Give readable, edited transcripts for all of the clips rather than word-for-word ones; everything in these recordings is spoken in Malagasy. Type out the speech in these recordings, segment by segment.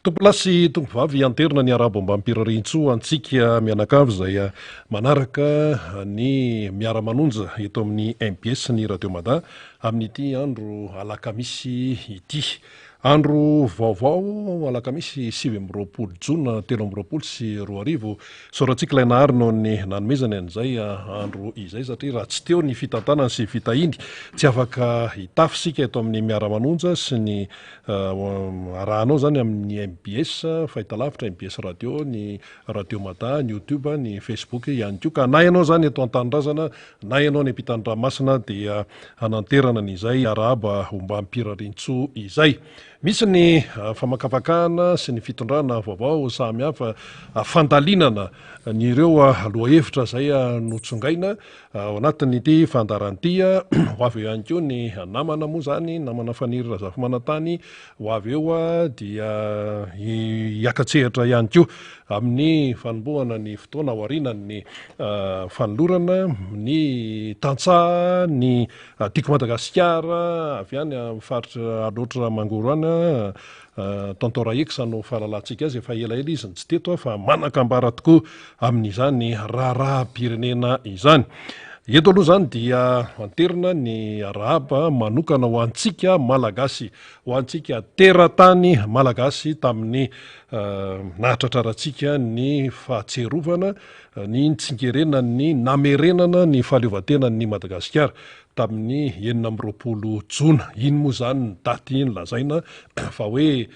Tompolahy sy tompovavy anterina ny arabo ambam-pirariantsoa antsika mianakavy izay manaraka ny miara-manonja eto amin'ny mbs ny Radio Mada amin'ity andro alakamisy ity. Andro vaovao alakamisy 29 jona 2023. Isaorantsika ilay Nahary noho ny nanomezany an'izay andro izay satria raha tsy teo ny fitantanany sy fitahiny tsy afaka hitafy isika eto amin'ny miara-manonja sy ny Arahanao izany amin'ny mbs fahitalavitra, mbs radio, ny radio mada, ny youtube, ny facebook ihany koa. Ka na ianao izany eto an-tanindrazana na ianao any ampitan-dranomasina dia hananterana ny izay arahaba ombam-pirariantsoa izay. Misy ny famakafakana sy ny fitondrana vaovao samy hafa, fandalinana ny ireo lohahevitra izay notsongaina Ao anatin'ity fandaharana ity, ho avy eo ihany koa ny namana moa izany, namana Faniry Razafimanantany, ho avy eo dia hiaka-tsehatra ihany koa amin'ny fanombohana ny fotoana aorianan'ny fanolorana ny tantsaha ny Tiako Madagasikara avy any amin'ny faritra Alaotra Mangoro any. Tonton Rahex no fahalalantsika azy, efa elaela izy no tsy teto fa manan-kambara tokoa amin'izany raharaham-pirenena izany. Eto aloha izany dia anterina ny arahaba manokana ho antsika Malagasy, ho antsika teratany Malagasy tamin'ny nahatratrarantsika ny fahatsiarovana ny nitsingerenan'ny namerenana ny fahaleovantenan'i Madagasikara tamin'ny 26 jona. Iny moa izany ny daty nolazaina fa hoe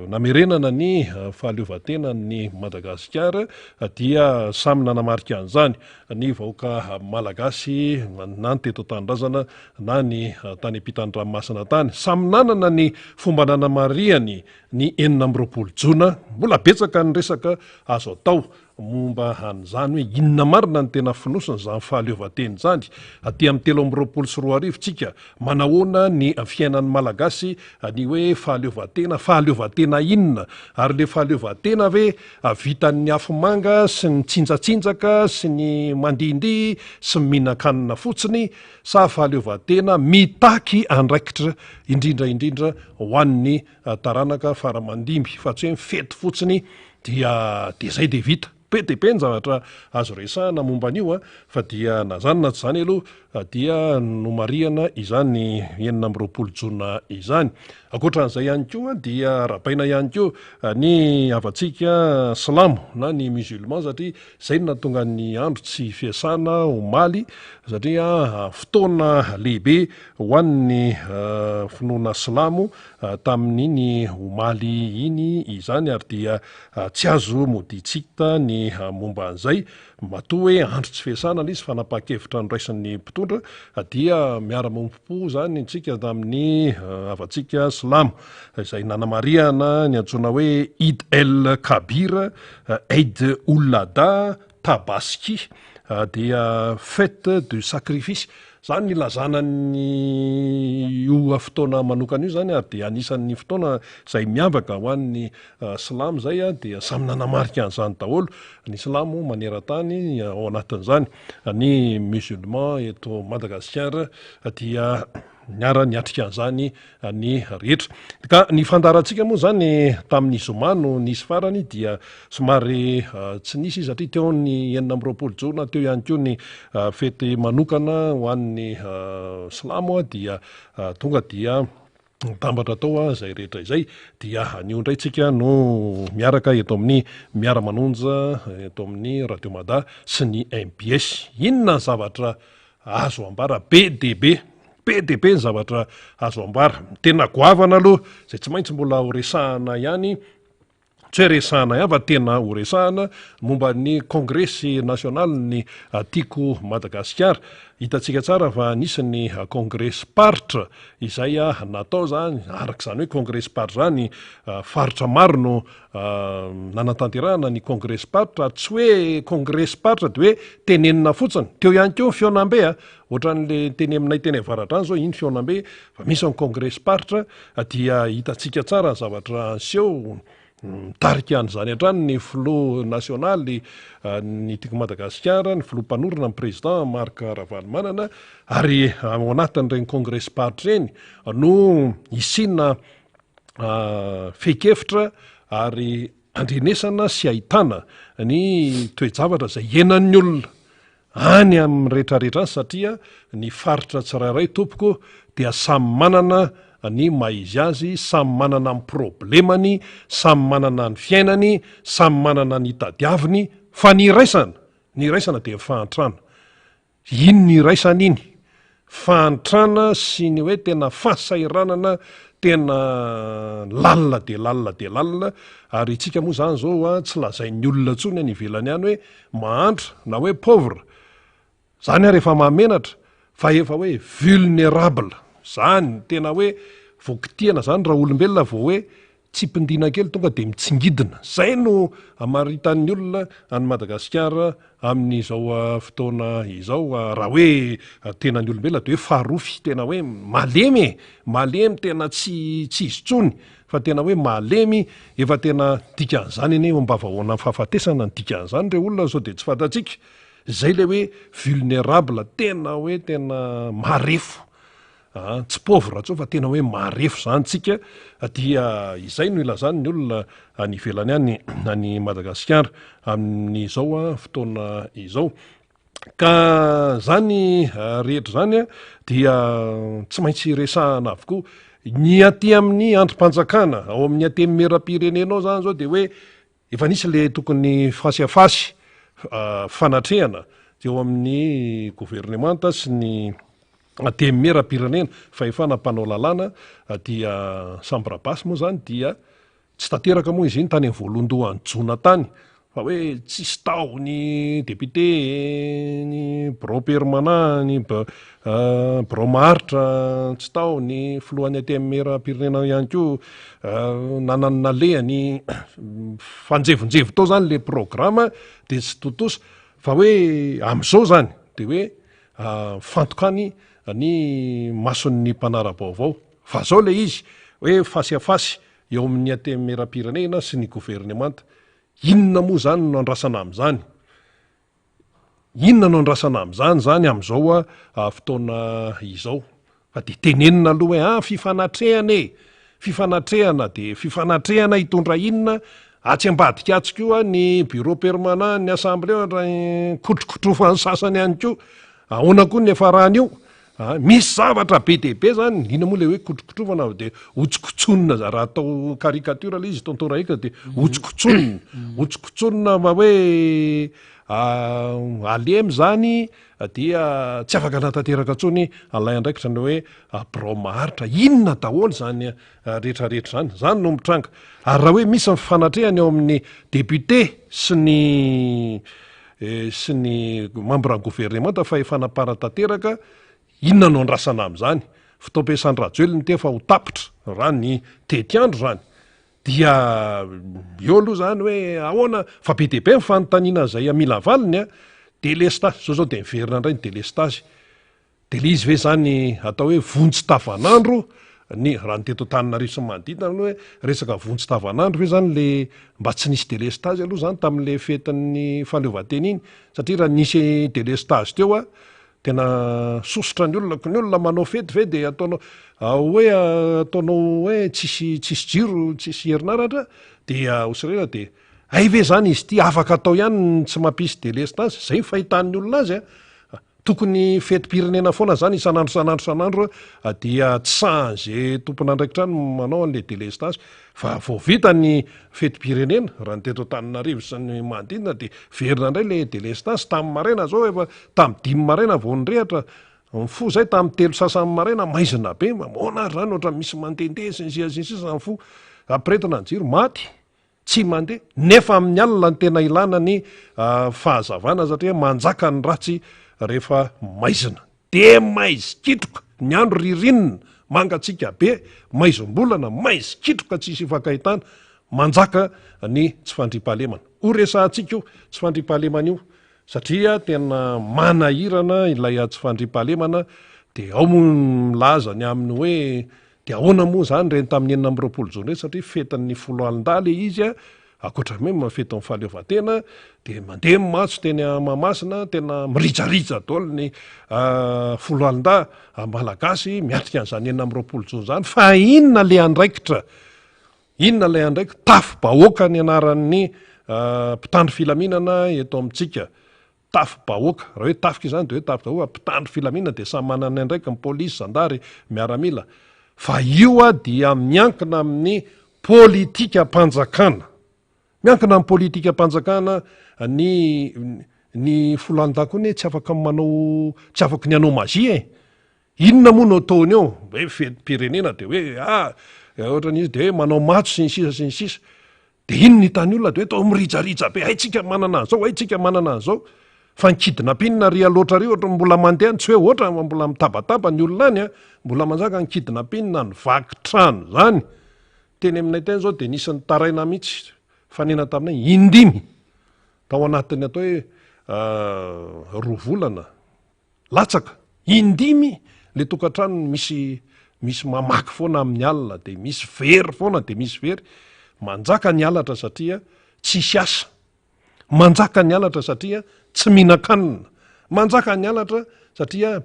namerenana ny fahaleovantenan'i Madagasikara dia samy nanamarika an'izany ny vahoaka malagasy na ny teto an-tanindrazana na ny tany ampitan'ny ranomasina tany. Samy nanana ny fomba nanamarihany ny 26 jona. Mbola betsaka ny resaka azo atao momba an'izany hoe inona marina ny tena fonosin'izany fahaleovantena izany aty amin'ny 2023 tsika, manahoana ny fiainan'ny Malagasy ny hoe fahaleovantena, fahaleovantena inona? Ary le fahaleovantena ve vitan'ny afomanga sy ny tsinjatsinjaka sy ny mandihindihy sy ny mihinan-kanina fotsiny sa fahaleovantena mitaky andraikitra indrindra indrindra ho an'ny taranaka fara aman-dimby fa tsy hoe mifety fotsiny dia dia zay dia vita. Be dia be ny zavatra azo resahana momba an'io an, fa dia na zany na tsy zany aloha dia nomarihana izany 26 jona izany. Ankoatran'izay ihany koa dia arahabaina ihany koa ny havantsika silamo na ny musulman satria izay no nahatonga ny andro tsy fiasana omaly satria fotoana lehibe ho an'ny finoana silamo tamin'iny omaly iny izany ary dia tsy azo modian-tsikta ny momba an'izay. Matoa hoe andro tsy fiasana ilay izy, fanapahan-kevitra noraisin'ny mpitondra dia miara-miombom-po izany isika tamin'ny havantsika silamo izay nanamarihana ny antsoina hoe Eid el Kabir, Eid ul Adha, Tabaski dia fête de sacrifice. Izany ny ilazana ny io fotoana manokana io izany ary dia anisan'ny fotoana izay miavaka ho an'ny silamo izay dia samy nanamarika an'izany daholo ny silamo maneran-tany ao anatin'izany ny musulman eto Madagasikara dia niara-niatrika an'izany ny rehetra. Ka ny fandaharantsika moa izany tamin'ny zoma no nisy farany dia somary tsy nisy izy satria teo ny 26 jona, teo ihany koa ny fety manokana ho an'ny silamo dia tonga dia nitambatra tao izay rehetra izay dia anio indray tsika no miaraka eto amin'ny miara-manonja eto amin'ny Radio Mada sy ny mbs. Inona ny zavatra azo ambara? Be dia be. Be dia be ny zavatra azo ambara. Ny tena goavana aloha, izay tsy maintsy mbola ho resahana ihany, tsy hoe resahana ihany fa tena ho resahana, momba ny kongresy nasionalin'ny Tiako Madagasikara. Hitantsika tsara fa nisy ny kongresim-paritra izay natao izany, araka izany hoe kongresim-paritra izany, faritra maro no nanatanterahana ny kongresim-paritra, ary tsy hoe kongresim-paritra dia hoe tenenina fotsiny. Teo ihany koa ny fihaonambe, Ohatran'le teny aminay teny Avaradrano zao iny fihaonambe fa misy ny kongresim-paritra dia hitantsika tsara ny zavatra niseho, mitarika an'izany hatrany ny filoha nasionaly ny Tiako Madagasikara, ny filoha mpanorina ny président Marc Ravalomanana ary ao anatin'ireny kongresim-paritra ireny no hisiana fehin-kevitra. ary andrenesana sy ahitana ny toe-javatra izay iainan'ny olona any amin'ny rehetrarehetra any satria ny faritra tsirairay tompoko dia samy manana ny maha izy azy, samy manana ny problemany, samy manana ny fiainany, samy manana ny tadiaviny, fa ny iraisana, ny iraisana dia ny fahantrana. Iny ny iraisana iny, fahantrana sy ny hoe tena fahasahiranana tena lalina dia lalina dia lalina, ary itsika moa zany zao a tsy lazain'ny olona intsony any ivelany any hoe mahantra na hoe pauvre, zany ary efa mahamenatra fa efa hoe vulnerable, zany tena hoe vao kitihana zany raolombelona vao hoe Tsipindina kely tonga dia mitsingidina. Zay no amaritan'ny olona an'i Madagasikara amin'izao fotoana izao. Raha hoe tena ny olombelona dia hoe farofy, tena hoe malemy e! Malemy tena tsy tsy izy intsony fa tena hoe malemy, efa tena dikan'izany anie eo am-bavahoanan'ny fahafatesana ny dikan'izany re olona sao dia tsy fantatsika. Zay le hoe vulnerable, tena hoe tena marefo. Aa tsy pauvre intsony fa tena hoe marefo zany tsika dia izay no ilazany ny olona any ivelany any any Madagasikara amin'izao fotoana izao. Ka zany rehetra zany dia tsy maintsy resahana avokoa. Ny aty amin'ny andrim-panjakana ao amin'ny antenimieram-pirenena ao zany zao dia hoe Efa nisy le tokony face à face fanatrehana teo amin'ny governemanta sy ny antenimieram-pirenena, fahefana mpanao lalàna dia chambre basse moa zany dia tsy tanteraka moa izy iny tany amin'ny voalohandohan'ny jona tany fa hoe tsisy tao ny député, ny birao permanent, ny birao maharitra tsy tao, ny filohan'ny antenimieram-pirenena ihany koa Nanana ny nalehany fanjevonjevo tao zany le programa de tsy tontosa fa hoe am'izao zany de hoe mifantoka any ny mason'ny mpanara-baovao fa zao le izy hoe face à face eo amin'ny antenimieram-pirenena sy ny governemanta inona moa zany no andrasana am'zany Inona no andrasana amin'izany izany amin'izao fotoana izao? Fa dia tenenina aloha hoe ah fifanatrehana e! Fifanatrehana dia fifanatrehana hitondra inona? Atsy ambadika atsy koa ny bureau permanent ny assemblée ohatra kotrokotrofan'ny sasany ihany koa. Ahoana koa ny niafaran'io? Ah, misy zavatra be dia be zany, inona moa le hoe kotrokotrofana de hotsokotsonina za raha atao caricature le izy tonton Raika de hotsokotsonina, hotsokotsonina mba hoe alemy zany dia tsy afaka anatanteraka intsony an'ilay andraikitra ny hoe birao maharitra, inona daholo zany rehetrarehetra zany, zany no mitranga. Ary raha hoe misy ny fanatrehana eo amin'ny député sy ny sy ny mambra ny governemanta fa efa nampanatanteraka, inona no andrasana amin'izany? Fotoam-piasan-dRajoelina ity efa ho tapitra raha ny tetiandro izany. Dia eo aloha izany hoe ahoana fa be dia be ny fanontaniana izay mila valiny a, delestazy, izao izao dia miverina indray ny delestazy. De le izy ve zany atao hoe vonjy tavanandro ny raha ny teto Antananarivo sy ny manodidina aloha hoe resaka vonjy tavanandro ve zany le mba tsy nisy delestazy aloha zany tamin'le fetin'ny fahaleovantena iny satria raha nisy delestazy teo a tena sosotra ny olona ko ny olona manao fety ve de ataonao hoe ataonao hoe tsisy tsisy jiro tsisy herinaratra dia ho sorena de hay ve zany izy ity afaka atao ihany ny tsy mampisy delestazy zay ny fahitan'ny olona azy a Tokony fetim-pirenena foana zany isan'andro isan'andro isan'andro dia tsy sahan'ze tompon'andraikitra any manao an'le delestazy fa vao vita ny fetim-pirenena raha ny teto Antananarivo sy ny manodidina dia verina indray le delestazy tamin'ny maraina zao efa tamin'ny dimy maraina vao nirehatra nifoha zay tamin'ny telo sasany maraina maizina be mamoana ary zany ohatran'ny misy mandehandeha sy ny sisa sy ny sisa nifoha ampiretina ny jiro maty Tsy mandeha, nefa amin'ny alina no tena ilana ny fahazavana satria manjaka ny ratsy rehefa maizina. Dia maizikitroka, ny andro ririnina, mangatsiaka be, maizim-bolana, maizikitroka tsisy ifankahitana, manjaka ny tsy fandriampahalemana. Ho resahantsika io tsy fandriampahalemana io satria tena manahirana ilay tsy fandriampahalemana dia ao moa ny milaza ny amin'ny hoe Dia ahoana moa izany ireny tamin'ny 26 jona ireny satria fetin'ny foloalindahy ilay izy a, ankoatra ny hoe fetin'ny fahaleovantena dia mandeha ny matso teny Mahamasina, tena mirijarija daholo ny foloalindahy malagasy miatrika an'izany 26 jona izany, fa inona ilay andraikitra? Inona ilay andraikiny? Tafi-bahoaka ny anaran'ny mpitandro filaminana eto amintsika. Tafi-bahoaka. Raha hoe tafika izany dia hoe tafi-bahoaka, mpitandro filaminana dia samy manana ny andraikiny, polisy, zandary, miaramila. Fa io dia miankina amin'ny politikam-panjakana. Miankina amin'ny politikam-panjakana ny ny folanda koa anie tsy afaka manao, tsy afaky ny hanao magie e. Inona moa no ataony eo? Hoe fetim-pirenena dia hoe ah, ohatran'izy dia hoe manao matso sy ny sisa sy ny sisa. Dia iny ny hitan'ny olona dia hoe toa mirijarija be, hay tsika manana an'izao, hay tsika manana an'izao. Fa ny kidnapping ry aloatra ry ohatran'ny mbola mandeha any, tsy hoe ohatran fa mbola mitabataba ny olona any an, mbola manjaka ny kidnapping, ny vaky trano izany. Teny aminay teny izao dia nisy nitaraina mihitsy, nifanena taminay indimy tao anatin'ny atao hoe roa volana. Latsaka indimy le tokantrano misy misy mamaky foana amin'ny alina de misy very foana de misy very, manjaka ny halatra satria tsisy asa, manjaka ny halatra satria tsy mihinan-kanina, manjaka ny halatra satria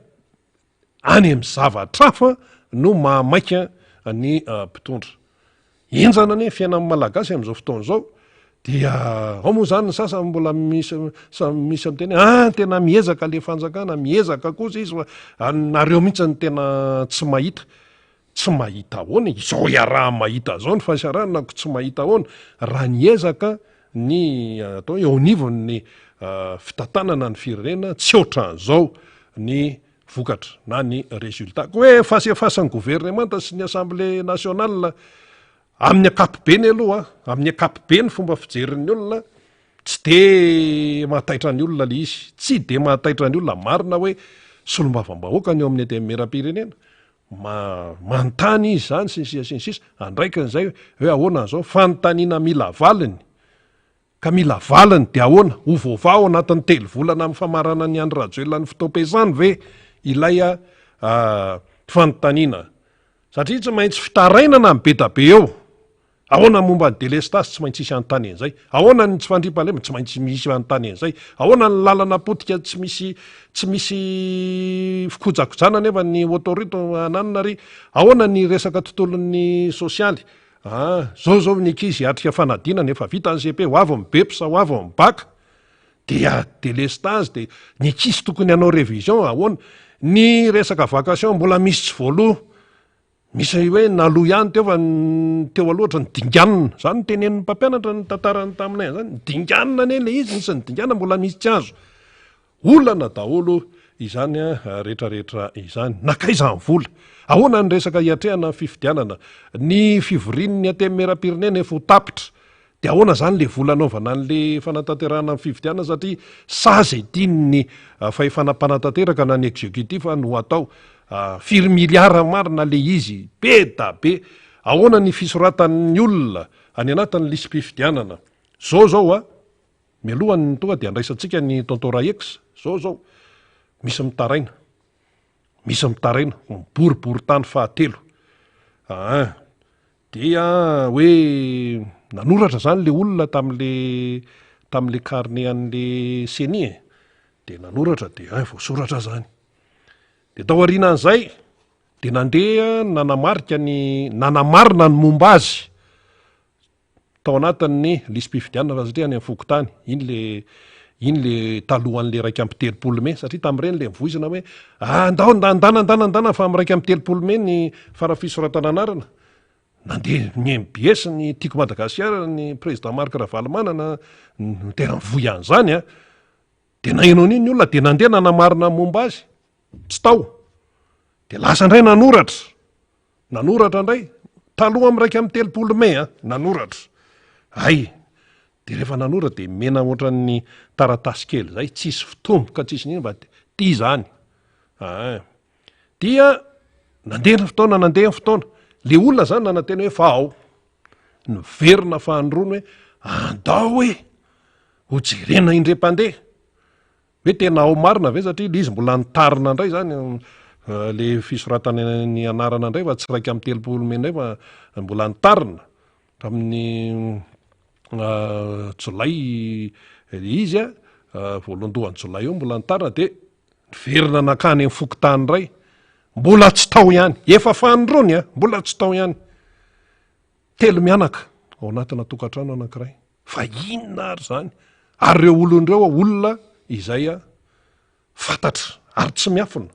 any amin'ny zavatra hafa no mahamaika ny mpitondra. Henjana anie ny fiainan'ny Malagasy amin'izao fotoana izao dia ao moa izany ny sasany mbola misy misy miteny hoe ah tena miezaka le fanjakana, miezaka kosa izy fa nareo mihitsy no tena tsy mahita. Tsy mahita ahoana e? Izao iaraha-mahita izao ny fahasahiranana ko tsy mahita ahoana? Raha niezaka ny atao hoe eo anivon'ny fitantanana ny firenena tsy ohatran'izao ny vokatra na ny résultat. Koa hoe fasefasan'ny governemanta sy ny assemblée nationale amin'ny ankapobeny aloha, amin'ny ankapobeny fomba fijerin'ny olona, tsy de mahataitra ny olona le izy, tsy de mahataitra ny olona, marina hoe solombavambahoaka ny eo amin'ny antenimierampirenena, manontany izy zany sy ny sisa sy ny sisa, andraikiny zay hoe ahoana an'izao, fanontaniana mila valiny. Ka mila valiny dia ahoana? Ho voavaha ao anatin'ny telo volana amin'ny famaranan'i Andry Rajoelina ny fotoam-piasany ve ilay fanontaniana? Satria tsy maintsy fitarainana ny be da be eo. Ahoana ny momba ny delestazy? Tsy maintsy hisy hanontany an'izay. Ahoana ny tsy fandriampahalemana? Tsy maintsy misy hanontany an'izay. Ahoana ny lalana potika tsy misy tsy misy fikojakojana nefa ny autoroute ananona ary? Ahoana ny resaka tontolon'ny sosialy? Ah, zao zao ny ankizy hiatrika fanadinana, efa vita ny cepe, ho avy ny beps, ho avy ny bac, dia delestazy, dia ny ankizy tokony hanao révision, ahoana? Ny resaka vacation mbola misy tsy voaloa, misy hoe naloa ihany teo fa ny teo aloha ohatran'ny dinganina, zany no tenenin'ny mpampianatra nitantarany taminay an'izany, dinganina anie le izy, nisy nidingana mbola misy tsy azo. Olana daholo izany rehetra rehetra izany. Nankaiza ny vola? Ahoana ny resaka hiatrehana ny fifidianana? Ny fivorian'ny Antenimierampirenena efa ho tapitra. Dia ahoana izany ilay vola hanaovana an'ilay fanatanterahana ny fifidianana satria sazy tian'ny fahefana mpanatanteraka na ny executif no atao. Firy miliara marina ilay izy? Be da be. Ahoana ny fisoratan'ny olona any anatin'ny lisi-pifidianana? Zao zao a! Mialohan'ny tonga dia andraisantsika ny Tonton Raex, zao zao, misy mitaraina, misy mitaraina, boriborintany fahatelo, aa, dia hoe nanoratra zany le olona tam'le tam'le carnet an'le ceni e, de nanoratra de ein voasoratra zany, de tao aorianan'izay de nandeha nanamarika ny nanamarina ny momba azy tao anatin'ny lisi-pifidianana fa satria any amin'ny fokontany, iny le iny le talohan'le 31 mey satria tamin'ireny le nivoizina hoe andao ndana ndana ndana fa amin'ny 31 mey ny fara fisoratana anarana, nandeha ny MBS ny Tiako Madagasikara ny président Marc Ravalomanana no tena nivoy an'izany an, de naheno an'iny ny olona de nandeha nanamarina ny momba azy, tsy tao, de lasa indray nanoratra. Nanoratra indray, taloha amin'ny 31 mey an, nanoratra. Hay, dia rehefa nanoratra dia mena ohatran'ny taratasy kely izay, tsisy fitomboka, tsisy n'inona fa ity izany. Aa. Dia nandeha ny fotoana, nandeha ny fotoana. Le olona izany nanantena hoe fa ao. Niverina fahandroany hoe andao e, hojerena indray mpandeha. Hoe tena ao marina ve satria le izy mbola nitarina indray zany le fisoratana ny anarana indray fa tsy 31 mey indray fa mbola nitarina tamin'ny jolay le izy a, voalohandohan'ny jolay eo mbola nitarina de niverina nankany amin'ny fokontany indray, mbola tsy tao ihany, efa fanindroany a, mbola tsy tao ihany. Telo mianaka ao anatina tokantrano anankiray. Fa inona ary izany? Ary ireo olona ireo olona izay fantatra ary tsy miafina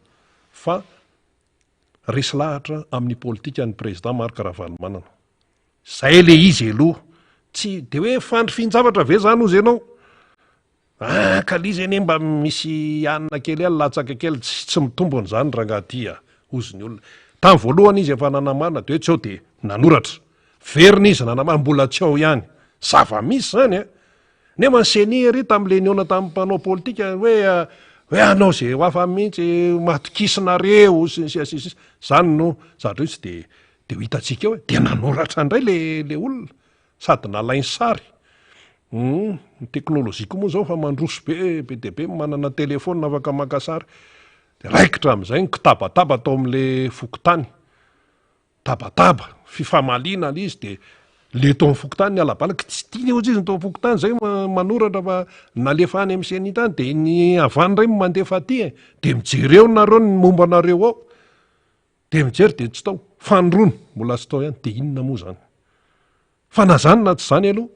fa resy lahatra amin'ny politikan'ny président Marc Ravalomanana. Zay le izy aloha. Tsy de hoe fandrifin-javatra ve zany ozy ianao? Ah ka l'izy anie mba misy hanina kely ihany latsaka kely tsy tsy mitombona izany rangaha ty a! Hozy ny olona. Tamin'ny voalohany izy efa nanamarina de hoe tsy ao de nanoratra. Verina izy nanamarina mbola tsy ao ihany. Zava-misy izany a! Nefa ny ceni ery tamin'le nihaona tamin'ny mpanao politika hoe hoe hanao ze ho hafa mihitsy matokisonareo sy ny sisa sy ny sisa. Zany no zavatra io tsy de de ho hitantsika eo e. De nanoratra indray le le olona sady nalainy sary. Hum, ny teknolojia koa moa zao efa mandroso be, be dia be ny manana telephone afaka maka sary. De raikitra amin'izay ny kitabataba tao amin'le fokontany. Tabataba, fifamaliana le izy de le tao amin'ny fokontany niala bala, tsy tiany ohatry izy ny tao amin'ny fokontany zay manoratra fa nalefa any amin'ny ceni tany de ny avy any indray no mandefa aty e, de mijery eo nareo ny momba anareo ao, de mijery de tsy tao, fanindroany mbola tsy tao ihany, de inona moa zany? Fa na zany na tsy zany aloha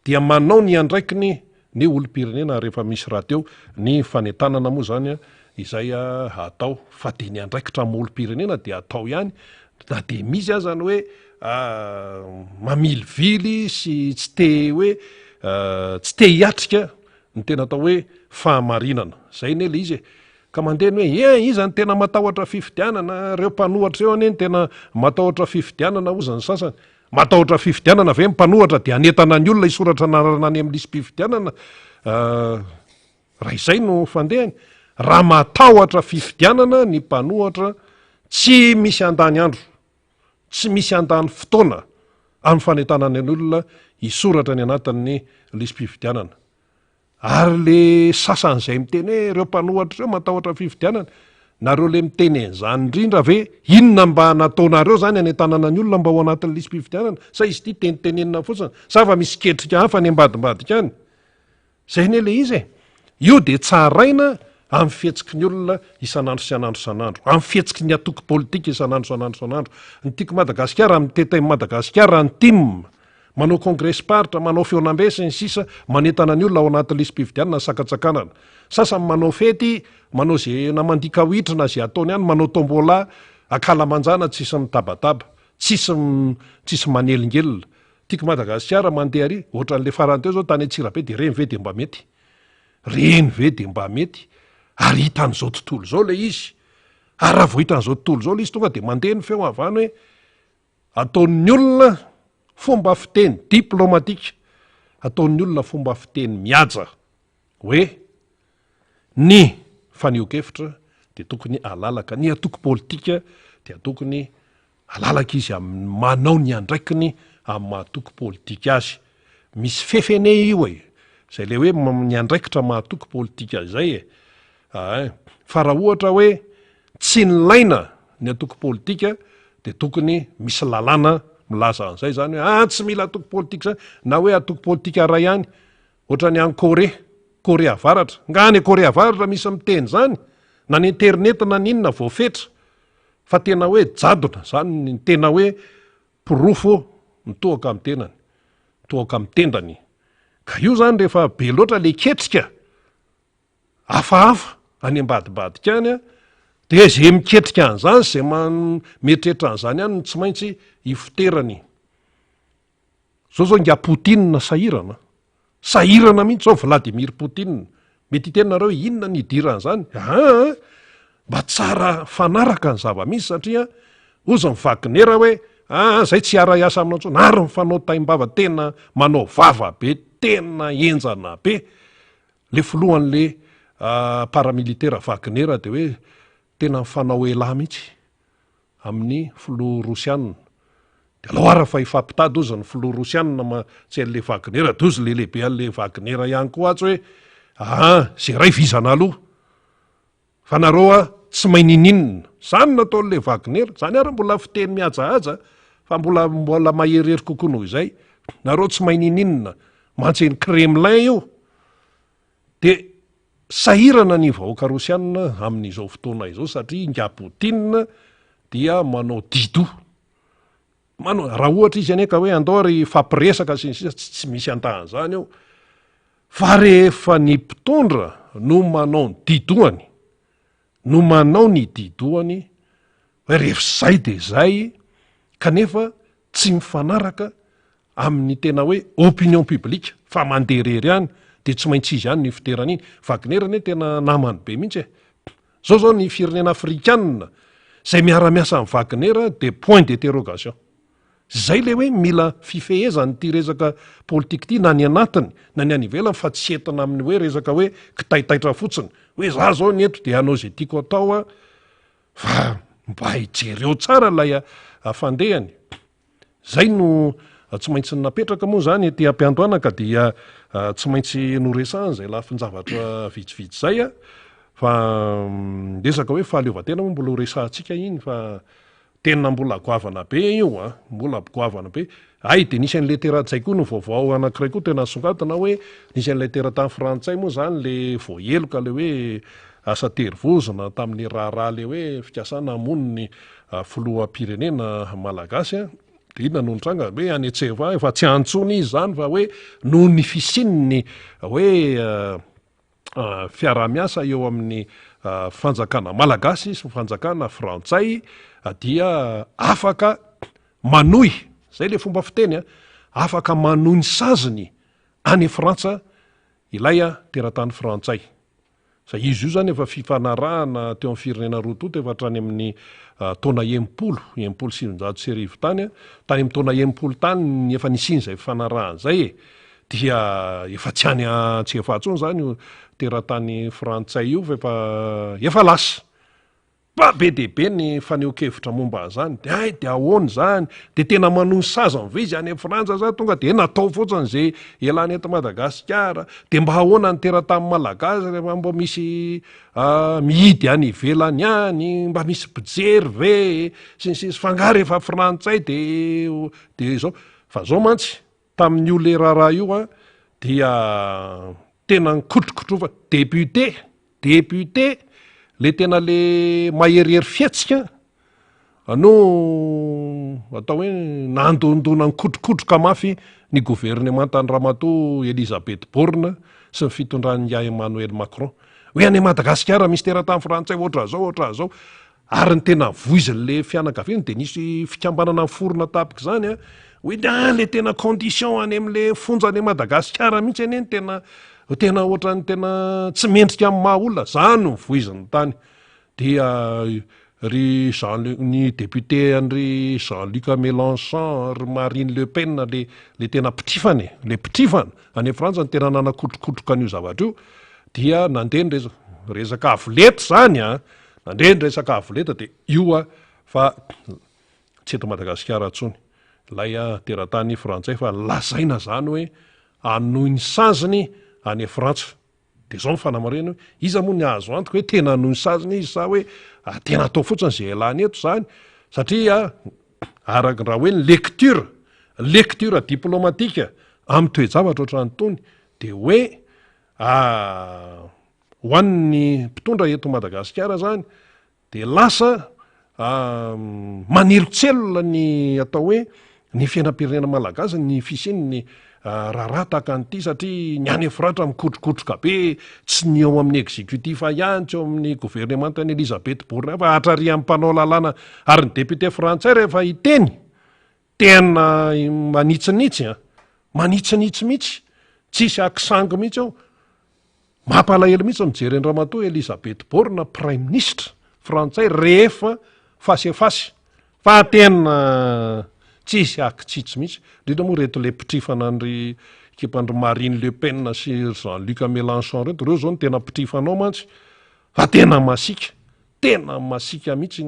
dia manao ny andraikiny ny olom-pirenena rehefa misy rahateo ny fanentanana moa zany izay atao fa dia ny andraikitra amin'ny olom-pirenena dia atao ihany na dia misy aza ny hoe mamilivily sy tsy te hoe tsy te hiatrika ny tena atao hoe fahamarinana. Zay anie le izy e. Ka mandeha ny hoe eh iza no tena matahotra fifidianana, reo mpanohatra reo anie no tena matahotra fifidianana hozy ny sasany. Matahotra fifidianana ve ny mpanohatra dia hanentana ny olona hisoratra anarana any amin'ny lisi-pifidianana? Raha izay no fandehany, raha matahotra fifidianana ny mpanohatra tsy misy handany andro, tsy misy handany fotoana amin'ny fanentanana ny olona hisoratra any anatin'ny lisi-pifidianana. Ary le sasany izay miteny hoe ireo mpanohatra ireo matahotra fifidianana, nareo le miteny an'izany indrindra ve inona mba nataonareo zany hanentanana ny olona mba ho anatin'ny lisi-pifidianana sa izy ity tenitenenina fotsiny sa fa misy ketrika hafa any ambadimbadika any? Zay anie le izy e! Io dia tsaraina amin'ny fihetsiky ny olona isan'andro sy an'andro isan'andro, amin'ny fihetsiky ny antoko politika isan'andro isan'andro isan'andro. Ny Tiako Madagasikara, mitety an'i Madagasikara ny tim. Manao kongresim-paritra, manao fihaonambe sy ny sisa Manentana ny olona ao anaty lisi-pifidianana ny sakantsakanana. Sasany manao fety, manao ze na mandihy kawitry na ze ataony any, manao tombola ankalamanjana tsisy mitabataba, tsisy tsisy manelingelina. Tiako Madagasikara mandeha ary, ohatran'le farany teo zao tany Antsirabe de reny ve de mba mety? Reny ve de mba mety? Ary hitan'izao tontolo izao le izy. Ary raha vao hitan'izao tontolo izao le izy tonga de mandeha ny feo avy any hoe Ataon'ny olona fomba fiteny diplomatika, ataon'ny olona fomba fiteny mihaja hoe ny fanehoan-kevitra dia tokony halalaka, ny antoko politika dia tokony halalaka izy amin'ny manao ny andraikiny amin'ny maha antoko politika azy. Misy fefy anie io e! Izay ilay hoe ny andraikitra maha antoko politika izay e! Ahay. Fa raha ohatra hoe tsy nilaina ny antoko politika dia tokony misy lalàna milaza an'izay izany hoe ah tsy mila antoko politika izany na hoe antoko politika iray ihany ohatran'ny any Corée, Corée Avaratra. Nga any Corée Avaratra misy miteny izany? Na ny internet na ny inona voafetra fa tena hoe jadona izany ny tena hoe porofo mitohaka amin'ny tenany, mitohaka amin'ny tendany. Ka io izany rehefa be loatra le ketrika Hafahafa any ambadibadika any dia izay miketrika an'izany sy izay mieritreritra an'izany ihany no tsy maintsy hifoterany. Zao zao ingahy Poutine sahirana, sahirana mihitsy zao Vladimir Poutine. Mety hiteny nareo hoe inona ny hidiran'izany? Aa mba tsara fanaraka ny zava-misy satria hozy ny Wagner hoe aa zay tsy hiara-hiasa aminao intsony ary mifanao taim-bava tena manao vava be tena henjana be. Le filohan'le paramilitera Wagner de hoe tena mifanao elah mihitsy amin'ny filoha rosiana. De alao ara fa hifampitady ozy ny filoha rosiana ma tsy an'le Wagner de ozy le lehibe an'le Wagner ihany koa atsy hoe aa ze ray vizana aloha fa nareo a tsy mahay nininona. Zany nataon'le Wagner, zany ary mbola fiteny mihajahaja fa mbola mbola maherihery kokoa noho izay. Nareo tsy mahay nininona. Mantsy eny Kremlin io. Dia sahirana ny vahoaka rosiana amin'izao fotoana izao satria ingahy Poutine dia manao di-doha. Manao, raha ohatra izy anie ka hoe andao ary hifampiresaka sy ny sisa, tsy misy antahan'izany eo. Fa rehefa ny mpitondra no manao ny di-dohany, no manao ny di-dohany hoe rehefa izay dia izay, kanefa tsy mifanaraka amin'ny tena hoe opinion publique fa mandeha irery ihany dia tsy maintsy izy ihany no ifoterana iny. Wagner anie tena namany be mihitsy e. Zao zao ny firenena afrikanina izay miara-miasa amin'i Wagner dia point d'interrogation. Zay le hoe mila fifehezana ity resaka politika ity na ny anatiny na ny any ivelany fa tsy entina amin'ny hoe resaka hoe kitaitaitra fotsiny hoe za zao ny eto dia hanao izay tiako atao aho fa mba jereo tsara ilay fandehany. Zay no tsy maintsy napetraka moa zany ety am-piandohana ka dia tsy maintsy noresahana izay lafin-javatra vitsivitsy izay a, fa resaka hoe fahaleovantena moa mbola ho resahantsika iny fa tena mbola goavana be io a, mbola goavana be. Hay dia nisy an'ilay tera-, zay koa no vaovao anankiray koa tena nisongadina hoe nisy an'ilay teratany frantsay moa zany le voaheloka le hoe asa terivozona tamin'ny raharaha le hoe fikasana hamono ny filoham-pirenena malagasy a, dia inona no nitranga? Hoe any Antseva efa tsy any intsony izy izany fa hoe noho ny fisian'ny hoe fiaraha-miasa eo amin'ny fanjakana malagasy sy fanjakana frantsay dia afaka manohy, izay ilay fomba fiteny a, afaka manohy ny saziny any Frantsa ilay teratany frantsay. Fa izy io izany efa fifanarahana teo amin'ny firenena roa tonta efa hatrany amin'ny taona 60, 1960 tany, tany amin'ny taona 60 tany ny efa nisian'izay fifanarahana izay e! Dia efa tsy any Antsiafahy intsony izany io teratany frantsay io fa efa efa lasa. Fa be dia be ny fanehoan-kevitra momba an'izany, dia hay dia ahoana izany, dia tena manohy ny saziny ve izy any Frantsa sa tonga dia natao fotsiny izay ialany eto Madagasikara, dia mba ahoana ny teratany malagasy rehefa mba misy mihidy any ivelany any, mba misy mpijery ve sy ny sisa, fa angaha rehefa frantsay dia dia izao, fa izao mantsy tamin'io le raharaha io an, dia tena nikotrokotrofa député Député le tena le maherihery fihetsika no atao hoe nandondona nikotrokotroka mafy ny governemantan'i Ramatoa Elisabeth Borne sy ny fitondran'ingahy Emmanuel Macron. Hoe any Madagasikara misy teratany frantsay ohatran'izao ohatran'izao. Ary ny tena voizin'le fianakaviana dia nisy fikambanana niforona tapik'izany an, hoe ah le tena condition any amin'le fonja any Madagasikara mihitsy anie no tena tena ohatran'ny tena tsy mendrika amin'ny maha olona, zany no voiziny tany. Dia ry Jean Luc, ny député an-dry Jean Luc Mélenchon, ry Marine Le Pen le le tena mpitrifana e, le mpitrifana any Frantsa no tena nanakotrokotroka an'io zavatra io, dia nandeha ny resaka, resaka avo lenta zany an, Nandre ny resaka avo lenta dia io a fa tsy eto Madagasikara intsony ilay teratany frantsay fa lazaina zany hoe hanohy ny saziny any Frantsa. Dia zao ny fanamarihana hoe iza moa ny azo antoka hoe tena hanohy ny saziny izy sa hoe tena atao fotsiny izay ialany eto zany satria araka raha hoe ny lecture, lecture diplomatique amin'ny toe-javatra ohatran'itony dia hoe Ho an'ny mpitondra eto Madagasikara zany dia lasa manelontselona ny atao hoe ny fiainam-pirenena malagasy ny fisian'ny raharaha tahaka an'ity satria ny any Frantsa mikotrokotroka be, tsy ny ao amin'ny executif ihany, tsy ao amin'ny governemantan'i Elisabeth Borne fa hatrary amin'ny mpanao lalàna ary ny député frantsay rehefa hiteny Tena manitsinitsy an! Manitsinitsy mihitsy! Tsisy akisangy mihitsy ao. Mampalahelo mihitsy mijery an-dRamatoa Elisabeth Borne, Praiminisitra frantsay rehefa face à face. Fa tena tsisy akitsitsy mihitsy. Indrindra moa ireto le mpitrifana an-dry ekipan-dry Marine Le Pen sy ry Jean-Luc Mélenchon ireto, ireo izao no tena mpitrifana ao mantsy. Fa tena masiaka. Tena masiaka mihitsy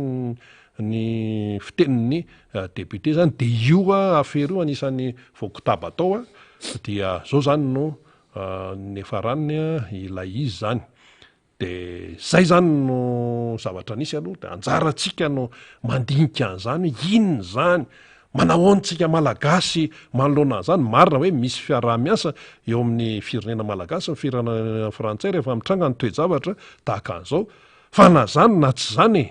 ny fitenin'ny député zany de io afera io anisan'ny voakotaba tao dia zao zany no niafarany ilay izy zany de zay zany no zavatra nisy aloha de anjarantsika no mandinika an'izany hoe inona zany manahoana tsika malagasy manoloana an'izany marina hoe misy fiaraha-miasa eo amin'ny firenena malagasy ny firenena frantsay rehefa mitranga ny toe-javatra tahaka an'izao Fa na zany na tsy zany e!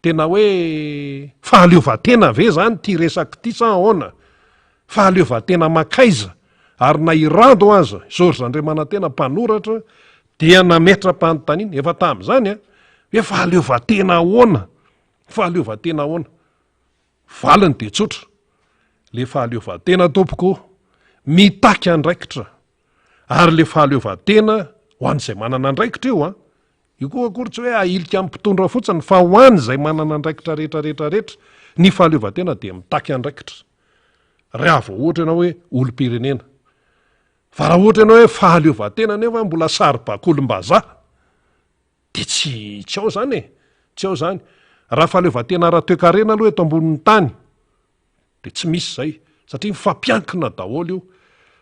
Tena hoe fahaleovantena ve zany ity resaka ity sa ahoana? Fahaleovantena mankaiza? Ary na i Rado aza, Georges Andriamanantena mpanoratra dia nametra-panontaniana, efa tamin'izany an, hoe fahaleovantena ahoana? Fahaleovantena ahoana? Valiny dia tsotra, le fahaleovantena tompoko mitaky andraikitra, ary le fahaleovantena ho an'izay manana andraikitra io an, Io koa akory tsy hoe ahilika amin'ny mpitondra fotsiny fa ho an'izay manana andraikitra rehetra rehetra rehetra, ny fahaleovantena dia mitaky andraikitra. Raha vao ohatra ianao hoe olom-pirenena. Fa raha ohatra ianao hoe fahaleovantena nefa mbola saribakolim-bazaha dia tsy tsy ao izany e! Tsy ao izany. Raha fahaleovantena ara-toekarena aloha eto ambonin'ny tany Dia tsy misy izay, satria mifampiankina daholo io.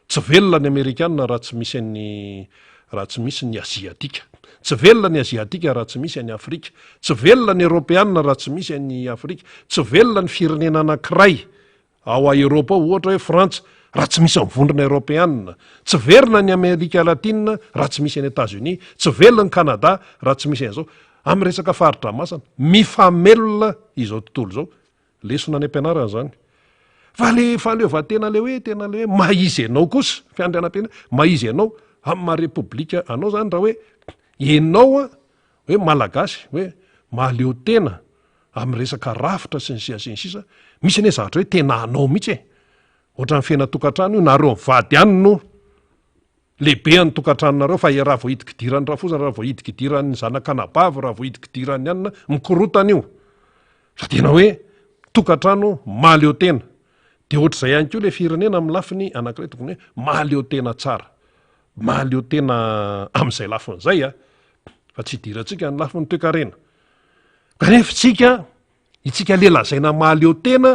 Tsy velona ny Amerikana raha tsy misy an'ny raha tsy misy ny Aziatika. Tsy velona ny Aziatika raha tsy misy an'i Afrika. Tsy velona ny Eropeana raha tsy misy an'i Afrika. Tsy velona ny firenena anankiray ao Eropa ao, ohatra hoe Frantsa, raha tsy misy ny vondrona Eropeana. Tsy velona ny Amerika Latina raha tsy misy an'i Etazonia. Tsy velona ny Kanada raha tsy misy an'izao. Amin'ny resaka fari-dranomasina, mifamelona izao tontolo izao. Lesona any am-pianarana izany. Fa le fahaleovantena le hoe tena le hoe maha izy anao kosa, fiandrianam-pirenena, maha izy anao amin'ny maha repoblika anao zany raha hoe ianao an, hoe malagasy, hoe mahaleo tena amin'ny resaka rafitra sy ny sisa sy ny sisa, misy anie zavatra hoe tena anao mihitsy e. Ohatran'ny fiainan-tokantrano io, nareo mivady ihany no Lehibe ny tokantranonareo fa raha vao hidikidiran'ny rafozana, raha vao hidikidiran'ny zanak'anabavy, raha vao hidikidiran'ny anona, mikorotana io. Fa tena hoe tokantrano mahaleo tena. Dia ohatr'izay ihany koa ilay firenena amin'ny lafiny anankiray tokony hoe mahaleo tena tsara. Mahaleo tena amin'izay lafiny izay a. Fa tsy hidirantsika ny lafiny toekarena. Kanefa isika, itsika le lazaina mahaleo tena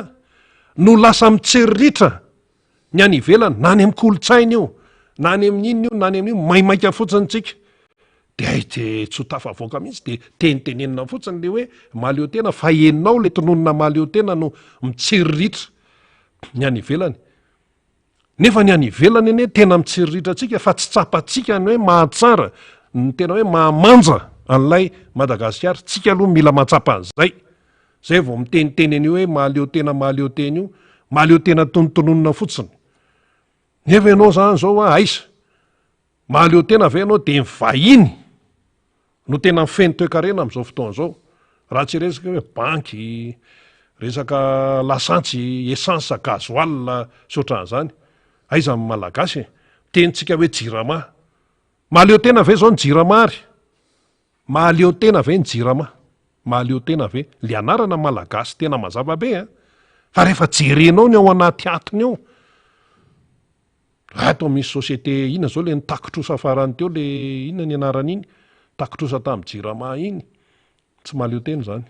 no lasa mitsiriritra Ny any ivelany, na any amin'ny kolontsaina io, na any amin'ny inona io, na any amin'io, maimaika fotsiny tsika. De hay de tsy ho tafavoaka mihitsy, de tenitenenina fotsiny le hoe mahaleo tena, fa enao le tononina mahaleo tena no mitsiriritra ny any ivelany. Nefa ny any ivelany anie tena mitsiriritra antsika fa tsy tsapantsika ny hoe mahatsara, ny tena hoe mahamanja an'ilay Madagasikara. Tsika aloha mila mahatsapa an'izay. Zay vao miteniteny an'io hoe mahaleo tena mahaleo tena io, mahaleo tena tonontononina fotsiny. Nefa ianao zany zao a aiza? Mahaleo tena ve ianao de ny vahiny no tena mifehy toekarena amin'izao fotoana izao. Raha tsy resaka hoe banky, resaka lasantsy, essence, gasoil sy ohatran'izany. Aiza ny malagasy e? Tenintsika hoe jirama. Mahaleo tena ve zao ny jirama ary? Mahaleo tena ve ny jirama? Mahaleo tena ve? Le anarana malagasy tena mazava be an! Fa rehefa jerenao ny ao anaty atiny ao, ato misy société inona zao le nitaky trosa farany teo le inona ny anaran'iny? Nitaky trosa tamin'ny jirama iny, tsy mahaleo tena izany.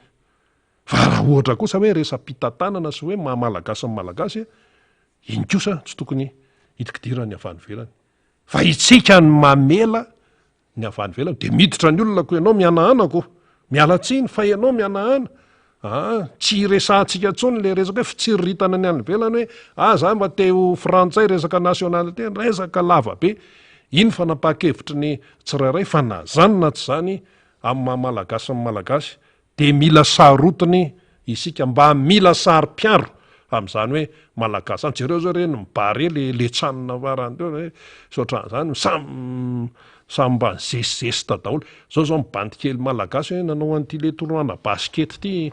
Fa raha ohatra kosa hoe resa-pitantanana sy hoe maha malagasy ny malagasy, iny kosa tsy tokony hidikidiran'ny avy any ivelany. Fa itsika no mamela ny avy any ivelany de miditra ny olona ko ianao mihanahana ko, miala tsiny fa ianao mihanahana ah, tsy iresahantsika intsony le resaka hoe fitsiriritana ny any ivelany hoe ah za mba te ho frantsay resaka nationalité, resaka lava be, iny fanapahan-kevitry ny tsirairay fa na zany na tsy zany amin'ny maha malagasy ny malagasy Dia mila sarotiny isika mba mila saro-piaro amin'izany hoe Malagasy zany. Jereo zao ireny mi-barrer le letsanina farany teo hoe sy ohatran'izany, samy samy mba nizesizesta daholo. Zao zao ny bandy kely Malagasy hoe nanao an'ity le tournoi-na basket ity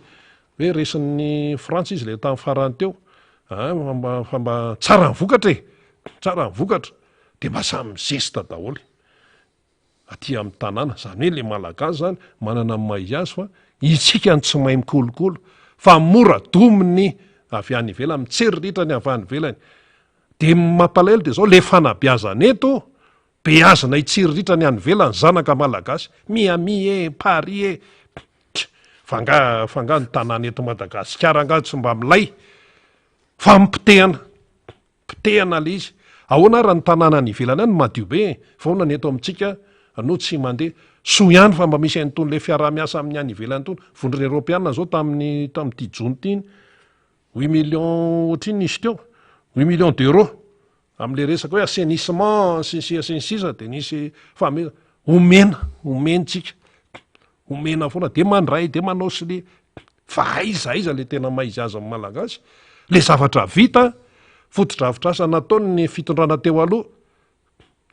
hoe resin'ny Frantsa izy le tamin'ny farany teo. Ah, fa mba fa mba tsara ny vokatra e! Tsara ny vokatra. Dia mba samy mizesta daholo. aty amin'ny tanàna, izany hoe le malagasy zany manana ny maha izy azy fa itsika no tsy mahay mikolokolo fa mora dominy avy any ivelany, mitsiriritra ny avy any ivelany, de ny mampalahelo de zao le fanabeazana eto beazina hitsiriritra ny any ivelany zanaka malagasy, Miami e, Paris e, fa nga fa nga ny tanàna eto Madagasikara nga tsy mba milay fa mipotehana. Potehana le izy. Ahoana ary ny tanàna any ivelany any madio be e! Fa ahoana ny eto amintsika no tsy mandeha? Soa ihany fa mba misy an'itony le fiaraha-miasa amin'ny any ivelany itony. Vondrona Eoropeana zao tamin'ny tamin'ity jona ity iny, huit millions ohatrinona izy teo? Huit millions d'euros amin'le resaka hoe assainissement sy ny sisa sy ny sisa dia nisy fanomezana. Omena, omentsika. Omena foana dia mandray dia manao sonia. Fa aiza aiza le tena maha izy azy ny Malagasy? Le zavatra vita, fotodrafitrasa nataon'ny fitondrana teo aloha,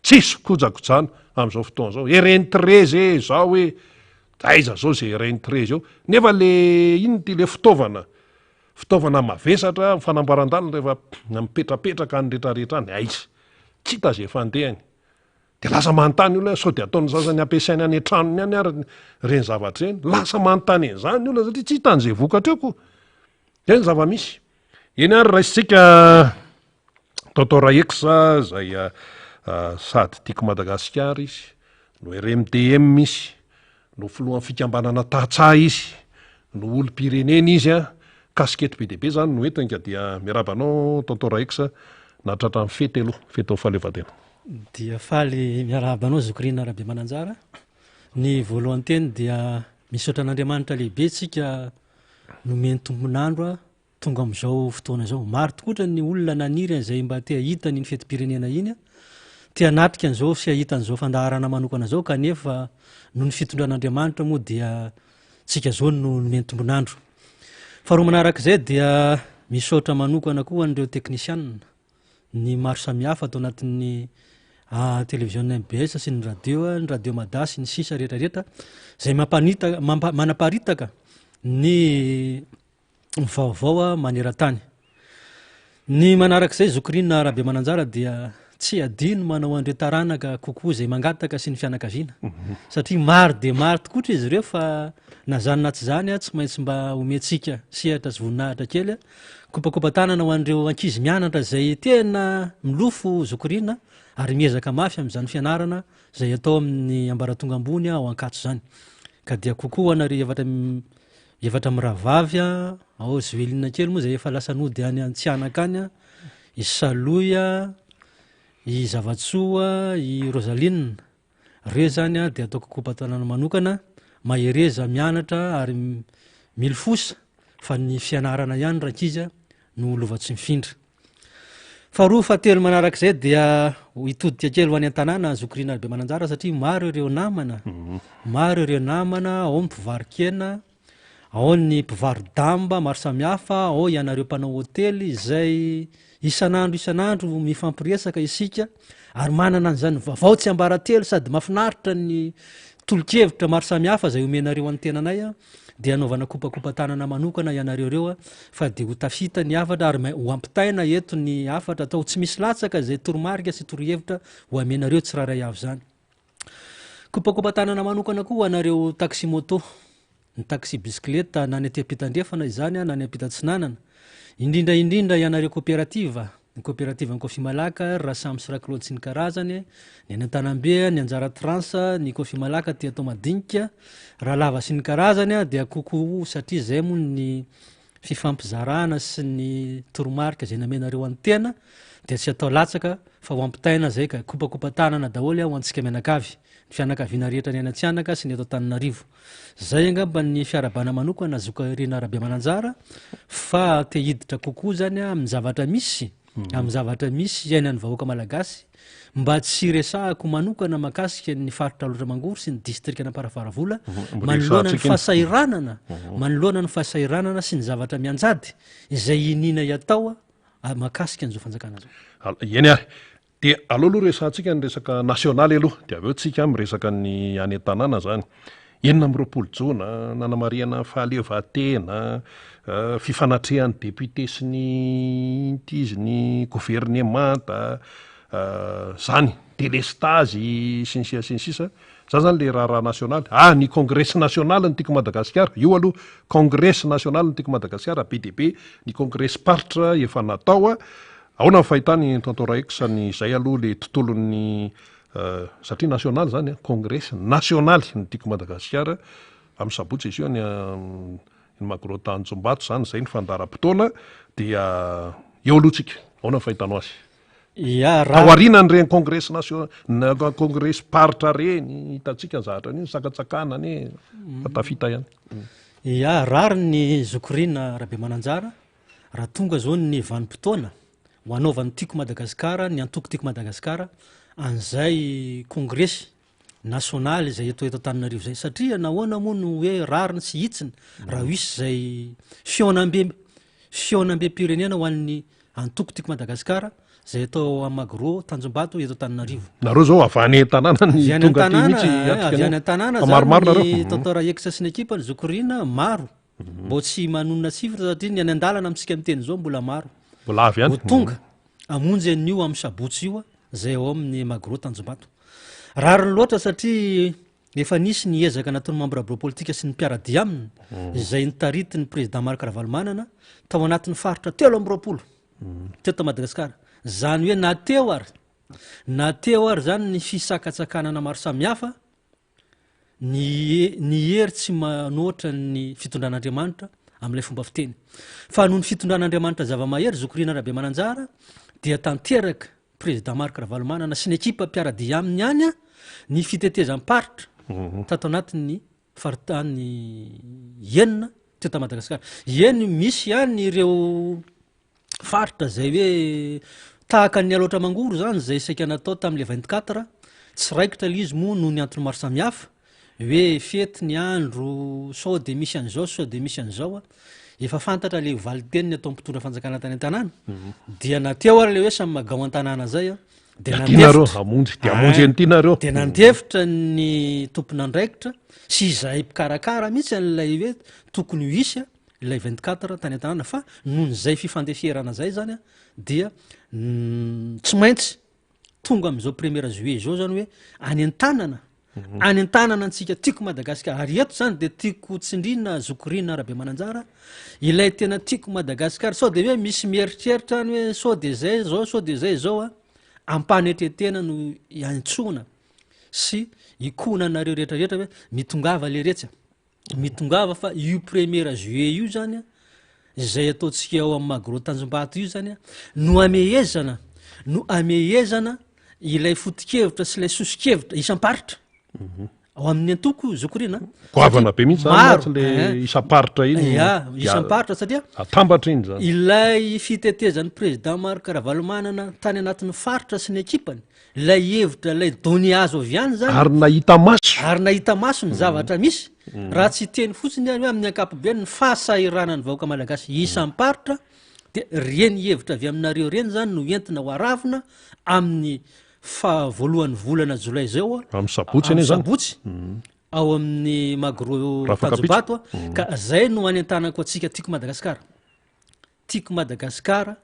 tsisy kojakojana amin'izao fotoana izao. Ireny Trezy e, zao e, aiza zao ze ireny Trezy eo? Nefa le inona ity le fitaovana, fitaovana mavesatra amin'ny fanamboaran-dalana rehefa mipetrapetraka any retraretra any, aiza? Tsy hita ze fandehany. Dia lasa manontany olona sao dia ataon'ny sasany ampiasainy any an-tranony any ary ireny zavatra ireny. Lasa manontany an'izany ny olona satria tsy hitany izay vokatra eo ko. Izay ny zava-misy. Eny ary raisintsika Tonton Raex izay sady Tiako Madagasikara izy, no RMDM izy, no filohan'ny fikambanana Tantsaha izy, no olom-pirenena izy an, kasikety be dia be izany no entiny ka dia miarahaba anao Tonton Raex nahatratra ny fety aloha, fetin'ny fahaleovantena. Dia faly miarahaba anao Zoky Rina Rabemananjara. Ny voalohan-teny dia misaotra an'Andriamanitra lehibe tsika nomeny tompon'andro tonga amin'izao fotoana izao. Maro tokoatra ny olona naniry an'izay mba te hahita an'iny fetim-pirenena iny, te hanatrika an'izao sy hahita an'izao fandaharana manokana izao kanefa noho ny fitondran'Andriamanitra moa dia tsika izao no nomeny tombon'andro. Faharoa manarak'izay dia misaotra manokana koa an'ireo teknisianina, ny maro samihafa ato anatin'ny televiziona MBS sy ny radio, ny radio Mada sy ny sisa rehetra rehetra izay mampanita- mampa- manaparitaka ny vaovao maneran-tany. Ny manarak'izay Zoky Rina Rabemananjara dia tsy adino manao an'ireo taranaka kokoa izay mangataka sy ny fianakaviana satria maro dia maro tokotra izy ireo fa na zany na tsy zany tsy maintsy mba omentsika sehatra sy voninahitra kely. Kopakopa-tanana ho an'ireo ankizy mianatra izay tena milofo Zoky Rina ary miezaka mafy amin'izany fianarana izay atao amin'ny ambaratonga ambony ao Ankatso izany. Ka dia kokoa ho anareo efatra Efatra mirahavavy a, ao Zoelina kely moa izay efa lasa nody any Antsihanaka any a, i Salohy a, i Zavatsoa, i Rosaline. Reo izany a dia ataoko kopa-tanana manokana, mahereza mianatra ary milofosa fa ny fianarana ihany rankizy a no lova tsy mifindra. Faharoa fahatelo manarak'izay dia hitodika kely ho any an-tanàna Zoky Rina Rabemananjara satria maro ireo namana, maro ireo namana, ao ny mpivaro-kena, ao ny mpivaro-damba maro samihafa, ao ianareo mpanao hotely izay isan'andro isan'andro mifampiresaka isika ary manana an'izany vaovao tsiambaratelo sady mahafinaritra ny tolo-kevitra maro samihafa izay omenareo an'ny tenanay dia anaovana kopakopa-tanana manokana ianareo ireo fa dia ho tafita ny hafatra ary ho ampitaina eto ny hafatra atao tsy misy latsaka izay toromarika sy torohevitra ho amenareo tsirairay avy izany. Kopakopa-tanana manokana koa ho anareo taxi moto, ny taxi bisikileta na ny aty ampita-andrefana izany na ny ampita-atsinanana, indrindra indrindra ianareo koperativa, ny koperativa ny Kofimalaka, ry Rasamy sy Raklôdy sy ny karazany, ny any Antanambe, ny Anjara Trans, ny Kofimalaka aty Antohomadinika, Ralava sy ny karazany dia coucou satria izay moa ny fifampizarana sy ny toromarika izay namenareo an'ny tena dia tsy atao latsaka fa ho ampitaina izay ka kopakopa-tanana daholo ho antsika mianakavy, ny fianakaviana rehetra ny any Antsihanaka sy ny eto Antananarivo. Izay angamba ny fiarahabana manokana Zoky Rina Rabemananjara fa te hiditra kokoa izany amin'ny zavatra misy, amin'ny zavatra misy iainan'ny vahoaka malagasy mba tsy resahako manokana mahakasika ny faritra Alaotra Mangoro sy ny distrikan'Amparafaravola manoloana ny fahasahiranana, manoloana ny fahasahiranana sy ny zavatra mianjady izay iniana iatao mahakasika an'izao fanjakana izao. Eny ary. Dia aleo aloha resahantsika ny resaka nasionaly aloha dia avy eo tsika miresaka ny any an-tanàna zany. 26 jona, nanamarihana ny fahaleovantena, fifanatrehan'ny député sy ny inty izy ny governemanta, zany, delestazy sy ny sisa sy ny sisa. Zany zany le raharaha nasionaly. Ah, ny kongresy nasionaly ny Tiako Madagasikara. Io aloha, kongresy nasionaly ny Tiako Madagasikara, be dia be ny kongresim-paritra efa natao. Ahoana ny fahitany Tonton Raex ny izay aloha le tontolon'ny satria nasionaly zany an, kongresy nasionaly ny Tiako Madagasikara amin'ny sabotsy izy io any ny Magro Tanjombato zany izay ny fandaharam-potoana dia eo aloha tsika. Ahoana ny fahitanao azy? Ya, raha. Tao aorianan'ireny kongresy nasio- na kongresim-paritra ireny, hitantsika ny zavatra iny, sakantsakana anie fa tafita ihany. Ya, rariny ny Zoky Rina Rabemananjara Raha tonga izao ny vanim-potoana ho hanaovan'ny Tiako Madagasikara, ny antoko Tiako Madagasikara, an'izay kongresy nasionaly izay eto eto Antananarivo izay. Satria nahoana moa no hoe rariny sy hitsiny raha ho hisy izay fihaonambe fihaonambem-pirenena ho an'ny antoko Tiako Madagasikara izay atao ao amin'ny Magro Tanjombato eto Antananarivo. Nareo zao avy any an-tanàna ny Avy any tonga aty an-tanàna, mihitsy eh, hiatrika avy any an'io. an-tanàna Fa zany maromaro nareo. ny Tonton Rahex sy ny ekipany, Zoky Rina, maro. Mbô tsy manonona chiffre satria ny any an-dalana amintsika miteny izao mbola maro. Mbola avy any. Ho tonga hamonjy an'io amin'ny sabotsy io izay ao amin'ny Magro Tanjombato. Rariny loatra satria efa nisy ny ezaka nataon'ny mambra birao politika sy ny mpiara-dia aminy izay notaritin'ny président Marc Ravalomanana tao anatin'ny faritra 23 teto Madagasikara. Izany hoe na teo ary na teo ary izany ny fisakatsakanana maro samihafa ny ny hery tsy manoatra ny fitondran'Andriamanitra amin'ilay fomba fiteny. Fa noho ny fitondran'Andriamanitra zava-mahery, Zoky Rina Rabemananjara dia tanteraka Président Marc Ravalomanana sy ny ekipa mpiara-dia aminy ihany ny fitetezam-paritra tato anatin'ny faritany enina teto Madagasikara. Eny misy ihany ireo faritra izay hoe tahaka ny Alaotra Mangoro izany izay saika natao tamin'ilay 24, tsy raikitra ilay izy moa noho ny antony maro samihafa, hoe fety ny andro, sao dia misy an'izao, sao dia misy an'izao. Efa fantatra ilay valin-teny nataon'ny mpitondra fanjakana tany an-tanàna, dia na teo ary ilay hoe samy magao an-tanàna izay, dia Dia nareo hamonjy, dia hamonjy an'ity nareo. Dia nandefitra ny tompon'andraikitra sy izahay mpikarakara mihitsy an'ilay hoe tokony ho hisy ilay 24 tany an-tanàna fa noho izay fifandeferana zay zany a dia tsy maintsy tonga amin'izao première juillet zao zany hoe any an-tanana any an-tanana antsika tiako Madagasikara ary eto zany de tiako tsindrina zokorina Rabemananjara ilay tena tiako Madagasikara sao de hoe misy mieritreritra any hoe sao de zay zao sao de zay zao a ampanetretena no iantsoana sy ikonanareo rehetrarehetra hoe mitongava leretsy a Mitongava fa io première juillet io zany a, izay ataontsika ao amin'ny Magro Tanjombato io zany a, no amehezana, no amehezana ilay foto-kevitra sy ilay soso-kevitra isam-paritra ao amin'ny antoko Zoky Rina. Goavana be mihitsy zany Maro, mantsy le eh. isam-paritra iny. Ya, Dia isam-paritra satria atambatra iny zany. Ilay fitetezan'ny président Marc Ravalomanana tany anatin'ny faritra sy ny ekipany, Ilay hevitra, ilay données azo avy any zany. Ary nahita maso. Ary nahita maso ny zavatra misy. Raha tsy hiteny fotsiny ary hoe amin'ny ankapobeny ny fahasahiranan'ny vahoaka malagasy isam-paritra dia ireny hevitra avy aminareo ireny zany no entina ho aravina amin'ny faha voalohan'ny volana jolay izao. Amin'ny sabotsy anie zany. Amin'ny sabotsy. Ao amin'ny Magro Rafakampitso. Tanjombato. Ka zay no anentanako antsika Tiako Madagasikara. Tiako Madagasikara.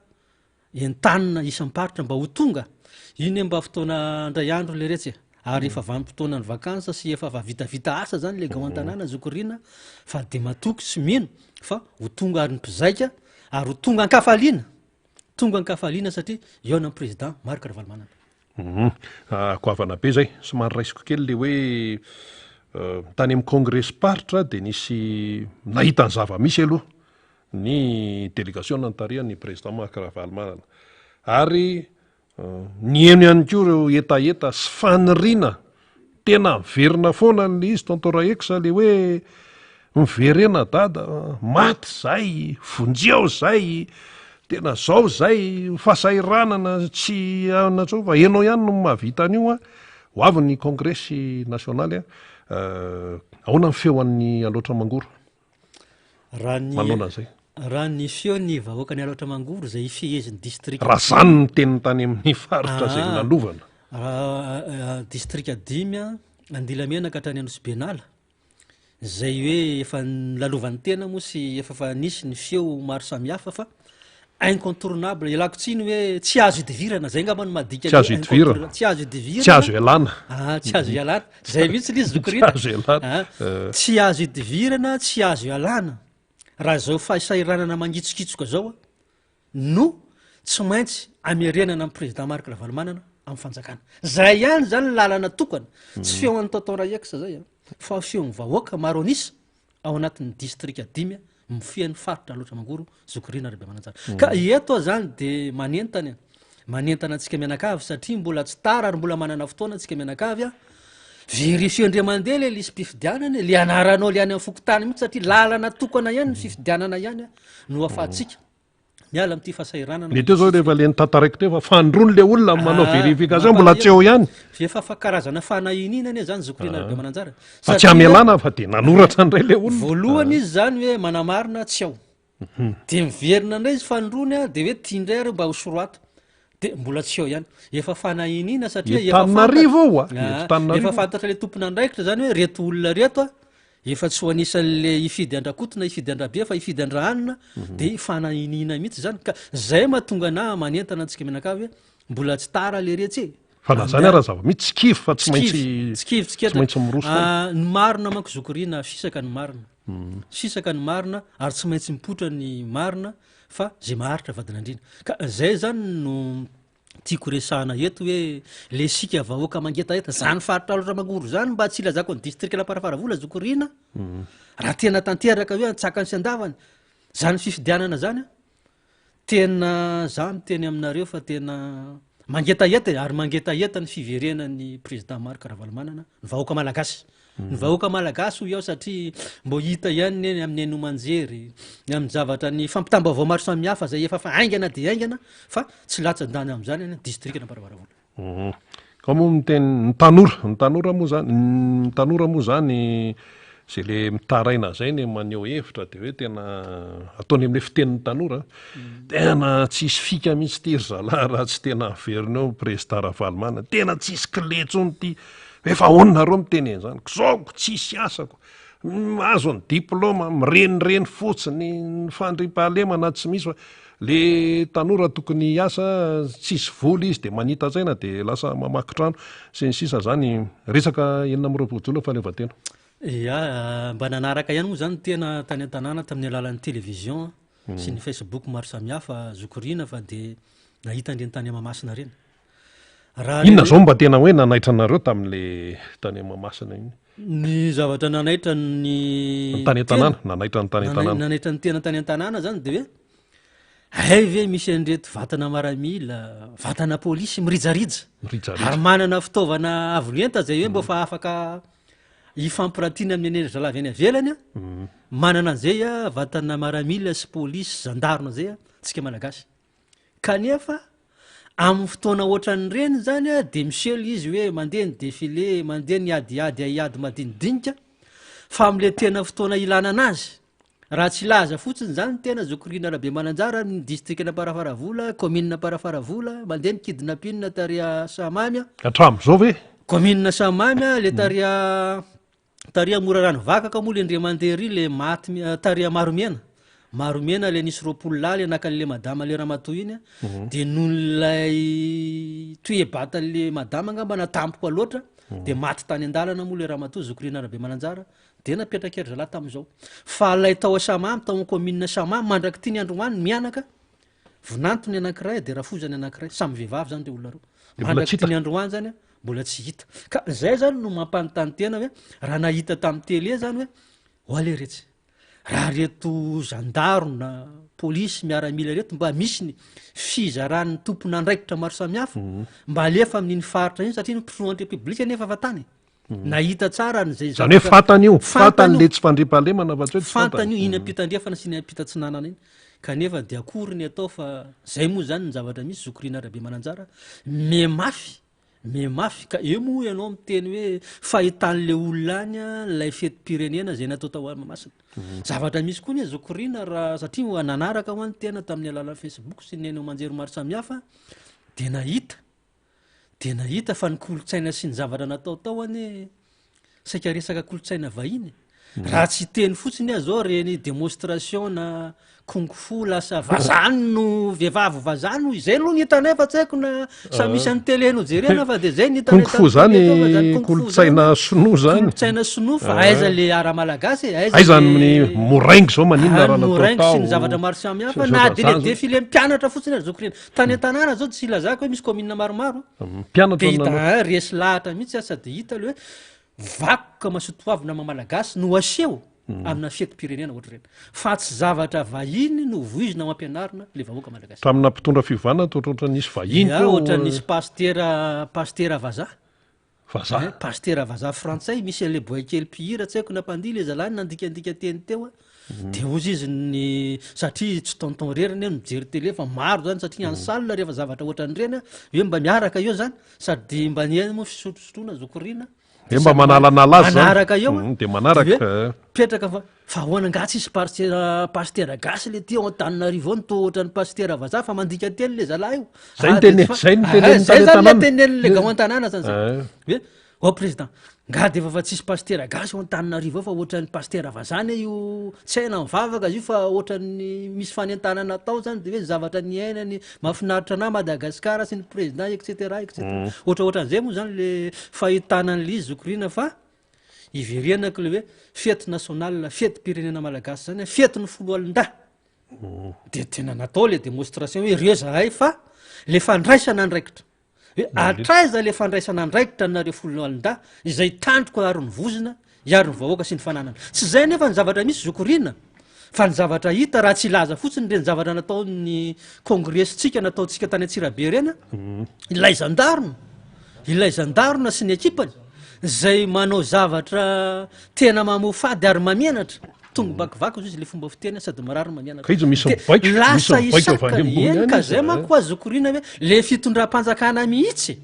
Entanina isam-paritra mba ho tonga. Iny mba fotoana indray andro leretsy e. Ary efa vanim-potoanan'ny vacances sy efa va vitavita asa zany le gao an-tanàna zoky Rina fa de matoky sy mino fa ho tonga ary ny mpizaika ary ho tonga an-kafaliana. Tonga an-kafaliana satria hihaona amin'ny président Marc Ravalomanana. Hum, goavana be zay. Somary raisiko kely le hoe tany amin'ny kongresim-paritra dia nisy nahita ny zava-misy aloha. ny delegasiona notarihan'ny Président Marc Ravalomanana. Ary niheno ihany koa ireo hetaheta sy faniriana tena miverina foana an'ilay izy Tonton Raex le hoe miverena dada, maty zay, vonjeo zay, tena zao zay, fahasahiranana tsy anona intsony fa enao ihany no mahavita an'io an. Ho avy ny kongresy nasionaly an. Ahoana ny feo an'ny Alaotra Mangoro? Raha ny manoloana an'izay. Raha ny feon'ny vahoakan'i Alaotra Mangoro izay ifehezin'ny distrika Raha izany ny teniny tany amin'ny faritra izay Ah, nolalovana. raha distrika dimy Andilamena ka hatrany Anosibenala izay hoe efa nolalovan'ny tena moa sy efa fa nisy ny feo maro samihafa fa incontournable, ialako tsiny hoe tsy azo idivirana, zay angamba no mahadika Tsy azo ny idivirana. incontournable, tsy azo idivirana. Tsy azo ialana. Ah, tsy azo ialana. Zay mihitsy ilay izy zoky Rina. Tsy azo ialana. Ah, Eh. tsy azo idivirana, tsy azo ialana. Raha izao fahasahiranana mangitsokitsoka zao no tsy maintsy amerenana ny président Marc Ravalomanana amin'ny fanjakana. Zay ihany zany ny lalana tokana. Tsy feon'ny Tonton Raex zay, fa feon'ny vahoaka maro an'isa. ao anatin'ny distrika dimy mifehy ny faritra Alaotra Mangoro, Zoky Rina Rabemananjara. Ka eto aho zany de manentana e, manentana antsika mianakavy satria mbola tsy tara ary mbola manana fotoana antsika mianakavy a. Vérifier indray mandeha le lisi-pifidianana e, le anaranao le any amin'ny fokontany mihitsy satria lalana tokana ihany ny fifidianana ihany no ahafahantsika. Miala amin'ity fahasahiranana Ny teo zao rehefa le notantaraiko teo fa fanindroany le olona manao vérification mbola tsy eo ihany. Efa fa karazana fanahiniana anie zany zoky Rina Rabemananjara. Fa tsy hamelana fa de nanoratra indray le olona. Voalohany izy zany hoe manamarina tsy ao. De miverina indray izy fanindroany a de hoe ty indray ary mba ho soroato. De mbola tsy eo ihany. Efa fanahiniana satria efa Antananarivo io a. Eto Efa fantatra le tompon'andraikitra zany hoe reto olona reto a Efa tsy ho anisan'le hifidy an-dRakoto na hifidy an-dRabe fa hifidy an-dRahanina de fanahiniana mihitsy zany ka zay mahatonga anah manentana antsika mianakavy hoe mbola tsy tara le retsy e! Fa na zany ara zava-misy tsy kivy fa tsy maintsy tsy kivy tsy tsy maintsy miroso foana. Ny marina manko zoky Rina fisaka ny marina, fisaka ny marina ary tsy maintsy mipoitra ny marina fa zay maharitra vadin'andriana ka zay zany no Tiako resahana eto hoe le isika vahoaka mangetaheta zany faritra Alaotra Mangoro zany mba tsy ilazako ny distrikan'Amparafaravola zoky Rina raha tena tanteraka hoe antsakany sy andavany zany fifidianana zany an, tena za miteny aminareo fa tena mangetaheta e, ary mangetaheta ny fiverenan'ny président Marc Ravalomanana ny vahoaka malagasy. Ny vahoaka malagasy hoy aho satria mbô hita ihany ny amin'ny haino aman-jery, ny amin'ny zavatra ny fampitam-baovao maro samihafa izay efa fa haingana dia haingana fa tsy latsa-danja amin'izany ny distrikan'Amparafaravola. Ka moa miteny ny tanora, ny tanora moa zany, ny tanora moa zany zay le mitaraina zay ny maneho hevitra de hoe tena ataony amle fitenin'ny tanora, tena tsisy fika mihitsy ty ry zalahy raha tsy tena averina eo prezida Ravalomanana, tena tsisy clé tsony ty. Efa ahoana nareo miteny an'izany? K'zao tsisy asako, mahazo ny diplôme, mirenireny fotsiny, ny fandriampahalemana tsy misy fa le tanora tokony hiasa tsisy vola izy de manita-tsaina de lasa mamaky trano sy ny sisa zany, resaka 26 jona fahaleovantena. Ya, mba nanaraka ihany moa zany ny tena tany an-tanàna tamin'ny alalan'ny télévision sy ny facebook maro samihafa zoky Rina fa de nahita an'ireny tany Mahamasina ireny. Raha Inona zao mba tena hoe nanaitra anareo tamin'le tany Mahamasina iny? Ny zavatra nanaitra ny Ny tany an-tanàna, nanaitra ny tany an-tanàna. Nanaitra ny tena tany an-tanàna zany de hoe hay ve misy an'ireto vatana maramila, vatana polisy mirijarija. Mirijarija. Ary manana fitaovana avo lenta zay hoe mba fa afaka hifampiratiana amin'ny an'ery zalahy avy any ivelany a. Manana an'izay a vatana maramila sy polisy, zandarma zay a, tsika malagasy. Kanefa amin'ny fotoana ohatran'ireny zany a de miseho le izy hoe mandeha ny défilé, mandeha ny adiady haiady madinidinika, fa am'le tena fotoana ilana anazy, raha tsy hilaza fotsiny zany ny tena zoky Rina Rabemananjara amin'ny distrikan'Amparafaravola, commune Amparafaravola, mandeha ny kidnapping tary Sahamamy a. Hatramin'izao ve? Commune Sahamamy a, le tary Tary Morarano Vakaka moa le ndre mandeha ry le maty tary Maromena, Maromena le nisy 20 lahy le naka an'le madama le ramatoa iny de noho ilay toe-batan'le madama angamba na tampoka loatra de maty tany an-dalana moa le ramatoa zoky Rina Rabemananjara de napetraka ry zalahy tamin'izao. Fa ilay tao Samamy, tao amin'ny commune Samamy mandrak'ity ny androany mianaka Vinanto ny anankiray dia rafoza ny anankiray, samy vehivavy zany ireo olona ireo. Dia mbola tsy hita. Mandrak'ity ny androany zany mbola tsy hita. Ka zay zany no mampanontany tena hoe raha nahita tamin'ny télé zany hoe ho ale retsy, raha reto zandaro na polisy miaramila reto mba misy ny fizaran'ny tompon'andraikitra maro samihafa mba alefa amin'iny faritra iny satria ny filohan'ny repoblika nefa efa tany e. Nahita tsara an'izay Izany hoe fantany io, fantany le tsy fandriampahalemana fa tsy hoe tsy fantany. Fantany io, iny ampitandrefana sy iny ampitatsinanana iny. Kanefa dia akory ny atao fa zay moa zany ny zavatra misy, zoky Rina Rabemananjara, miha mafy, miha mafy. Ka eo moa ianao miteny hoe fahitan'le olona any ilay fetim-pirenena izay natao tao Mahamasina. Zavatra misy koa anie zoky Rina raha satria nanaraka hoa ny tena tamin'ny alalan'ny facebook sy ny haino aman-jery maro samihafa dia nahita. Dia nahita fa ny kolontsaina sy ny zavatra natao tao anie saika resaka kolontsaina vahiny e. Raha tsy hiteny fotsiny aho zao reny démonstration na kung fu lasa vazaha no vehivavy vazaha no izay aloha ny hitanay fa tsy haiko na samy misy an'ny télé no jerena fa dia zay ny hitanay Kung fu tamin'ny télé tao fa zany zany kung fu kolontsaina zany sinoa zany. kolontsaina sinoa fa aiza le ara malagasy e, aiza Aiza le ny moraingy zao maninona Ah, raha ny natao moraingy sy ny tao zavatra maro samihafa sy na dia le zao. défilé mpianatra fotsiny ary zoky reny. Tany an-tanàna zao tsy ilazako hoe misy commune maromaro Mpianatra de hita nanao. ah, resy lahatra mihitsy aho sady hita le hoe vakoka masotoavina maha malagasy no aseho amina fetim-pirenena ohatr'ireny fa tsy zavatra vahiny no voizina ho ampianarina le vahoaka malagasy. Tamina mpitondra fivavahana toa ohatran'ny nisy vahiny Ya, teo. ohatran'ny nisy pasitera pasitera vazaha. Vazaha. Eh, pasitera vazaha frantsay misy an'le boay kely mpihira tsy haiko na mpandihy le zalahy nandikandika teny teo a. De hozy izy ny satria tsy tonton irery anie no mijery télé fa maro zany satria en salle rehefa zavatra ohatran'ireny a, hoe mba miaraka eo zany sady mba ny moa fisotrosotroana zokorina. Hoe mba manalanala azy zany. Manaraka eo a. De manaraka. De hoe mipetraka fa fa ahoana angaha tsisy pastera pasitera gasy le ty ao Antananarivo ao no toa ohatran'ny pasitera vazaha fa mandika teny le zalahy io. Zay no tene- zay no tenenin'ny Zay tany zany le an-tanàna. tenenin'le gao an-tanàna zany zay. Eh. Hoe Ô président, nga de efa fa tsisy pasitera gasy ao Antananarivo ao fa ohatran'ny pasitera vazaha anie io, tsy hay na mivavaka izy io fa ohatran'ny misy fanentanana atao zany de hoe zavatra niainany mahafinaritra anah Madagascar sy ny président et cetera et cetera. Ohatraohatran'izay moa zany le fahitana an'le izy zoky Rina fa iverenako le hoe fety nationale, fetim-pirenena malagasy zany an, fetin'ny foloalindahy. De tena natao le démonstration hoe ireo zahay fa le fandraisana andraikitra. Hoe hatraiza le fandraisana andraikitra anareo foloalindahy izay tandroka ary ny vozona hiaro ny vahoaka sy ny fananana. Tsy izay anefa ny zavatra misy zoky Rina fa ny zavatra hita raha tsy hilaza fotsiny ireny zavatra nataon'ny kongresintsika nataontsika tany Antsirabe ireny ilay zandarma ilay zandarma sy ny ekipany izay manao zavatra tena mamoafady ary mamenatra. Tongo-bakivaky hozy izy le fomba fiteny sady marary no mamianatra. Ka izy misy mibaiko, misy Lasa mibaiko avy isaka, any ambony eny any ka izy zay eh. manko azo koriana hoe le fitondram-panjakana mihitsy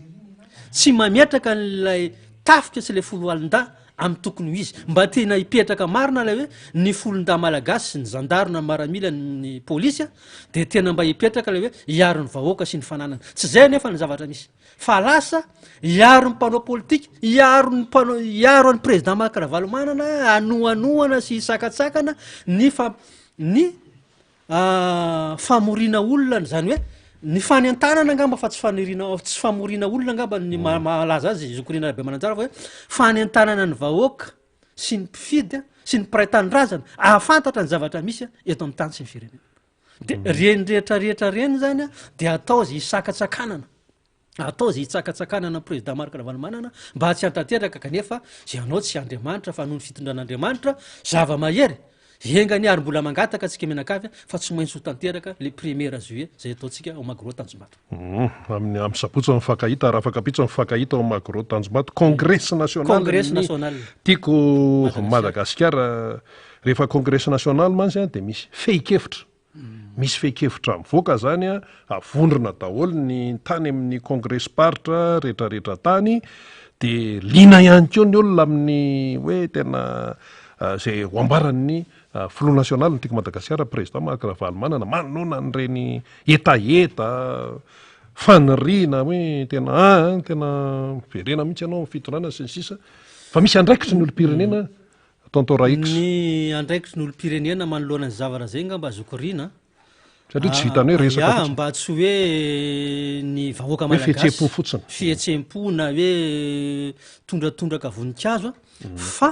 tsy mametraka an'ilay tafika sy le foloalindahy amin'ny tokony ho izy. Mba tena hipetraka marina ilay hoe ny folondahy malagasy sy ny zandary na ny maramila ny polisy dia tena mba hipetraka ilay hoe hiaro ny vahoaka sy ny fananana. Tsy zay anefa ny zavatra misy. Fa lasa hiaro ny mpanao politika, hiaro ny mpanao, hiaro an'i président Marc Ravalomanana hanohanohana sy hisakatsakana ny fa- ny famoriana olona, izany hoe ny fanentanana angamba fa tsy faniriana, tsy famoriana olona angamba ny maha- mahalaza azy Zoky Rina Rabemananjara fa hoe fanentanana ny vahoaka sy ny mpifidy sy ny mpiray tanindrazana ahafantatra ny zavatra misy eto amin'ny tany sy ny firenena. De reny rehetra rehetra reny zany a de atao zay hisakatsakanana, atao zay hitsakatsakanana ny président Marc Ravalomanana mba tsy hantanteraka kanefa zay anao tsy Andriamanitra fa noho ny fitondran'Andriamanitra zava-mahery, enga anie ary mbola mangataka antsika mianakavy fa tsy maintsy ho tanteraka le premier juillet zay ataontsika ao Magro Tanjombato. Amin'ny amin'ny sabotsy mifankahita, rafakampitso mifankahita ao Magro Tanjombato, Kongresy nasionaly Kongresy nasionaly. Tiako Madagasikara. Rehefa Kongresy nasionaly mantsy dia misy fehin-kevitra. Misy fehin-kevitra mivoaka izany, avondrona daholo ny tany amin'ny kongresim-paritra rehetrarehetra tany, dia liana ihany koa ny olona amin'ny hoe tena izay ho ambaran'ny filoha nasionaly ny Tiako Madagasikara, Président Marc Ravalomanana, manoloana an'ireny hetaheta, faniriana hoe tena an, tena miverena mihitsy ianao amin'ny fitondrana sy ny sisa, fa misy andraikitry ny olom-pirenena Tonton Raix. Ny andraikitry ny olom-pirenena manoloana ny zavatra zay ngamba azo koriana an. Satria tsy vitan'ny hoe resaka Ya, fotsiny. mba tsy hoe ny vahoaka Hoe malagasy. fihetseham-po fotsiny. Fihetseham-po na hoe tondratondraka voninkazo an, fa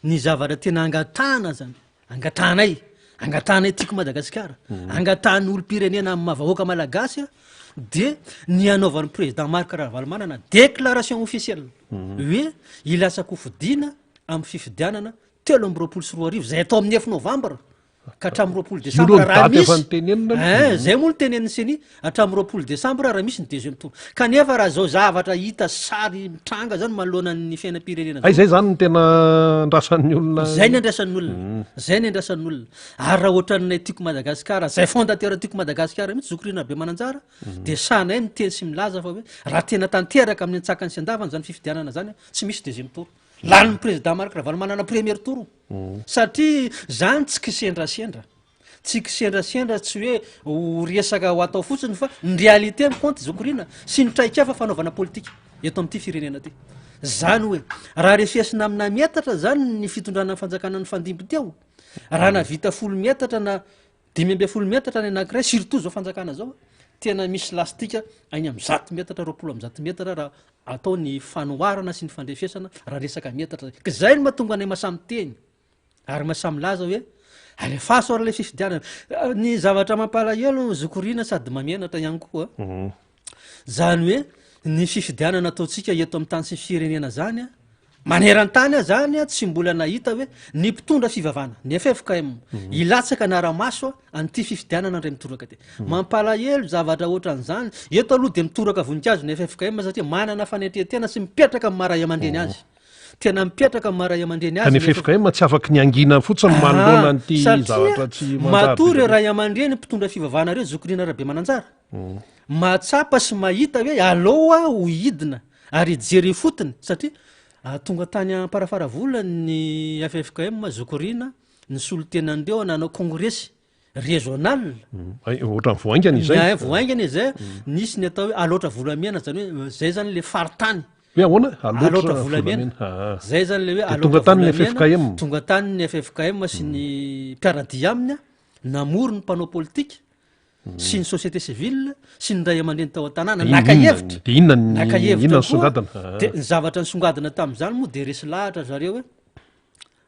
ny zavatra tena angatahana zany, angatahanay, angatahanay Tiako Madagasikara, angatahan'ny olom-pirenena amin'ny maha vahoaka malagasy an, dia ny hanaovan'ny président Marc Ravalomanana déclaration officielle hoe hilatsa-kofidina amin'ny fifidianana 2023 izay atao amin'ny ef novambra ka hatramin'ny 20 desambra raha misy eh, zay moa no tenenin'ny ceni hatramin'ny 20 desambra raha misy ny deuxième tour kanefa raha zao zavatra hita sary mitranga zany manoloana ny fiainam-pirenena Hay zay zany no tena andrasan'ny olona. Zay ny andrasan'ny olona. Mm. Zay ny andrasan'ny olona. Ary raha ohatran'ilay Tiako Madagasikara, zay fondateur Tiako Madagasikara mihitsy Zoky Rina Rabemananjara, mm. dia sahanay miteny sy milaza fa hoe raha tena tanteraka amin'ny antsakany sy andavany zany fifidianana zany, tsy misy deuxième tour. Lanin'ny président Marc Ravalomanana premier tour satria zany tsy kisendrasendra, tsy kisendrasendra tsy hoe ho resaka ho atao fotsiny fa ny réalité mi-compte zokoriana sy ny traikefa fanaovana politika eto amin'ity firenena ity. Zany hoe raha refesina amina metatra zany ny fitondrana ny fanjakana nifandimby teo, raha nahavita folo metatra na 15 metatra ny anankiray surtout zao fanjakana zao tena misy lastika any amin'ny 100 metatra 120 metatra raha atao ny fanoharana sy ny fandrefesana raha resaka metatra ka zay no mahatonga anay mahasahy miteny ary mahasahy milaza hoe alefaso ary le fifidianana ny zavatra mampalahelo zokorina sady mamenatra ihany koa mhm. zany hoe ny fifidianana ataontsika eto amin'ny tany sy ny firenena zany a Maneran-tany aza any tsy mbola nahita hoe ny mpitondra fivavahana, ny ffkm, hilatsaka hanara-maso an'ity fifidianana indray mitoraka ity. Mampalahelo zavatra ohatran'izany. Eto aloha dia mitoraka voninkazo ny ffkm satria manana fanetren-tena sy mipetraka amin'ny maha ray aman-dreny azy. Tena mipetraka amin'ny maha ray aman-dreny azy. Ka ny ffkm tsy afaky ny hangina fotsiny manoloana an'ity zavatra tsy manjary. Matoa ireo ray aman-dreny mpitondra fivavahana ireo Zoky Rina Rabemananjara mahatsapa sy mahita hoe aleo aho hidina ary hijery ifotony satria tonga tany Amparafaravola ny ffkm Zoky Rina ny solontenan'ireo nanao kongresy régional. Hay, ohatran'ny vao haingana izay. Hay, vao haingana izay. Nisy ny atao hoe Alaotra Volamena, zany hoe zay zany le faritany. Hoe ahoana? Alaotra Volamena. Ah. Zay zany le hoe Dia tonga Alaotra tany ny Volamena. FFKM. Tonga tany ny FFKM sy ny mpiara-dia aminy, namory ny mpanao politika sy ny société civile sy ny ray aman-dreny tao an-tanàna, Dia naka inona- hevitra. dia inona ny- Naka hevitra inona ny koa. songadina? Ah. Dia ny zavatra nisongadina tamin'izany moa dia resy lahatra zareo hoe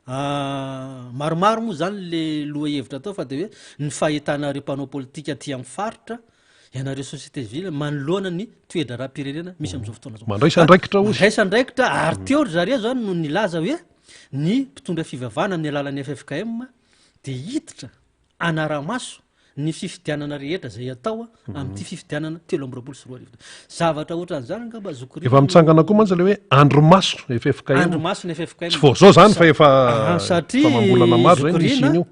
Maromaro moa zany le lohahevitra atao fa de hoe ny fahitana ireo mpanao politika aty amin'ny faritra, ianareo société civile manoloana ny toe-draharaham-pirenena misy amin'izao fotoana izao. Mandraisa andraikitra hozy. Mandraisa andraikitra ary teo ry zareo zany no nilaza hoe ny mpitondra fivavahana amin'ny alalan'ny ffkm de hiditra hanara-maso ny fifidianana rehetra izay atao amin'ity fifidianana 2023 ity. Zavatra ohatran'izany angamba zoky Efa mitsangana koa mantsy ilay hoe andrimaso ffkm. Andrimaso ny ffkm. Tsy vao izao izany fa efa satria efa amam-bolana maro izay nisy zoky iny io.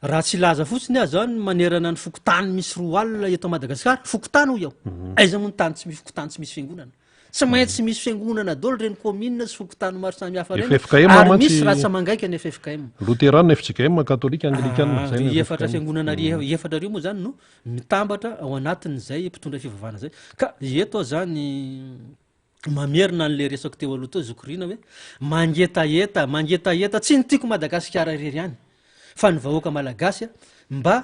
Raha tsy hilaza fotsiny aho izany manerana ny fokontany misy 20 eto Madagasikara, fokontany hoy aho. Aiza moa ny tany tsy misy fokontany tsy misy fiangonana? Tsy maintsy misy fiangonana daholo ireny commune sy fokontany maro samihafa ireny FFKM ary mantsy misy ratsa-mangaika ny FFKM. Loterana, FJKM, Katolika, Anglikana, Ah, zay ny ry efatra FFKM. fiangonana ry efatra ireo moa zany no mitambatra ao anatin'izay mpitondra fivavahana zay. Ka eto aho zany mamerina an'le resako teo aloha teo Zoky Rina hoe mangetaheta, mangetaheta tsy ny tiako Madagasikara irery ihany fa ny vahoaka malagasy mba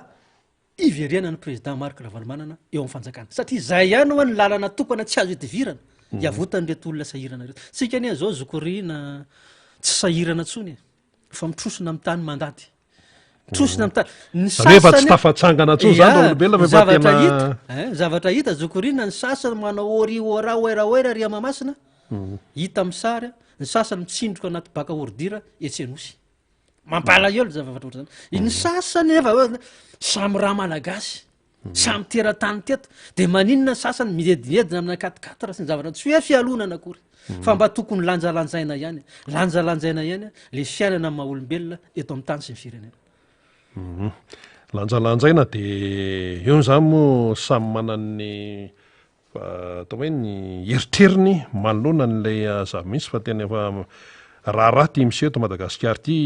hiverenan'ny président Marc Ravalomanana eo amin'ny fanjakana satria izay ihany hoa ny lalana tokana tsy azo idivirana hiavotan'ireto olona sahirana ireto. Tsika anie zao zokorina tsy sahirana tsony e, fa mitrosona amin'ny tany mandady. Mitrosona amin'ny tany. Ny Zany hoe efa tsy sasany tafatsangana tsony zany Ya, raolombelona fa ny efa zavatra tena hita, eh, ny zavatra hita zokorina ny sasany manao ori ora oera oera ry Mahamasina, hita amin'ny sary, ny sasany mitsindroka anaty baka ordure etsy Anosy. Mampalahelo zany zavatra ohatr'izany. Ny sasany nefa hoe samy raha malagasy, samy teratany teto, de maninona ny sasany miedinedina amina quatre quatre sy ny zavatra tsy hoe fialonana akory fa mba tokony lanjalanjaina ihany, lanjalanjaina ihany le fiainana maha olombelona eto amin'ny tany sy ny firenena. Lanjalanjaina de eo zany moa samy manana ny Atao hoe ny eritreriny manoloana an'ilay zava-misy fa tena efa raharaha ity miseho eto Madagasikara ity.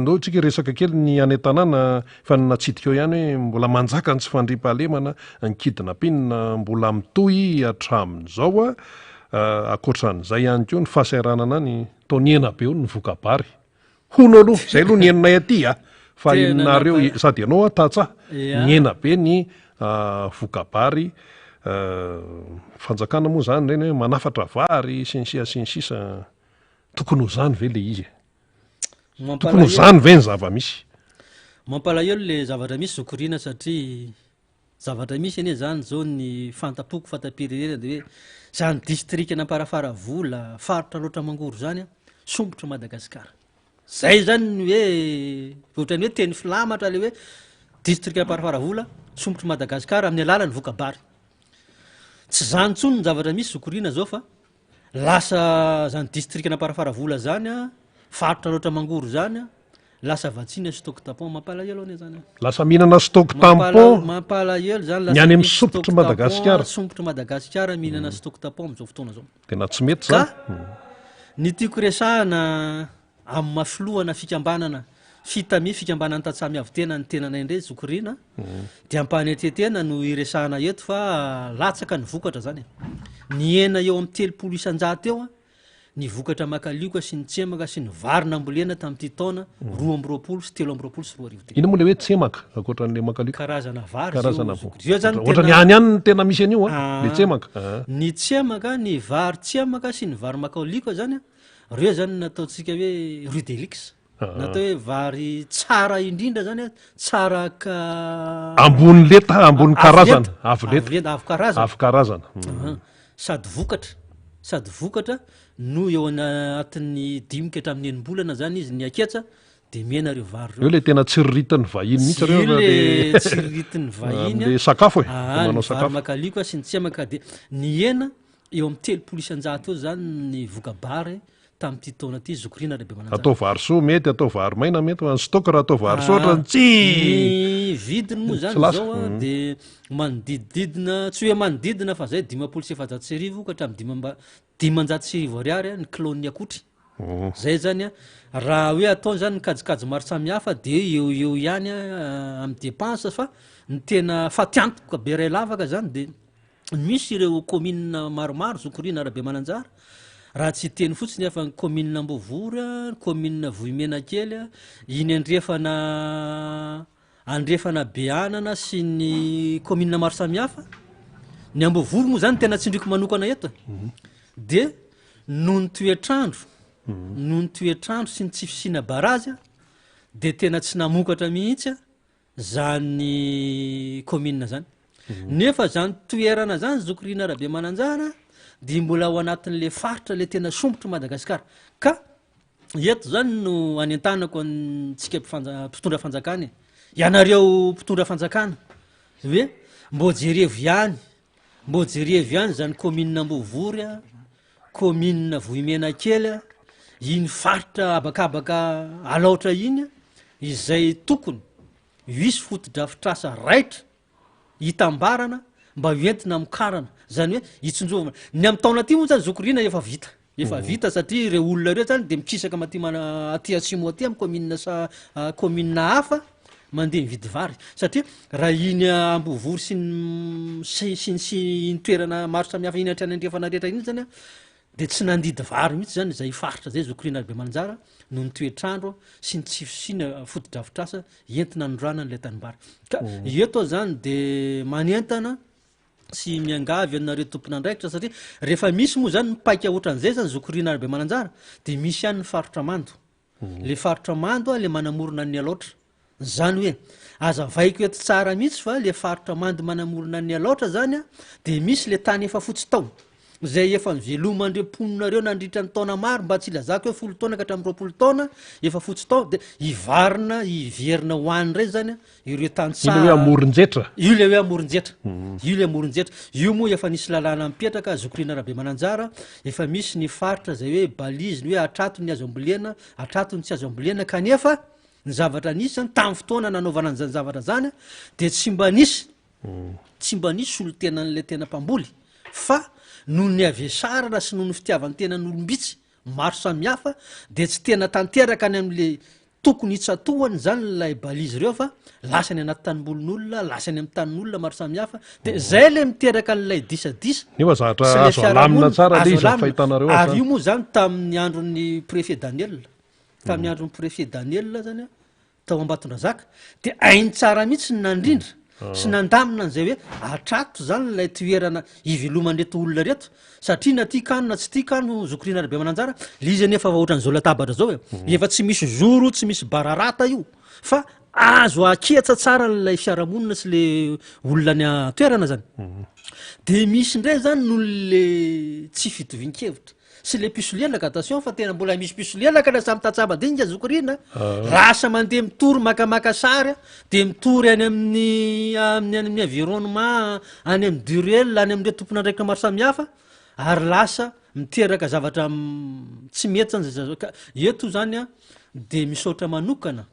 Ndao tsika hiresaka kely ny any an-tanàna, efa natsidika eo ihany hoe mbola manjaka ny tsy fandriampahalemana, ny kidnapping mbola mitohy hatramin'izao. Ankoatran'izay ihany koa ny fahasahiranana any, toa nihena be hono ny voka-bary. Hono aloha, zay aloha ny henonay aty a! Fa Tena henonareo, nampa- sady ianao a tantsaha, Ia. nihena be ny voka-bary, fanjakana moa zany ireny hoe manafatra vary sy ny sisa sy ny sisa, tokony ho zany ve le izy e? Tokony ho Mampalahelo. zany ve ny zava-misy? Mampalahelo le zavatra misy Zoky satria Zavatra misy anie zany zao ny fanta-poko fanta-pirenena de hoe zany distrikan'Amparafaravola, faritra Alaotra Mangoro zany an, sompotry Madagasikara. Zay zany ny hoe ohatran'ny hoe teny filamatra le hoe distrikan'Amparafaravola, sompotry Madagasikara amin'ny alalan'ny voka-bary. Tsy zany intsony ny zavatra misy Zoky zao fa lasa zany distrikan'Amparafaravola zany an, faritra Alaotra Mangoro zany an, Lasa vatsiana stock tampon, mampalahelo anie zany an. Lasa mihinana stock tampon. Mampalahelo zany Ny lasa any amin'ny misy stock sompitr'i tampon, Madagasikara. sompitr'i Madagasikara mihinana stock tampon amin'izao fotoana izao. Tena tsy mety Ka zany. ny tiako resahana amin'ny maha filohana fikambanana Fitami, fikambanan'ny tantsaha miavo-tena ny tenanay indray Zoky Rina, dia am-pahanetren-tena no iresahana eto fa latsaka ny vokatra zany e. Nihena eo amin'ny 30 isan-jato eo ny vokatra makalioka sy ny tsemaka sy ny vary nambolena tamin'ity taona 2022 2023 ity. Inona moa ilay hoe tsemaka ankoatra an'ilay makalioka? Karazana vary Karazana zio, vary. zio zany Ohatran'ny tena any ihany no tena misy an'io an, Ah. ilay tsemaka. Ah. Ny tsemaka, ny vary tsemaka sy ny vary makalioka zany an, ireo zany no nataontsika hoe rudelix. Ah. Natao hoe vary tsara indrindra zany an, tsara ka Ambony lenta, ambony Avo karazana, lenta. avo lenta. Avo lenta, avo karazana. Avo karazana. Aha. Sady vokatra, sady vokatra no eo anatin'ny dimy ka hatramin'ny enim-bolana zany izy ny aketsa de mihena ireo vary Eo ireo. le tena tsiriritin'ny vahiny mihitsy Io ireo le le tsiriritin'ny vahiny Am'le sakafo e, Aha, ny manao vary sakafo. makalioka sy ny tsemaka de nihena eo amin'ny 30% eo zany ny voka-bary. tamin'ity taona ity zoky Rina Rabemananjara. Atao vary soa mety, atao vary maina mety, fa ny stock raha atao vary soa ohatran'ny tsy Ny vidiny moa zany tsy lasa. zao a de manodidididina, tsy hoe manodidina fa zay 1450 ka hatramin'ny dimy amba- 1500 ariary ny kilaon'ny akotry. Zay zany a, raha hoe atao zany ny kajikajy maro samihafa de eo eo ihany a amin'ny dépense fa ny tena fatiantoka be ray lavaka zany de misy ireo commune maromaro Zokiorina Rabemananjara, raha tsy hiteny fotsiny aho fa ny commune Ambovory a, ny commune Vohimenakely a, iny andrefana Andrefana Beanana sy ny commune maro samihafa, ny Ambovory moa zany tena tsindriko manokana eto e, dia noho ny toetr'andro, noho ny toetr'andro sy ny tsy fisiana barazy dia tena tsy namokatra mihitsy zany commune zany. Nefa zany toerana zany zoky Rina Rabemananjara dia mbola ao anatin'le faritra le tena sompitr'i Madagasikara ka Eto zany no anentanako antsika mpifanja- mpitondra fanjakana e, ianareo mpitondra fanjakana hoe mbô jerevo ihany, mbô jerevo ihany zany commune Ambovory a, commune Vohimenakely a, iny faritra habakabaka Alaotra iny a, izay tokony hisy fotodrafitrasa raitra hitambarana mba ho entina hamokarana, zany hoe hitsinjovana, ny amin'ny taona aty moa zany zoky Rina efa vita, efa vita satria ireo olona ireo zany de mikisaka maty mana- aty atsimo aty amin'ny commune sa- commune hafa mandeha mividy vary satria raha iny Ambovory sy ny sy sy ny sy iny toerana maro samihafa iny hatrany andrefana rehetra iny zany a de tsy nandidy vary mihitsy zany zay faritra zay zoky Rina Rabemananjara noho ny toetr'andro sy ny tsy fisiana fotodrafitrasa entina anondrana an'ilay tanimbary. Ka eto aho zany de manentana sy miangavy anareo tompon'andraikitra satria rehefa misy moa zany ny paika ohatran'izay zany zoky Rina Rabemananjara de misy ihany ny faritra mando. Le faritra mando a le manamorona an'i Alaotra. Zany hoe azavaiko eto tsara mihitsy fa le faritra mando manamorona an'i Alaotra zany a de misy le tany efa fotsy tao. Izay efa niveloman'ireo mponina ireo nandritra ny taona maro, mba tsy ilazako hoe folo taona ka hatramin'ny 20 taona, efa fotsy tao, dia hivarina, hiverina ho any indray zany ireo tantsaha. Io le hoe amoron-jetra. Io le hoe amoron-jetra. Io le amoron-jetra. Io moa efa nisy lalàna mipetraka, Zoky-Rina Rabemananjara, efa misy ny faritra izay hoe balise, ny hoe hatrato ny azo ambolena, hatrato ny tsy azo ambolena, kanefa ny zavatra nisy zany tamin'ny fotoana nanaovana an'izany zavatra zany dia tsy mba nisy Tsy mba nisy solontenan'ilay tena mpamboly fa noho ny havesarana sy noho ny fitiavan-tenan'olom-bitsy maro samihafa dia tsy tena tanteraka any amin'ilay tokony hitsatohany izany ilay balise ireo fa lasa any anaty tanimbolin'olona, lasa any amin'ny tanin'olona maro samihafa dia izay ilay miteraka an'ilay disadisa Nefa zavatra sy ilay azo alamina fiarahamonina tsara ilay azo izy ny alamina. fahitanareo azy Ary zany. io moa izany tamin'ny andron'ny préfet Daniel, tamin'ny andron'ny préfet Daniel zany an, tao Ambatondrazaka de hainy tsara mihitsy ny nandrindra sy nandamina an'izay hoe hatrato zany ilay toerana iveloman'ireto olona reto satria na tia kano na tsy tia kano zoky Rina Rabemananjara le izy anefa efa ohatran'izao latabatra zao e efa tsy misy zoro tsy misy bararata io fa azo aketsa tsara ilay fiarahamonina sy le olona any an-toerana zany de misy indray zany noho le tsy fitovian-kevitra Sy le mpisolelaka, attention fa tena mbola misy mpisolelaka na samy tantsaha madinika zoky Rina a, lasa mandeha mitory makamaka sary a, de mitory any amin'ny amin'ny any amin'ny environnement, any amin'ny durel, any amin'ireo tompon'andraikitra maro samihafa ary lasa miteraka zavatra tsy mety zany zay zavatra ka eto zany a de misaotra manokana,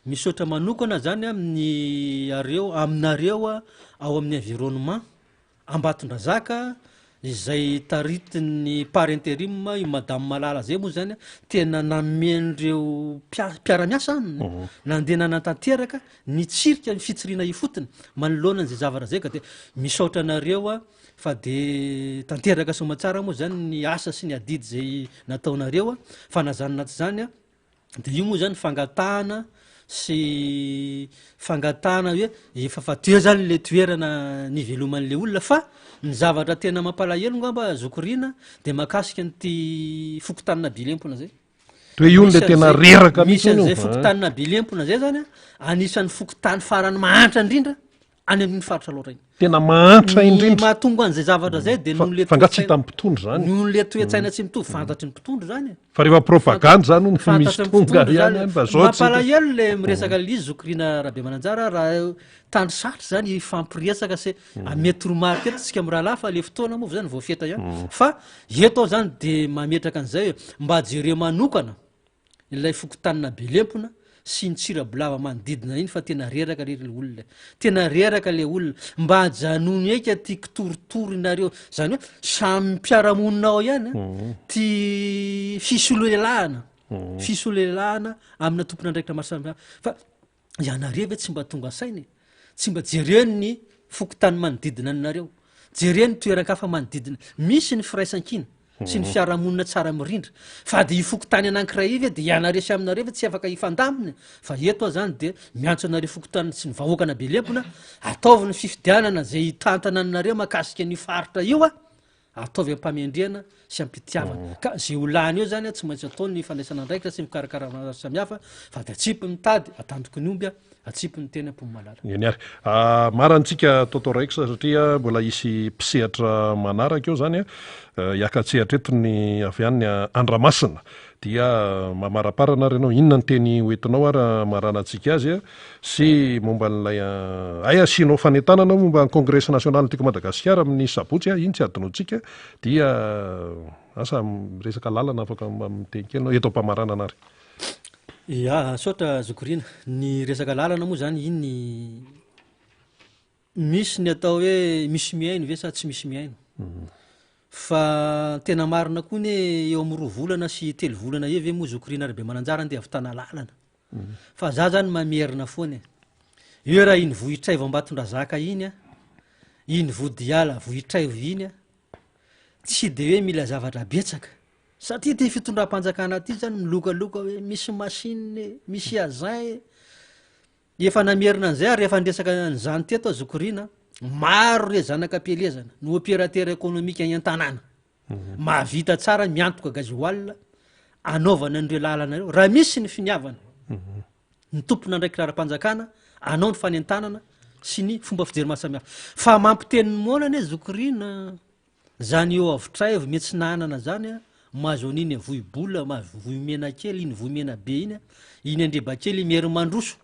misaotra manokana zany amin'ny areo aminareo a ao amin'ny environnement Ambatondrazaka, izay taritin'ny par interim i Madame Malala zay moa zany tena namen'ireo mpia- mpiara-miasa aminy nandeha nanatanteraka nitsirika ny fitsiriana ifotony manoloana an'izay zavatra zay ka de misaotra anareo aho fa de tanteraka soamatsara moa zany ny asa sy ny adidy zay nataonareo fa na zany na tsy zany a De io moa zany fangatahana sy fangatahana hoe efa fa teo zany le toerana niveloman'le olona fa ny zavatra tena mampalahelo ngamba zoky Rina de mahakasika an'ity fokontanina Bilempona zay. Toe io Misy le tena an'izay- reraka misy mihitsy hono an'izay io. fokontanina Bilempona zay zany a, anisan'ny fokontany farany mahantra indrindra. Any amin'iny faritra Alaotra iny. Tena mahantra Ny indrindra. mahatonga an'izay zavatra izay dia noho le Fa nga tsy toe-tsaina hitan'ny mpitondra izany? noho le toe-tsaina tsy mitovy, fantatry ny mpitondra izany e. Fa rehefa propagande izany hono misy Fantatry ny tonga mpitondra ihany izany. any fa zao tsy hita. Mampalahelo le miresaka an'ilay izy Zoky Rina Rabemananjara raha tany sarotra izany hifampiresaka sy hanome toromarika eto tsika mirahalahy fa le fotoana moa zany voafetra ihany. Fa eto aho zany de mametraka an'izay hoe mba jereo manokana ilay fokontanina Belempona sy ny Tsirabolava manodidina iny fa tena reraka re le olona e. Tena reraka le olona. Mba ajanony eky aty kitoritorinareo. Zany hoe samy mpiara-monina ao ihany an, ty fisolelahana, fisolelahana amina tompon'andraikitra maro samihafa. Fa Ianareo ve tsy mba tonga saina e? Tsy mba jereo ny fokontany manodidina anareo, jereo ny toeran-kafa manodidina. Misy ny firaisankina sy ny fiarahamonina tsara mirindra. Fa dia io fokontany anankiray io ve dia ianareo sy aminareo ve tsy afaka hifandamina? Fa eto aho zany dia miantso anareo fokontany sy ny vahoakana Belempona, ataovy ny fifidianana izay hitantana anareo mahakasika an'io faritra io a! Ataovy am-pamendrehana sy am-pitiavana. Ka ze ho lany eo zany a, tsy maintsy atao ny fandraisana andraikitra sy ny fikarakarana maro samihafa fa de atsipy ny tady, atandroky ny omby a, atsipy ny teny am-po malala. Eny ary. Marantsika Toto Rex satria mbola hisy mpisehatra manaraka eo zany a, hiaka-tsehatra eto ny avy any Andramasina. Dia mamaraparana ary ianao, inona ny teny ho entinao ary hamaranantsika azy a? Sy momba an'ilay hay asianao fanentanana momba ny Kongresy nasionalin'ny Tiako Madagasikara amin'ny sabotsy a, iny tsy adinointsika, dia asa resaka lalana afaka mba miteny kely ianao eto am-pamaranana ary. Ya, misaotra Zoky Rina. Ny resaka lalana moa zany iny Misy ny atao hoe misy mihaino ve sa tsy misy mihaino? Fa tena marina koa anie eo amin'ny roa volana sy telo volana eo ve moa zoky Rina Rabemananjara andeha havitana lalana? Fa za zany mamerina foana e. Eo raha iny Vohitraivo Ambatondrazaka iny a, iny Vodiala Vohitraivo iny a, tsy de hoe mila zavatra betsaka satria ity fitondram-panjakana ity zany milokaloka hoe misy machine e, misy agent e. Efa namerina an'izay ary efa niresaka an'izany teto aho zoky Rina, maro re zanaka am-pielezana no opérateur économique any an-tanàna, mahavita tsara miantoka gasoil anaovana an'ireo lalana ireo, raha misy ny finiavana, ny tompon'andraikitra ara-panjakana anao ny fanentanana sy ny fomba fijery maro samihafa. Fa mampiteny ny moana anie zoky Rina. Zany eo Avotraivo miatsinanana zany a, mahazo an'iny Vohibola, mahazo Vohimenakely, iny Vohimenabe iny a, iny Andrebakely, Imerimandroso,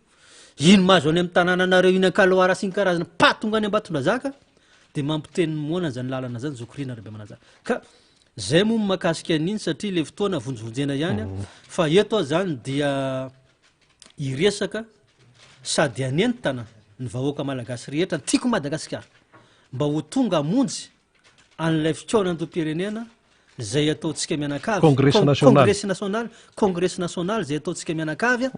iny mahazo any amin'ny tanànanareo iny Ankaloara sy ny karazany, pa tonga any Ambatondrazaka, de mampiteny ny moana zany lalana zany Zoky Rina Rabemananjara. Ka zay moa ny mahakasika an'iny satria le fotoana vonjivonjena ihany a, fa eto aho zany dia hiresaka sady hanentana ny vahoaka malagasy rehetra, ny tiako Madagasikara, mba ho tonga hamonjy an'ilay fikaonandoham-pirenena izay ataontsika mianakavy, Kongresy nasionaly. Kongresy nasionaly, Kongresy nasionaly izay ataontsika mianakavy,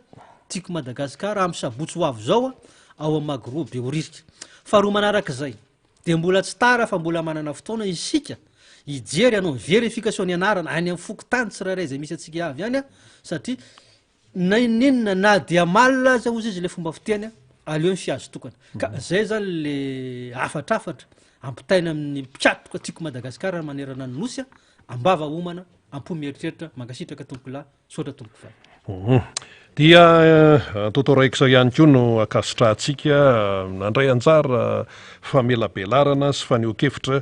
tiako Madagasikara, amin'ny sabotsy ho avy izao ao amin'ny Magro Behoririka. Faharoa manarak'izay, dia mbola tsy tara fa mbola manana fotoana isika hijery hanao ny vérification ny anarana any amin'ny fokontany tsirairay izay misy antsika avy any, satria Na inon'inona na dia mal aza ozy izy le fomba fiteny a, aleo ny fihazo tokana. Ka zay zany le hafatrafatra ampitaina amin'ny mpikatroka tiako Madagasikara manerana ny nosy a, ambava homana, am-po mieritreritra, mankasitraka tompokolahy, misaotra tompokovavy. Hum. Dia Toto Raikitra ihany koa no ankasitrahantsika nandray anjara famelabelarana sy fanehoan-kevitra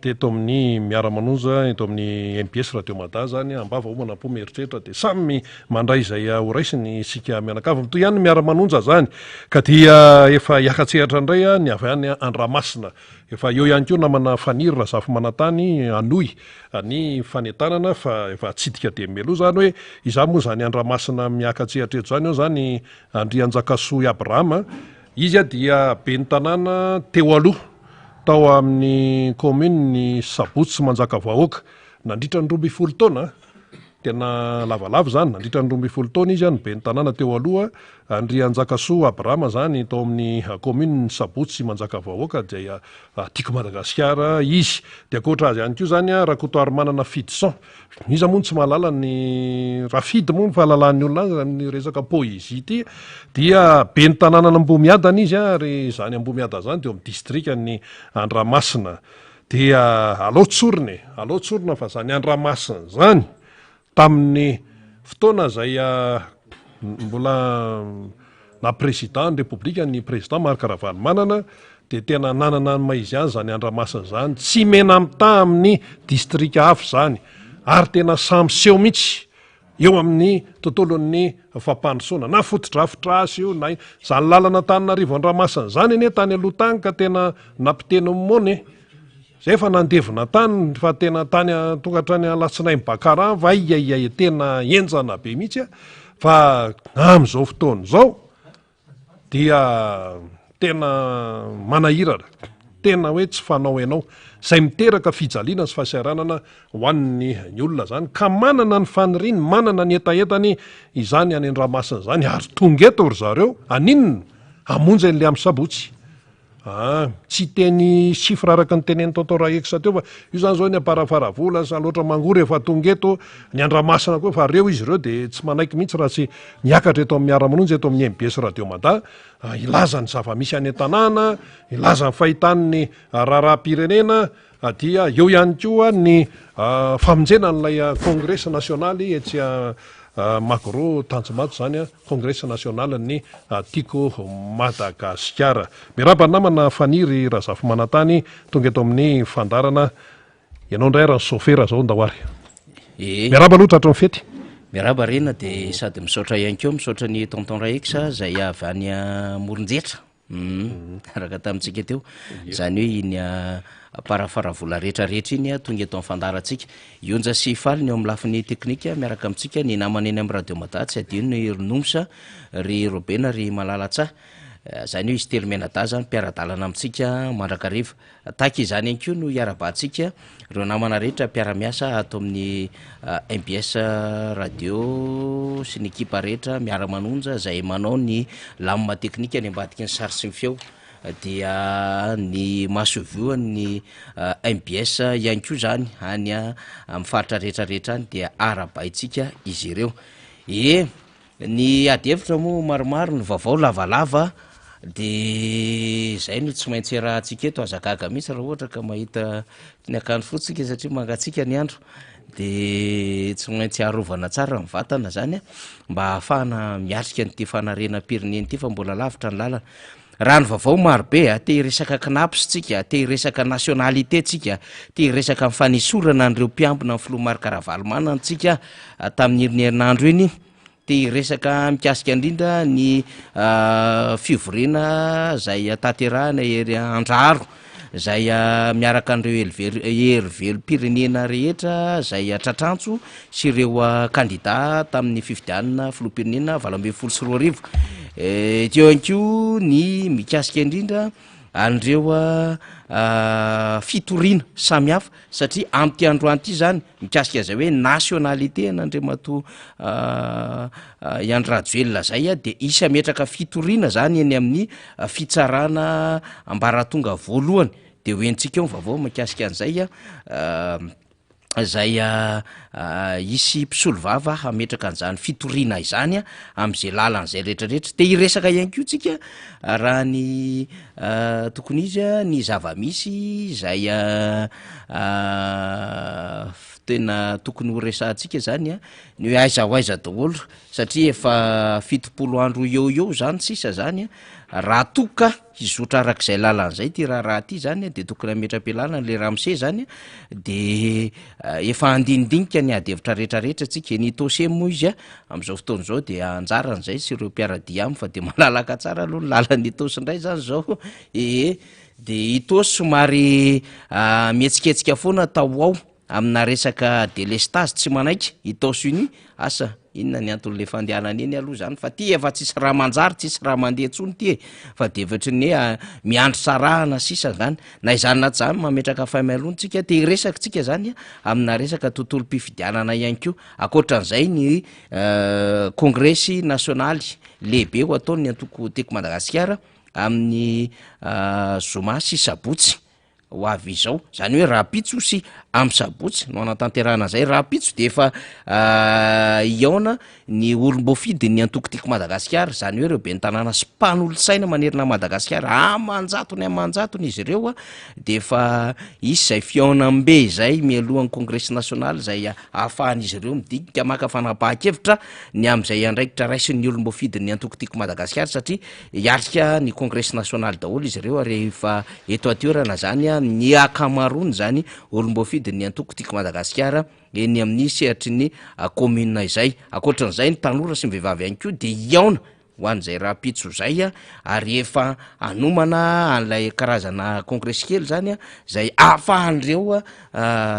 Teto amin'ny Miara-manonja eto amin'ny mbs Radio Mada zany ambava homana am-po mieritreritra dia samy mandray izay ho raisiny isika mianakavy. Mitohy ihany ny Miara-manonja zany ka dia efa hiaka-tsehatra indray ny avy any Andramasina. Efa eo ihany koa namana Faniry Razafimanantany hanohy ny fanentanana fa efa hatsidika dia mialoha zany hoe iza moa zany Andramasina miaka-tsehatra eto zany eo zany Andrianjakasoa Abraham. Izy dia ben'ny tanàna teo aloha tao amin'ny kaominin'i Sabotsy Manjakavahoaka nandritra ny 12 taona. Tena lavalava izany, nandritra ny 12 taona izy no ben'ny tanàna teo aloha. Andrianjakasoa Abraham izany tao amin'ny kaominin'i Sabotsy Manjakavahoaka dia Tiako Madagasikara izy. Dia ankoatra azy ihany koa izany Rakotoarimanana Fidison. Iza moa no tsy mahalala ny Rafidy moa ny fahalalan'ny olona azy amin'ny resaka poésie ity dia ben'ny tanànan'Ambohimiadana izy ary izany Ambohimiadana izany dia eo amin'ny distrikan'i Andramasina. Dia alao tsorina e, alao tsorina fa izany Andramasina izany tamin'ny fotoana izay mbola. na Président ny Repoblika ny Président Marc Ravalomanana dia tena nanana ny maha izy azy izany Andramasina izany, tsy mena-mitaha amin'ny distrika hafa izany ary tena samy seho mihitsy eo amin'ny tontolon'ny fampandrosoana na fotodrafitrasa io na izany lalana Antananarivo Andramasina izany anie tany aloha tany ka tena nampiteny ny moana e! Zay efa nandevina tany fa tena tany tonga hatrany Alatsinainy Bakara vaiaiai tena henjana be mihitsy a! Fa amin'izao fotoana izao dia tena manahirana, tena hoe tsy fanao ianao, izay miteraka fijaliana sy fahasahiranana ho an'ny ny olona zany ka manana ny faniriany, manana ny hetahetany izany any an-dranomasina izany ary tonga eto ry zareo haninona? Hamonjy an'ilay amin'ny sabotsy. Ah, tsy hiteny chiffre araka ny tenenin'i Tonton Raex teo fa io zany zao ny Amparafaravola sy Alaotra Mangoro efa tonga eto, ny Andramasina koa efa reo izy ireo dia tsy manaiky mihitsy raha tsy miakatra eto amin'ny Miara-manonja eto amin'ny mbs Radio Mada hilaza ny zava-misy any an-tanàna, hilaza ny fahitany ny raharaham-pirenena dia eo ihany koa ny famonjena an'ilay kongresy nasionaly etsy Magro Tanjombato izany Kongresy nasionalin'ny Tiako Madagasikara. Miarahaba ny namana Faniry Razafimanantany tonga eto amin'ny fandaharana. Ianao indray ary ny sôfera izao ndao ary. Ee. Miarahaba aloha tratry ny fety. Miarahaba Rena dia sady misaotra ihany koa misaotra ny Tonton Raex izay avy any Moronjetra. Humm araka tamintsika teo, izany hoe iny Amparafaravola rehetra rehetra iny tonga eto amin'ny fandaharantsika. I Onja sy Faly ny eo amin'ny lafiny teknika miaraka amintsika, ny namana eny amin'ny Radio Mada tsy adino i ry Nomsa, ry Robena, ry Malalatsa. Izany hoe izy telo mianadahy izany mpiara-dalana amintsika mandrakariva. Tahaka izany ihany koa no iarahabantsika ireo namana rehetra mpiara-miasa ato amin'ny mbs Radio sy ny ekipa rehetra miara-manonja izay manao ny lamina teknika any ambadiky ny sary sy ny feo dia ny masoivohon'ny mbs ihany koa izany any amin'ny faritra rehetra rehetra any dia arahabaintsika izy ireo. Ie! Ny ady hevitra moa maromaro, ny vaovao lavalava de zay no tsy maintsy iarahantsika eto, aza gaga mihitsy raha ohatra ka mahita ny akanjo fotsy tsika satria mangatsiaka ny andro de tsy maintsy arovana tsara ny vatana zany a mba ahafahana miatrika an'ity fanarenam-pirenena ity fa mbola lavitra ny lalana. Raha ny vaovao maro be a, te hiresaka Cnaps tsika, te hiresaka nationalité tsika, te hiresaka ny fanesorana an'ireo mpiambina ny filoha Marc Ravalomanana tsika tamin'iny herinandro iny, te hiresaka mikasika indrindra ny fivoriana izay tanterahina ery Andraharo. izay miaraka an'ireo hery velom-pirenena rehetra izay tratrantso sy ireo kandida tamin'ny fifidianana filoham-pirenena 2018. Teo ihany koa ny mikasika indrindra an'ireo fitoriana samihafa satria amin'ity androany ity izany mikasika izay hoe nationalité an'Andriamatoa i Andry Rajoelina izay dia hisy hametraka fitoriana izany eny amin'ny fitsarana ambaratonga voalohany de ho henontsika eo ny vaovao mikasika an'izay izay hisy mpisolovava hametraka an'izany fitoriana izany amin'izay lalana izay rehetrarehetra. Te hiresaka ihany koa tsika raha ny tokony izy ny zava-misy izay tena tokony ho resahantsika zany ny hoe aiza ho aiza daholo satria efa 70 andro eo eo zany sisa zany raha toa ka hizotra arak'izay lalana izay ity raharaha ity zany de tokony hametra-pialana le ramose zany de efa andinidinika ny ady hevitra rehetrarehetra tsika eny Itaosy moa izy a amin'izao fotoana izao de anjarany zay sy ireo mpiara-dia aminy fa de malalaka tsara aloha ny lalan'i Itaosy indray zany zao ee de Itaosy somary mihetsiketsika foana tao ho ao Amina resaka delestazy tsy manaiky Itaosy uni, asa inona ny anton'le fandehanana eny aloha zany fa ty efa tsisy raha manjary tsisy raha mandeha intsony ty e, fa de efa ohatran'ny hoe miandry sarahana sisa zany, na izany na tsy izany mametraka faimaloana tsika te hiresaka tsika zany amina resaka tontolom-pifidianana ihany koa, ankoatran'izay ny kongresy nasionaly lehibe ho ataon'ny antoko Tiako Madagasikara amin'ny zoma sy sabotsy. ho avy izao, izany hoe rahampitso sy amin'ny sabotsy no hanatanterahana izay, rahampitso dia efa hihaona ny olom-boafidin'ny antoko Tiako Madagasikara, izany hoe ireo ben'ny tanàna sy mpanolotsaina manerana an'i Madagasikara, aman-jatony aman-jatony izy ireo dia efa hisy izay fihaonambe izay mialohan'ny kongresy nasionaly izay ahafahan'izy ireo midinika maka fanapahan-kevitra ny amin'izay andraikitra raisin'ny olom-boafidin'ny antoko Tiako Madagasikara satria hiatrika ny kongresy nasionaly daholo izy ireo ary efa eto an-toerana izany ny ankamaroany izany olom-boafidin'ny antoko Tiako Madagasikara eny amin'ny sehatry ny commune izay. Ankoatran'izay ny tanora sy ny vehivavy ihany koa dia hihaona ho an'izay rahampitso izay ary efa hanomana an'ilay karazana kongresy kely izany izay ahafahan'ireo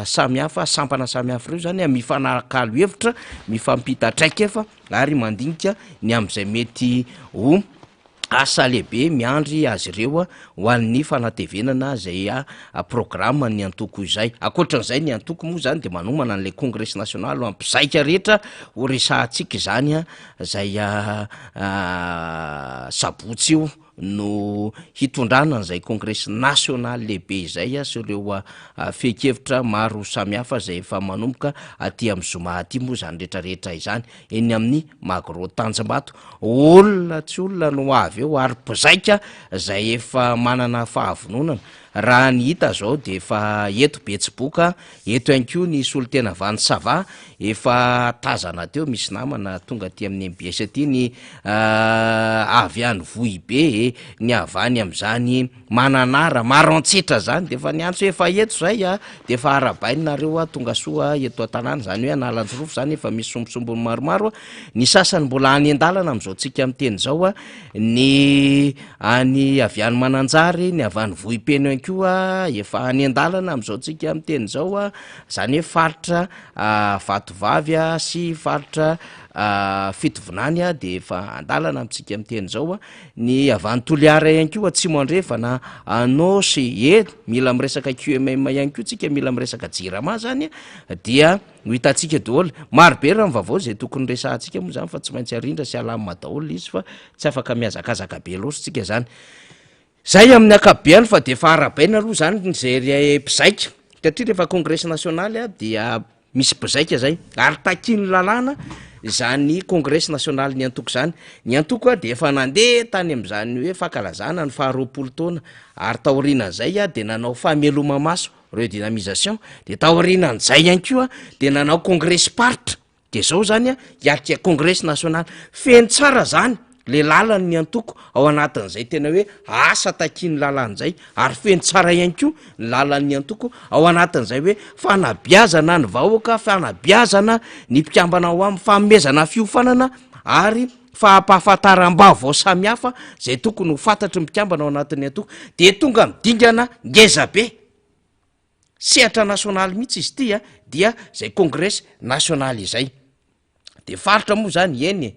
samihafa, sampana samihafa ireo izany mifanakalo hevitra, mifampita traikefa ary mandinika ny amin'izay mety ho asa lehibe miandry azy ireo ho an'ny fanatevenana izay programan'ny antoko izay. Ankoatran'izay ny antoko moa izany dia manomana an'ilay kongresy nasionaly ho an'ny mpizaika rehetra ho resahantsika izany izay sabotsy io no hitondrana an'izay kongresy nasionaly lehibe izay sy ireo fehin-kevitra maro samihafa izay efa manomboka aty amin'ny zoma aty moa izany rehetrarehetra izany. eny amin'ny Magro Tanjombato. Olona tsy olona no avy eo ary mpizaika izay efa manana fahavononana. Raha ny hita izao dia efa eto Betsiboka, eto ihany koa ny solontena avy any Sava, efa tazana teo misy namana tonga aty amin'ny mbs aty ny avy any Vohibe, ny avy any amin'izany Mananara, Maroantsetra zany de efa niantso hoe efa eto zay a, de efa arahabaina nareo a, tonga soa eto an-tanàna, zany hoe Analanjirofo zany efa misy sombintsombiny maromaro a, ny sasany mbola any an-dalana amin'izao tsika miteny izao a, ny any avy any Mananjary, ny avy any Vohipeno ihany koa efa any an-dalana amin'izao tsika miteny izao a, zany hoe faritra Vatovavy a sy faritra Fitovinany a de efa an-dalana amintsika miteny izao a. Ny avy any Toliara ihany koa, Atsimo Andrefana, Anôsy, eny, mila miresaka QMM ihany koa tsika, mila miresaka Jirama zany dia ho hitantsika daholo. Maro be raha ny vaovao izay tokony resahantsika moa zany fa tsy maintsy arindra sy alamina daholo ilay izy fa tsy afaka mihazakazaka be loatra tsika zany. Zay amin'ny ankapobeany fa dia efa arahabaina aloha zany izay mpizaika satria rehefa kongresy nasionaly dia Misy mpizaika zay ary takian'ny lalàna izany kongresy nasionalin'ny antoko izany. Ny antoko dia efa nandeha tany amin'izany hoe fankalazana ny faharoapolo taona ary taorianan'izay dia nanao fameloma-maso, redynamisation, dia taorianan'izay ihany koa dia nanao kongresim-paritra. Dia zao zany hiatrika kongresy nasionaly. Feno tsara zany le lalan'ny antoko ao anatin'izay tena hoe asa takian'ny lalàna izay ary feno tsara ihany koa ny lalan'ny antoko ao anatin'izay hoe fanabeazana ny vahoaka, fanabeazana ny mpikambana ao aminy, fanomezana fiofanana ary fampahafantaram-baovao samihafa izay tokony ho fantatry ny mpikambana ao anatin'ny antoko de tonga amin'ny dingana ngeza be. Sehatra nasionaly mihitsy izy ity a, dia izay kongresy nasionaly izay. De faritra moa zany, eny e,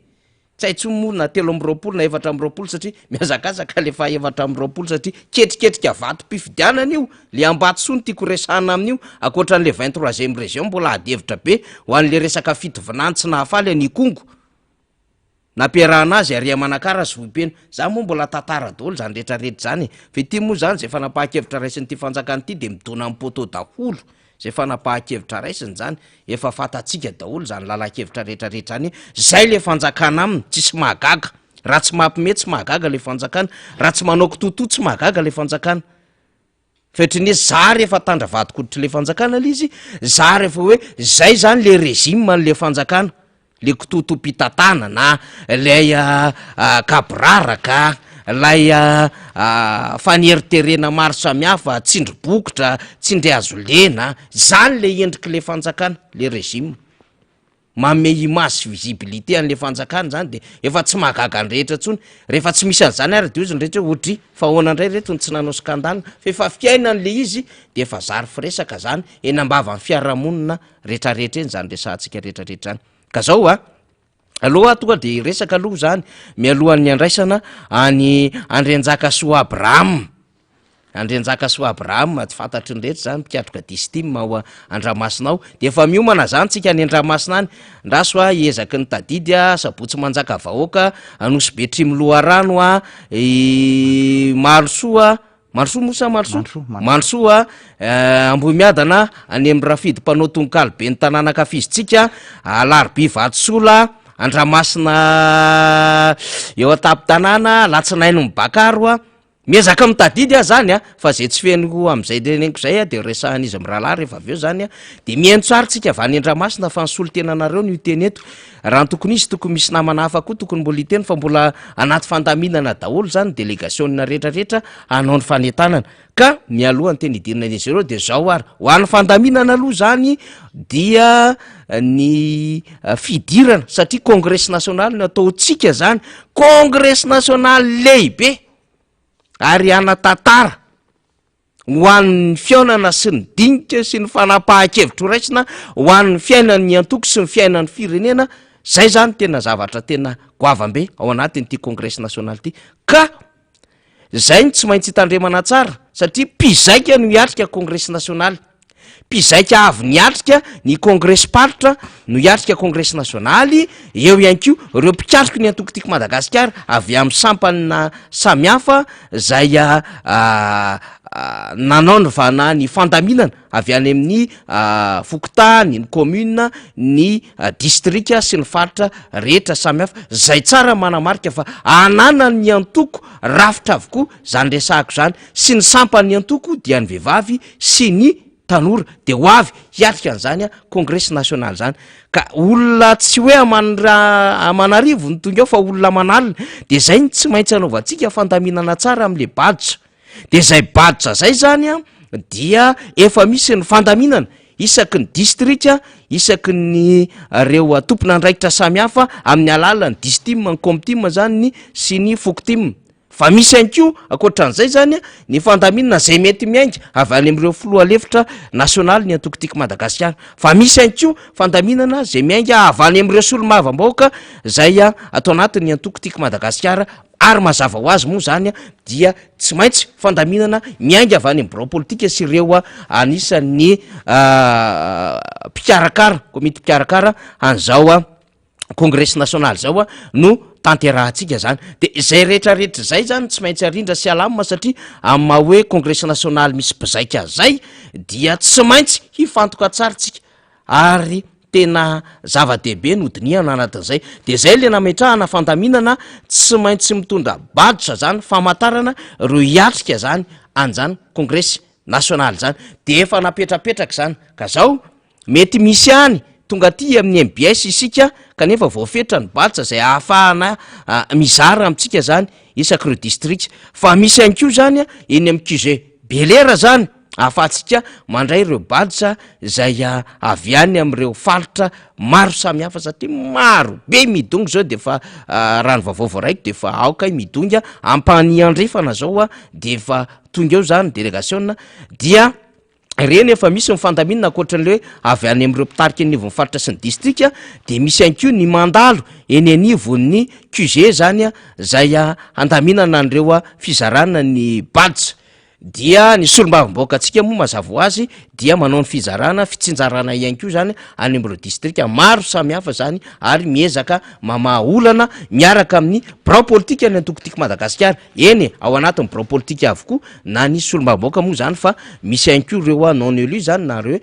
tsy hay intsony moa na 23 na 24 satria mihazakazaka le faha 24 satria ketriketrika vatom-pifidianana io, le Ambatosoa no tiako resahana amin'io, ankoatran'le 23e région mbola ady hevitra be ho an'le resaka fitovinany tsy nahafaly an'Ikongo. Nampiarahana azy ary Manakara sy Vohipeno. Zany moa mbola tantara daholo zany rehetra rehetra zany e. Fa ity moa zany zay fanapahan-kevitra raisin'ity fanjakana ity dia midona amin'ny poteau daholo zay fanapahan-kevitra raisiny zany. Efa fantatsika daholo zany lalan-kevitra rehetra rehetra zany. Zay le fanjakana aminy, tsisy mahagaga. Raha tsy mampime tsy mahagaga le fanjakana, raha tsy manao kitoatoa tsy mahagaga le fanjakana. Fa ohatry ny hoe zary efa tandra vadin-koditr'le fanjakana le izy, zary efa hoe zay zany le régime an'le fanjakana, le kitoatoam-pitantanana, lay gaboraraka, lay faneriterena maro samihafa, tsindry bokotra, tsindry hazo lena, zany le endrik'le fanjakana, le régime. Manome image sy visibilité an'le fanjakana zany de efa tsy mahagaga ny rehetra intsony, rehefa tsy misy an'zany ary de hozy ny rehetra hoe ohatry fa ahoana indray reto no tsy nanao scandale, fa efa fiainana le izy de efa zary firesaka zany eny ambavan'ny fiarahamonina retraretra eny zany resahantsika retraretra zany, ka zao a, aleo aho tonga de hiresaka aloha zany mialohan'ny handraisana an'i Andrianjakasoa Abraham. Andrianjakasoa Abraham, tsy fantatry ny rehetra izany, mpikatroka Distim ao Andramasina ao. Dia efa miomana izany tsika any Andramasina any. Ndraso a, hiezaky ny tadidy a, Sabotsy Manjaka Vahoaka, Anosibe Trimo Loharano a, i Marosoa. Mandrosoa moa sa Mandrosoa? Mandrosoa Ambohimiadana any amin'ny Rafidy mpanao tononkalo ben'ny tanàna ankafizintsika, Alarobia Vatosola, Andramasina eo an-tampon-tanàna, Alatsinainy Mibakaro. Miezaka mitadidy aho zany a, fa zay tsy feno amin'izay teneniko zay a de resahan'izy mirahalahy rehefa avy eo zany a, de mihaino tsara tsika avy any Andramasina fa ny solontenanareo no hiteny eto. Raha ny tokony hisy tokony misy namana hafa koa tokony mbola hiteny fa mbola anaty fandaminana daholo zany ny delegasiona rehetra rehetra hanao ny fanentanana ka mialoha ny teny hidirana an'izy ireo de zao ary ho an'ny fandaminana aloha zany dia ny fidirana satria kongresy nasionaly no ataontsika zany kongresy nasionaly lehibe ary hana-tantara ho an'ny fihaonana sy ny dinika sy ny fanapahan-kevitra ho raisina ho an'ny fiainan'ny antoko sy ny fiainan'ny firenena, zay zany tena zavatra tena goavam-be ao anatin'ity kongresy nasionaly ity ka zay no tsy maintsy hitandremana tsara satria mpizaika no hiatrika kongresy nasionaly. Mpizaika avy niatrika ny kongresim-paritra no hiatrika kongresy nasionaly, eo ihany koa ireo mpikatroky ny antoko Tiako Madagasikara avy amin'ny sampana samihafa izay nanao ny vana ny fandaminana avy any amin'ny fokontany, ny commune, ny distrika sy ny faritra rehetra samihafa, izay tsara manamarika fa ananan'ny antoko rafitra avokoa izany resahako izany sy ny sampan'ny antoko dia ny vehivavy sy ny tanora de ho avy hiatrika an'izany kongresy nasionaly zany ka olona tsy hoe aman- aman'arivo ny tonga eo fa olona aman'alina de zay ny tsy maintsy anaovantsika fandaminana tsara am'le badge de zay badge zay zany a dia efa misy ny fandaminana isaky ny distrika isaky ny reo tompon'andraikitra samihafa amin'ny alalan'ny distim ny comtim zany ny sy ny fokotim Fa misy ihany koa ankoatran'izay izany ny fandaminana izay mety miainga avy any amin'ireo filoha lefitra nasionaly ny antoko Tiako Madagasikara. Fa misy ihany koa fandaminana izay miainga avy any amin'ireo solombavambahoaka izay ato anatin'ny antoko Tiako Madagasikara ary mazava ho azy moa izany dia tsy maintsy fandaminana miainga avy any amin'ny birao politika sy ireo anisan'ny mpikarakara, komity mpikarakara an'izao kongresy nasionaly zao a no tanterahantsika zany de zay rehetrarehetra zay zany tsy maintsy arindra sy alamina satria amin'ny maha hoe kongresy nasionaly misy mpizaika zay dia tsy maintsy hifantoka tsara tsika ary tena zava-dehibe no dinihana anatin'izay de zay le nametrahana fandaminana tsy maintsy mitondra badge zany famantarana reo hiatrika zany an'zany kongresy nasionaly zany de efa napetrapetraka zany ka zao Mety misy ihany tonga aty amin'ny mbs isika kanefa voafetra ny batsa izay ahafahana mizara amintsika izany isak'ireo distrika fa misy ihany koa izany eny amin'ny QG Belera izany ahafahantsika mandray ireo batsa izay avy any amin'ireo faritra maro samihafa satria maro be midongy izao dia efa raha ny vaovao voaraiko dia efa ao kay midongy Ampaniandrefana izao dia efa tonga eo izany delegasiona dia Ireny efa misy ny fandaminana ankoatra ny hoe avy any amin'ireo mpitarika eny anivon'ny faritra sy ny distrika dia misy ihany koa ny mandalo eny anivon'ny QG zany izay handaminana an'ireo fizarana ny badge dia ny solombavambahoakantsika moa mazava ho azy dia manao ny fizarana fitsinjarana ihany koa zany any amin'ireo distrika maro samihafa zany ary miezaka mamaha olana miaraka amin'ny birao politika ny antoko Tiako Madagasikara Eny e, ao anatin'ny birao politika avokoa na ny solombavambahoaka moa zany fa misy ihany koa ireo non élu zany na ireo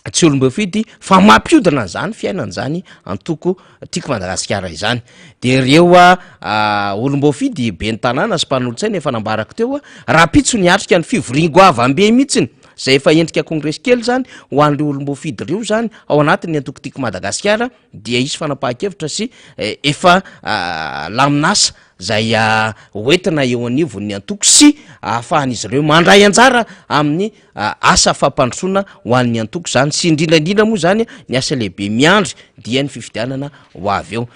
tsy olom-boafidy fa mampiodina an'izany fiainana izany antoko Tiako Madagasikara izany. De ireo olom-boafidy ben'ny tanàna sy mpanolotsaina efa nambarako teo, rahampitso ny hiatrika ny fivorian-goavambe mihitsiny zay efa endrika kongresy kely zany ho an'ireo olom-boafidy ireo zany ao anatin'ny antoko Tiako Madagasikara. dia hisy fanapahan-kevitra sy efa lamin'asa izay hoentina eo anivon'ny antoko sy ahafahan'izy ireo mandray anjara amin'ny asa fampandrosoana ho an'ny antoko izany sy indrindra indrindra moa izany ny asa lehibe miandry dia ny fifidianana ho avy eo.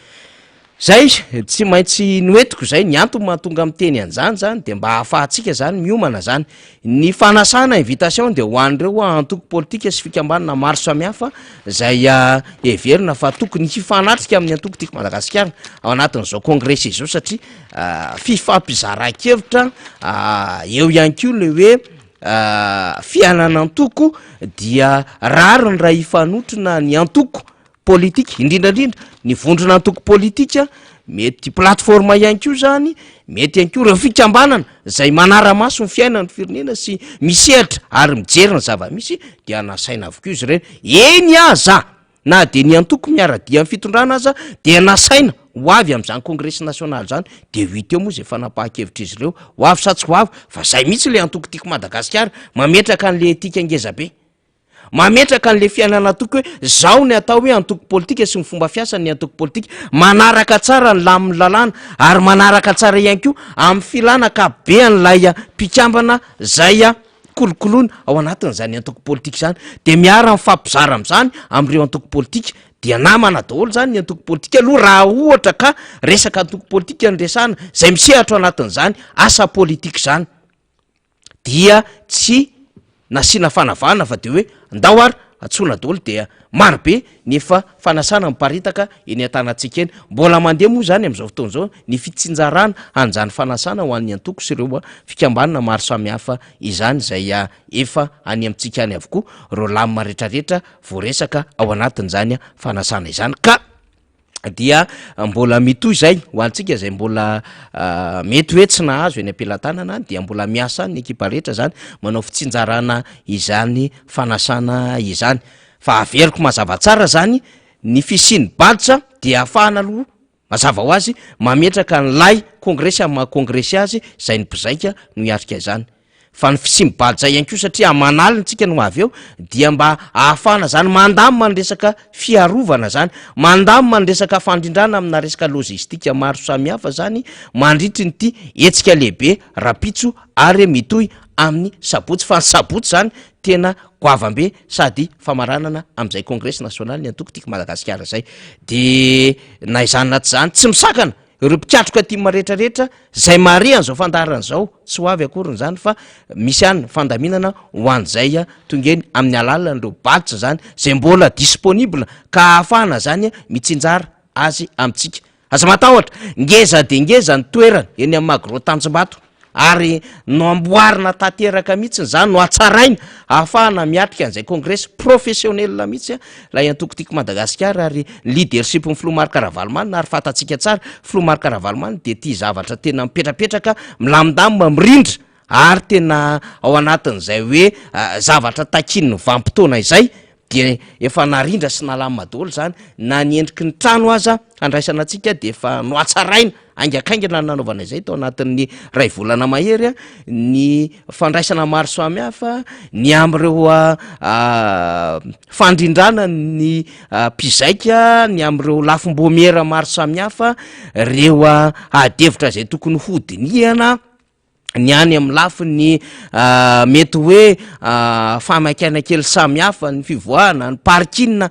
Zay tsy maintsy noentiko zay, ny antony mahatonga miteny an'izany zany de mba ahafahantsika zany miomana zany. Ny fanasana invitation de ho an'ireo antoko politika sy fikambanana maro samihafa zay heverina fa tokony hifanatrika amin'ny antoko Tiako Madagasikara ao anatin'izao kongresy izao satria fifampizaran-kevitra eo ihany koa le hoe fiainan'antoko dia rariny raha hifanotrona ny antoko politika, indrindra indrindra ny vondron'antoko politika. mety plateforme ihany koa izany, mety ihany koa ireo fikambanana izay manara-maso ny fiainan'ny firenena sy misehatra ary mijery ny zava-misy dia nasaina avokoa izy ireny. Eny aza na dia ny antoko miara-dia amin'ny fitondrana aza dia nasaina ho avy amin'izany kongresy nasionaly izany, dia ho hita eo moa izay fanapahan-kevitr'izy ireo, ho avy sa tsy ho avy, fa izay mihitsy ilay antoko Tiako Madagasikara mametraka an'ilay etika ngezabe. Mametraka an'ilay fiainana antoko hoe zao ny atao hoe antoko politika sy ny fomba fiasan'ny antoko politika, manaraka tsara ny lamin'ny lalàna ary manaraka tsara ihany koa amin'ny filana ankapobean'ilay mpikambana zay kolokoloina ao anatin'izany antoko politika izany, de miara mifampizara amin'izany amin'ireo antoko politika, dia namana daholo zany ny antoko politika aloha raha ohatra ka resaka antoko politika no resahana, zay misehatra ao anatin'izany asa politika izany. dia tsy nasiana fanavahana fa de hoe ndao ary antsoina daholo dia maro be ny efa fanasana miparitaka eny an-tanantsika eny. Mbola mandeha moa izany amin'izao fotoana izao ny fitsinjarana an'izany fanasana ho an'ny antoko sy ireo fikambanana maro samihafa izany izay efa any amintsika any avokoa ireo lamina rehetrarehetra voaresaka ao anatin'izany fanasana izany ka dia mbola mitohy izay ho antsika izay mbola mety hoe tsy nahazo eny am-pelatanana dia mbola miasa any ny ekipa rehetra zany manao fitsinjarana izany fanasana izany fa averiko mazava tsara zany ny fisian'ny badge dia ahafahana aloha mazava ho azy mametraka an'ilay kongresy amin'ny maha kongresy azy izay ny mpizaika no hiatrika izany. Fa ny fisian'ny badge ihany koa satria aman'alina tsika no avy eo dia mba ahafahana zany mandamina ny resaka fiarovana zany, mandamina ny resaka fandrindrana amina resaka logistique maro samihafa zany mandritry ny ity hetsika lehibe rapitso ary mitohy amin'ny sabotsy fa ny sabotsy zany tena goavam-be sady famaranana amin'izay kongresy nasionaly ny antoko Tiako Madagasikara zay de na izany na tsy izany tsy misakana Ireo mpikatroka tim rehetra rehetra zay mahare an'izao fandaharana izao tsy ho avy akoriny izany fa misy ihany fandaminana ho an'izay tonga eny amin'ny alalan'ireo badge zany zay mbola disponible ka ahafahana zany mitsinjara azy amintsika. Aza matahotra, ngeza dia ngeza ny toerana eny amin'ny Magro Tanjombato. Ary namboarina tanteraka mihitsy izany, nohatsaraina ahafahana miatrika an'izay kongresy professionnel mihitsy ilay antoko Tiako Madagasikara ary ny leadership ny filoha Marc Ravalomanana ary fantatsika tsara filoha Marc Ravalomanana dia tia zavatra tena mipetrapetraka, milamindamina, mirindra ary tena ao anatin'izay hoe zavatra takian'ny vanim-potoana izay dia efa narindra sy nalamina daholo izany, na ny endriky ny trano aza handraisana antsika dia efa nohatsaraina haingankaingana ny nanaovana izay tao anatin'ny iray volana mahery, ny fandraisana maro samihafa, ny amin'ireo fandrindrana ny mpizaika, ny amin'ireo lafim-boamiera maro samihafa, ireo ady hevitra izay tokony hodinihana. ny any amin'ny lafiny mety hoe fahamaikana kely samihafa, ny fivoahana, ny parking,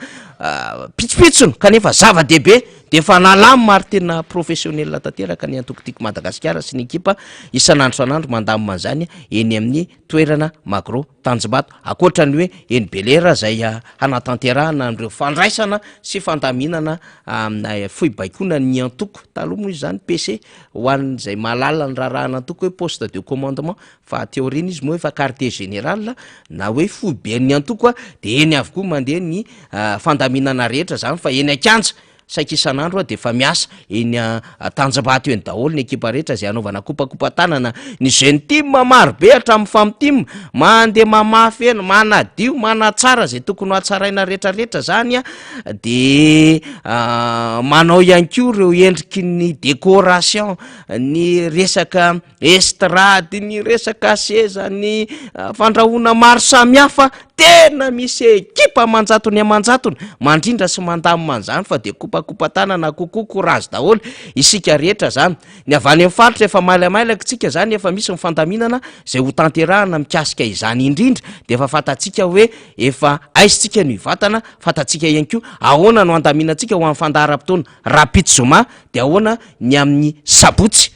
pitsopitsony kanefa zava-dehibe de efa nalamina ary tena professionnel tanteraka ny antoko Tiako Madagasikara sy ny ekipa isan'andro isan'andro mandamina an'izany eny amin'ny toerana Magro Tanjombato, ankoatra ny hoe eny Bel'Air izay hanatanterahana an'ireo fandraisana sy fandaminana amina foibaikoana ny antoko, taloha moa izy izany PC ho an'izay mahalala ny raharahan'antoko hoe poste de commandement fa aty aoriana izy moa efa quartier général na hoe foiben'ny antoko de eny avokoa mandeha ny fandaminana rehetra zany fa eny an-kianja saika isan'andro de efa miasa eny Tanjombato eny daholo ny ekipa rehetra izay hanaovana kopakopa-tanana ny jeune team maro be hatramin'ny femme team mandeha mamafy eny manadio manatsara izay tokony ho hatsaraina rehetrarehetra zany a de manao ihany koa ireo endriky ny décoration, ny resaka estrade, ny resaka seza, ny fandrahoana maro samihafa, tena misy ekipa aman-jatony aman-jatony mandrindra sy mandamina an'izany fa de kopakopa-tanana kokoa courage daholo isika rehetra zany. Ny avy any amin'ny faritra efa mailamailaka tsika zany, efa misy ny fandaminana izay ho tanterahana mikasika izany indrindra de efa fantatsika hoe efa aiza tsika no hivatana, fantatsika ihany koa ahoana no handaminantsika ho an'ny fandaharam-potoana rahampitso zoma de ahoana ny amin'ny sabotsy.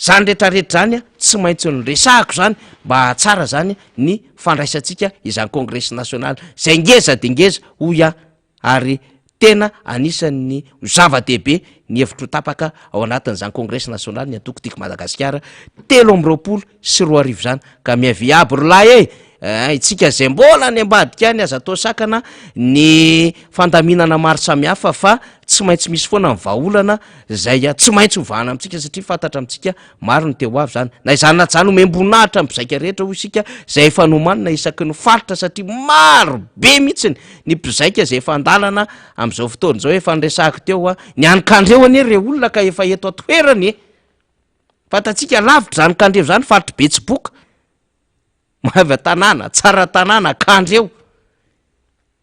Zany retraretra zany tsy maintsy noresahako zany mba hahatsara zany ny fandraisantsika izany kongresy nasionaly zay ngeza de ngeza hoy aho. ary tena anisan'ny ho zava-dehibe ny hevitro tapaka ao anatin'izany kongresy nasionaly ny antoko Tiako Madagasikara 2023 izany ka miavia aby ry lahy e! Eh, itsika izay mbola any ambadika any aza atao sakana ny fandaminana maro samihafa fa tsy maintsy misy foana ny vahaolana izay tsy maintsy hovahana amintsika satria fantatra amintsika maro ny te ho avy izany. Na izany na tsy izany omem-boninahitra ny mpizaika rehetra hoy isika izay efa nomanina isaky ny faritra satria maro be mihitsy ny mpizaika izay efa an-dalana amin'izao fotoana izao efa niresahako teo a, ny any Kandreho anie re olona ka efa eto an-toerana e! Fantatsika lavitra izany Kandreho izany faritry Betsiboka. Maevatanàna, Tsaratanàna, Kandreho.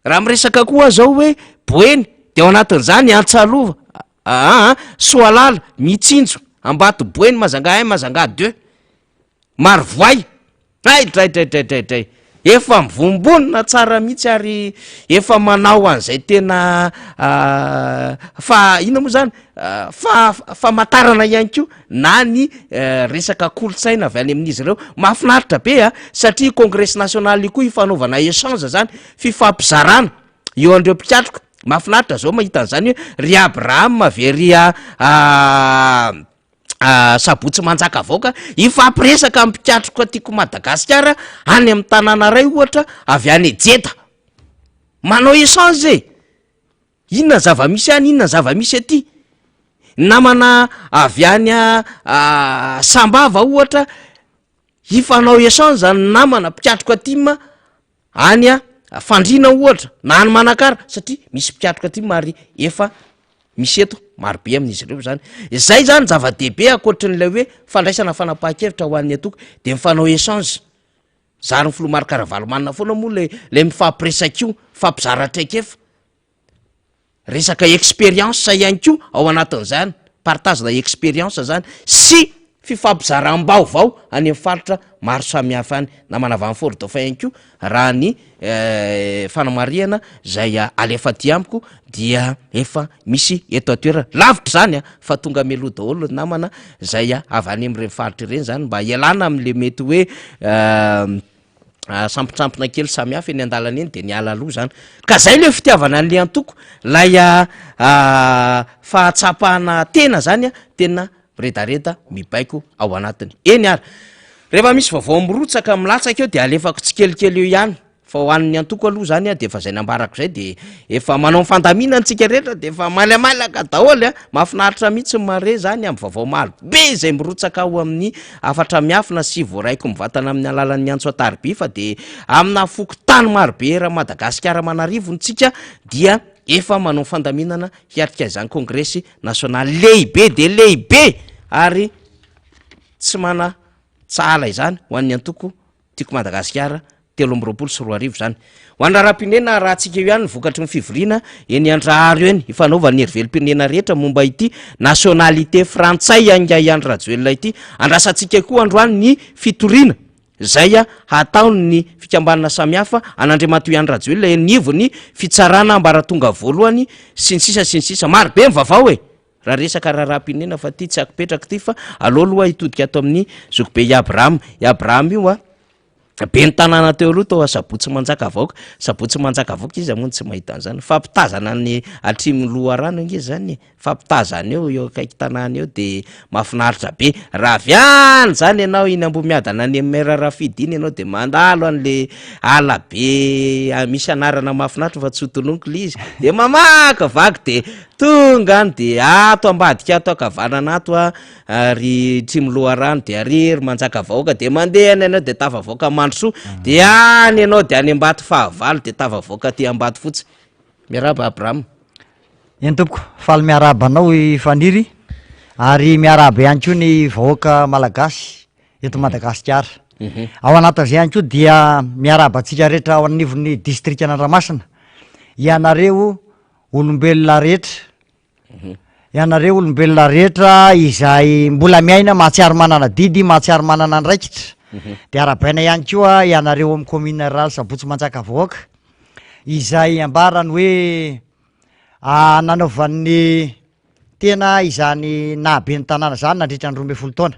Raha miresaka koa aho zao hoe Boeny de ao anatin'izany Antsalova, aa, Soalala, Mitsinjo, Ambato Boeny, Majunga un, Majunga deux, Marovoay, hay draidraidraidraidray, efa mivombonona tsara mihitsy ary efa manao an'izay tena fa inona moa zany fa famantarana ihany koa na ny resaka kolontsaina avy any amin'izy ireo. Mahafinaritra be a, satria io kongresy nasionaly io koa ifanaovana échange zany, fifampizarana eo an'ireo mpikatroka. Mahafinaritra zao mahita an'izany hoe ry Abraham avy ery Sabotsy Manjakavaoka hifampiresaka amin'ny mpikatroka tiako Madagasikara any amin'ny tanàna iray ohatra avy any Jeda. Manao échange e! Inona ny zava-misy any, inona ny zava-misy aty? Ny namana avy any Sambava ohatra, hifanao échange ny namana mpikatroka tim any Fandriana ohatra na any Manakara satria misy mpikatroka tim ary efa misy eto marobe amin'izy ireo zany. Izay zany zava-dehibe ankoatrin'ilay hoe fandraisana fanapahan-kevitra ho an'ny antoko de mifanao échange. Zarin'ny filoha Marc Ravalomanana foana moa le le mifampiresaka io, mifampizara traikefa. Resaka expérience ihany koa ao anatin'izany, partage na expérience zany sy fifampizaram-baovao any amin'ny faritra maro samihafa any. Namana avy any Fort Dauphin ihany koa raha ny fanamarihana izay alefa aty amiko dia efa misy eto an-toerana. Lavitra izany an, fa tonga mialoha daholo ny namana izay avy any amin'ireny faritra ireny zany mba hialana amin'le mety hoe sampontsampona kely samihafa eny an-dalana eny de niala aloha zany. Ka zay le fitiavana an'le antoko, lay fahatsapana tena zany an, tena miredareda mibaiko ao anatiny. Eny ary, rehefa misy vaovao mirotsaka milatsaka eo de alefako tsikelikely eo ihany. Fa ho an'ny antoko aloha zany de efa zay nambarako zay de efa manao ny fandaminana tsika rehetra de efa malaimailaka daholo a, mahafinaritra mihitsy ny mahare zany amin'ny vaovao maro be izay mirotsaka ao amin'ny hafatra miafina sy voaraiko mivantana amin'ny alalan'ny antso an-tariby fa de amina fokontany maro be eran'i Madagasikara aman'arivony tsika dia efa manao ny fandaminana hiatrika izany kongresy nasionaly lehibe dia lehibe ary tsy mana-tsahala izany ho an'ny antoko Tiako Madagasikara 2023 izany. Ho an'ny raharaham-pirenena, arahantsika eo ihany ny vokatry ny fivoriana eny Andraharo eny, ifanaovan'ny herivelom-pirenena rehetra momba ity nationalité frantsay an'ingahy Andry Rajoelina ity. Andrasantsika koa androany ny fitoriana izay hataon'ny fikambanana samihafa an'Andriamatoa Andry Rajoelina eny anivon'ny fitsarana ambaratonga voalohany sy ny sisa sy ny sisa. Maro be ny vaovao e! Raha resaka raharaham-pirenena fa ty tsy akopetraka ty fa aleo aloha hitodika ato amin'ny zokibe i Abraham. I Abraham io a, ben'ny tanàna teo aloha tao Sabotsy Manjakavaoka. Sabotsy Manjakavaoka iza moa no tsy mahita an'izany? Fampitazana ny hatramin'ny loharano ange zany e, fampitazana eo eo akaiky tanàna eo de mahafinaritra be. Raha avy any zany ianao iny Ambohimiadana any amin'ny maire Rafidy iny ianao de mandalo an'le ala be misy anarana mahafinaritra fa tsy ho tononiko le izy, de mamakivaky de Tonga any de ato ambadika ato ankavanana ato a, ry Trimoloharano de ary ry Manjakavahoaka de mandeha any ianao de tafavoaka Mandrosoa de any ianao de any Ambatofahavalo de tafavoaka aty Ambatofotsy. Miarahaba Abraham. Eny tompoko, faly miarahaba anao i Faniry ary miarahaba ihany koa ny vahoaka malagasy eto Madagasikara. Ao anatin'izay ihany koa dia miarahaba antsika rehetra ao anivon'ny distrikan'Andramasina, ianareo olombelona rehetra, ianareo olombelona rehetra izay mbola miaina mahatsiaro manana adidy, mahatsiaro manana andraikitra, de arahabaina ihany koa ianareo amin'ny commune rurale Sabotsy Manjakavahoaka izay ambarany hoe nanaovan'ny tena izany naha ben'ny tanàna izany nandritra ny 12 taona.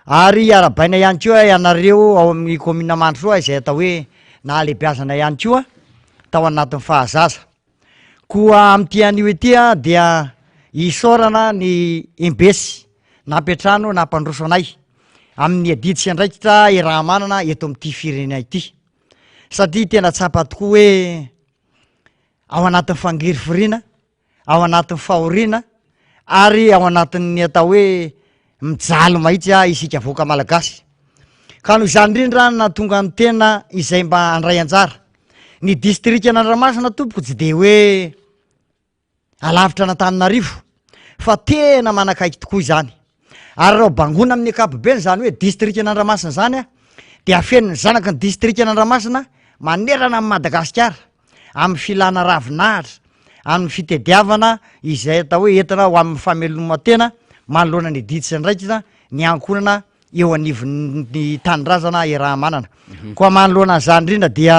Ary arahabaina ihany koa ianareo ao amin'ny kaominina Mandrosoa izay atao hoe nahalehibeazana ihany koa tao anatin'ny fahazaza. Koa amin'ity anio ity dia isaorana ny Embesy nampiantrano nampandroso anay. amin'ny adidy sy andraikitra iaraha-manana eto amin'ity firenena ity satria tena tsapa tokoa hoe ao anatin'ny fangirifiriana, ao anatin'ny fahoriana ary ao anatin'ny atao hoe mijaly mahitsy isika vahoaka malagasy. Ka noho izany indrindra no nahatonga ny tena izay mba handray anjara. Ny distrikan'Andramasina tompoko tsy dia hoe alavitra an'Antananarivo fa tena manakaiky tokoa izany. Ary raha bangoina amin'ny ankapobeny izany hoe distrikan'Andramasina izany dia feno ny zanaky ny distrikan'Andramasina manerana an'i Madagasikara amin'ny filana ravinahitra, amin'ny fitediavana izay atao hoe entina ho amin'ny fameloman-tena manoloana ny adidy sy andraikitra ny ankohonana eo anivon'ny tanindrazana iaraha-manana. Koa manoloana an'izany indrindra dia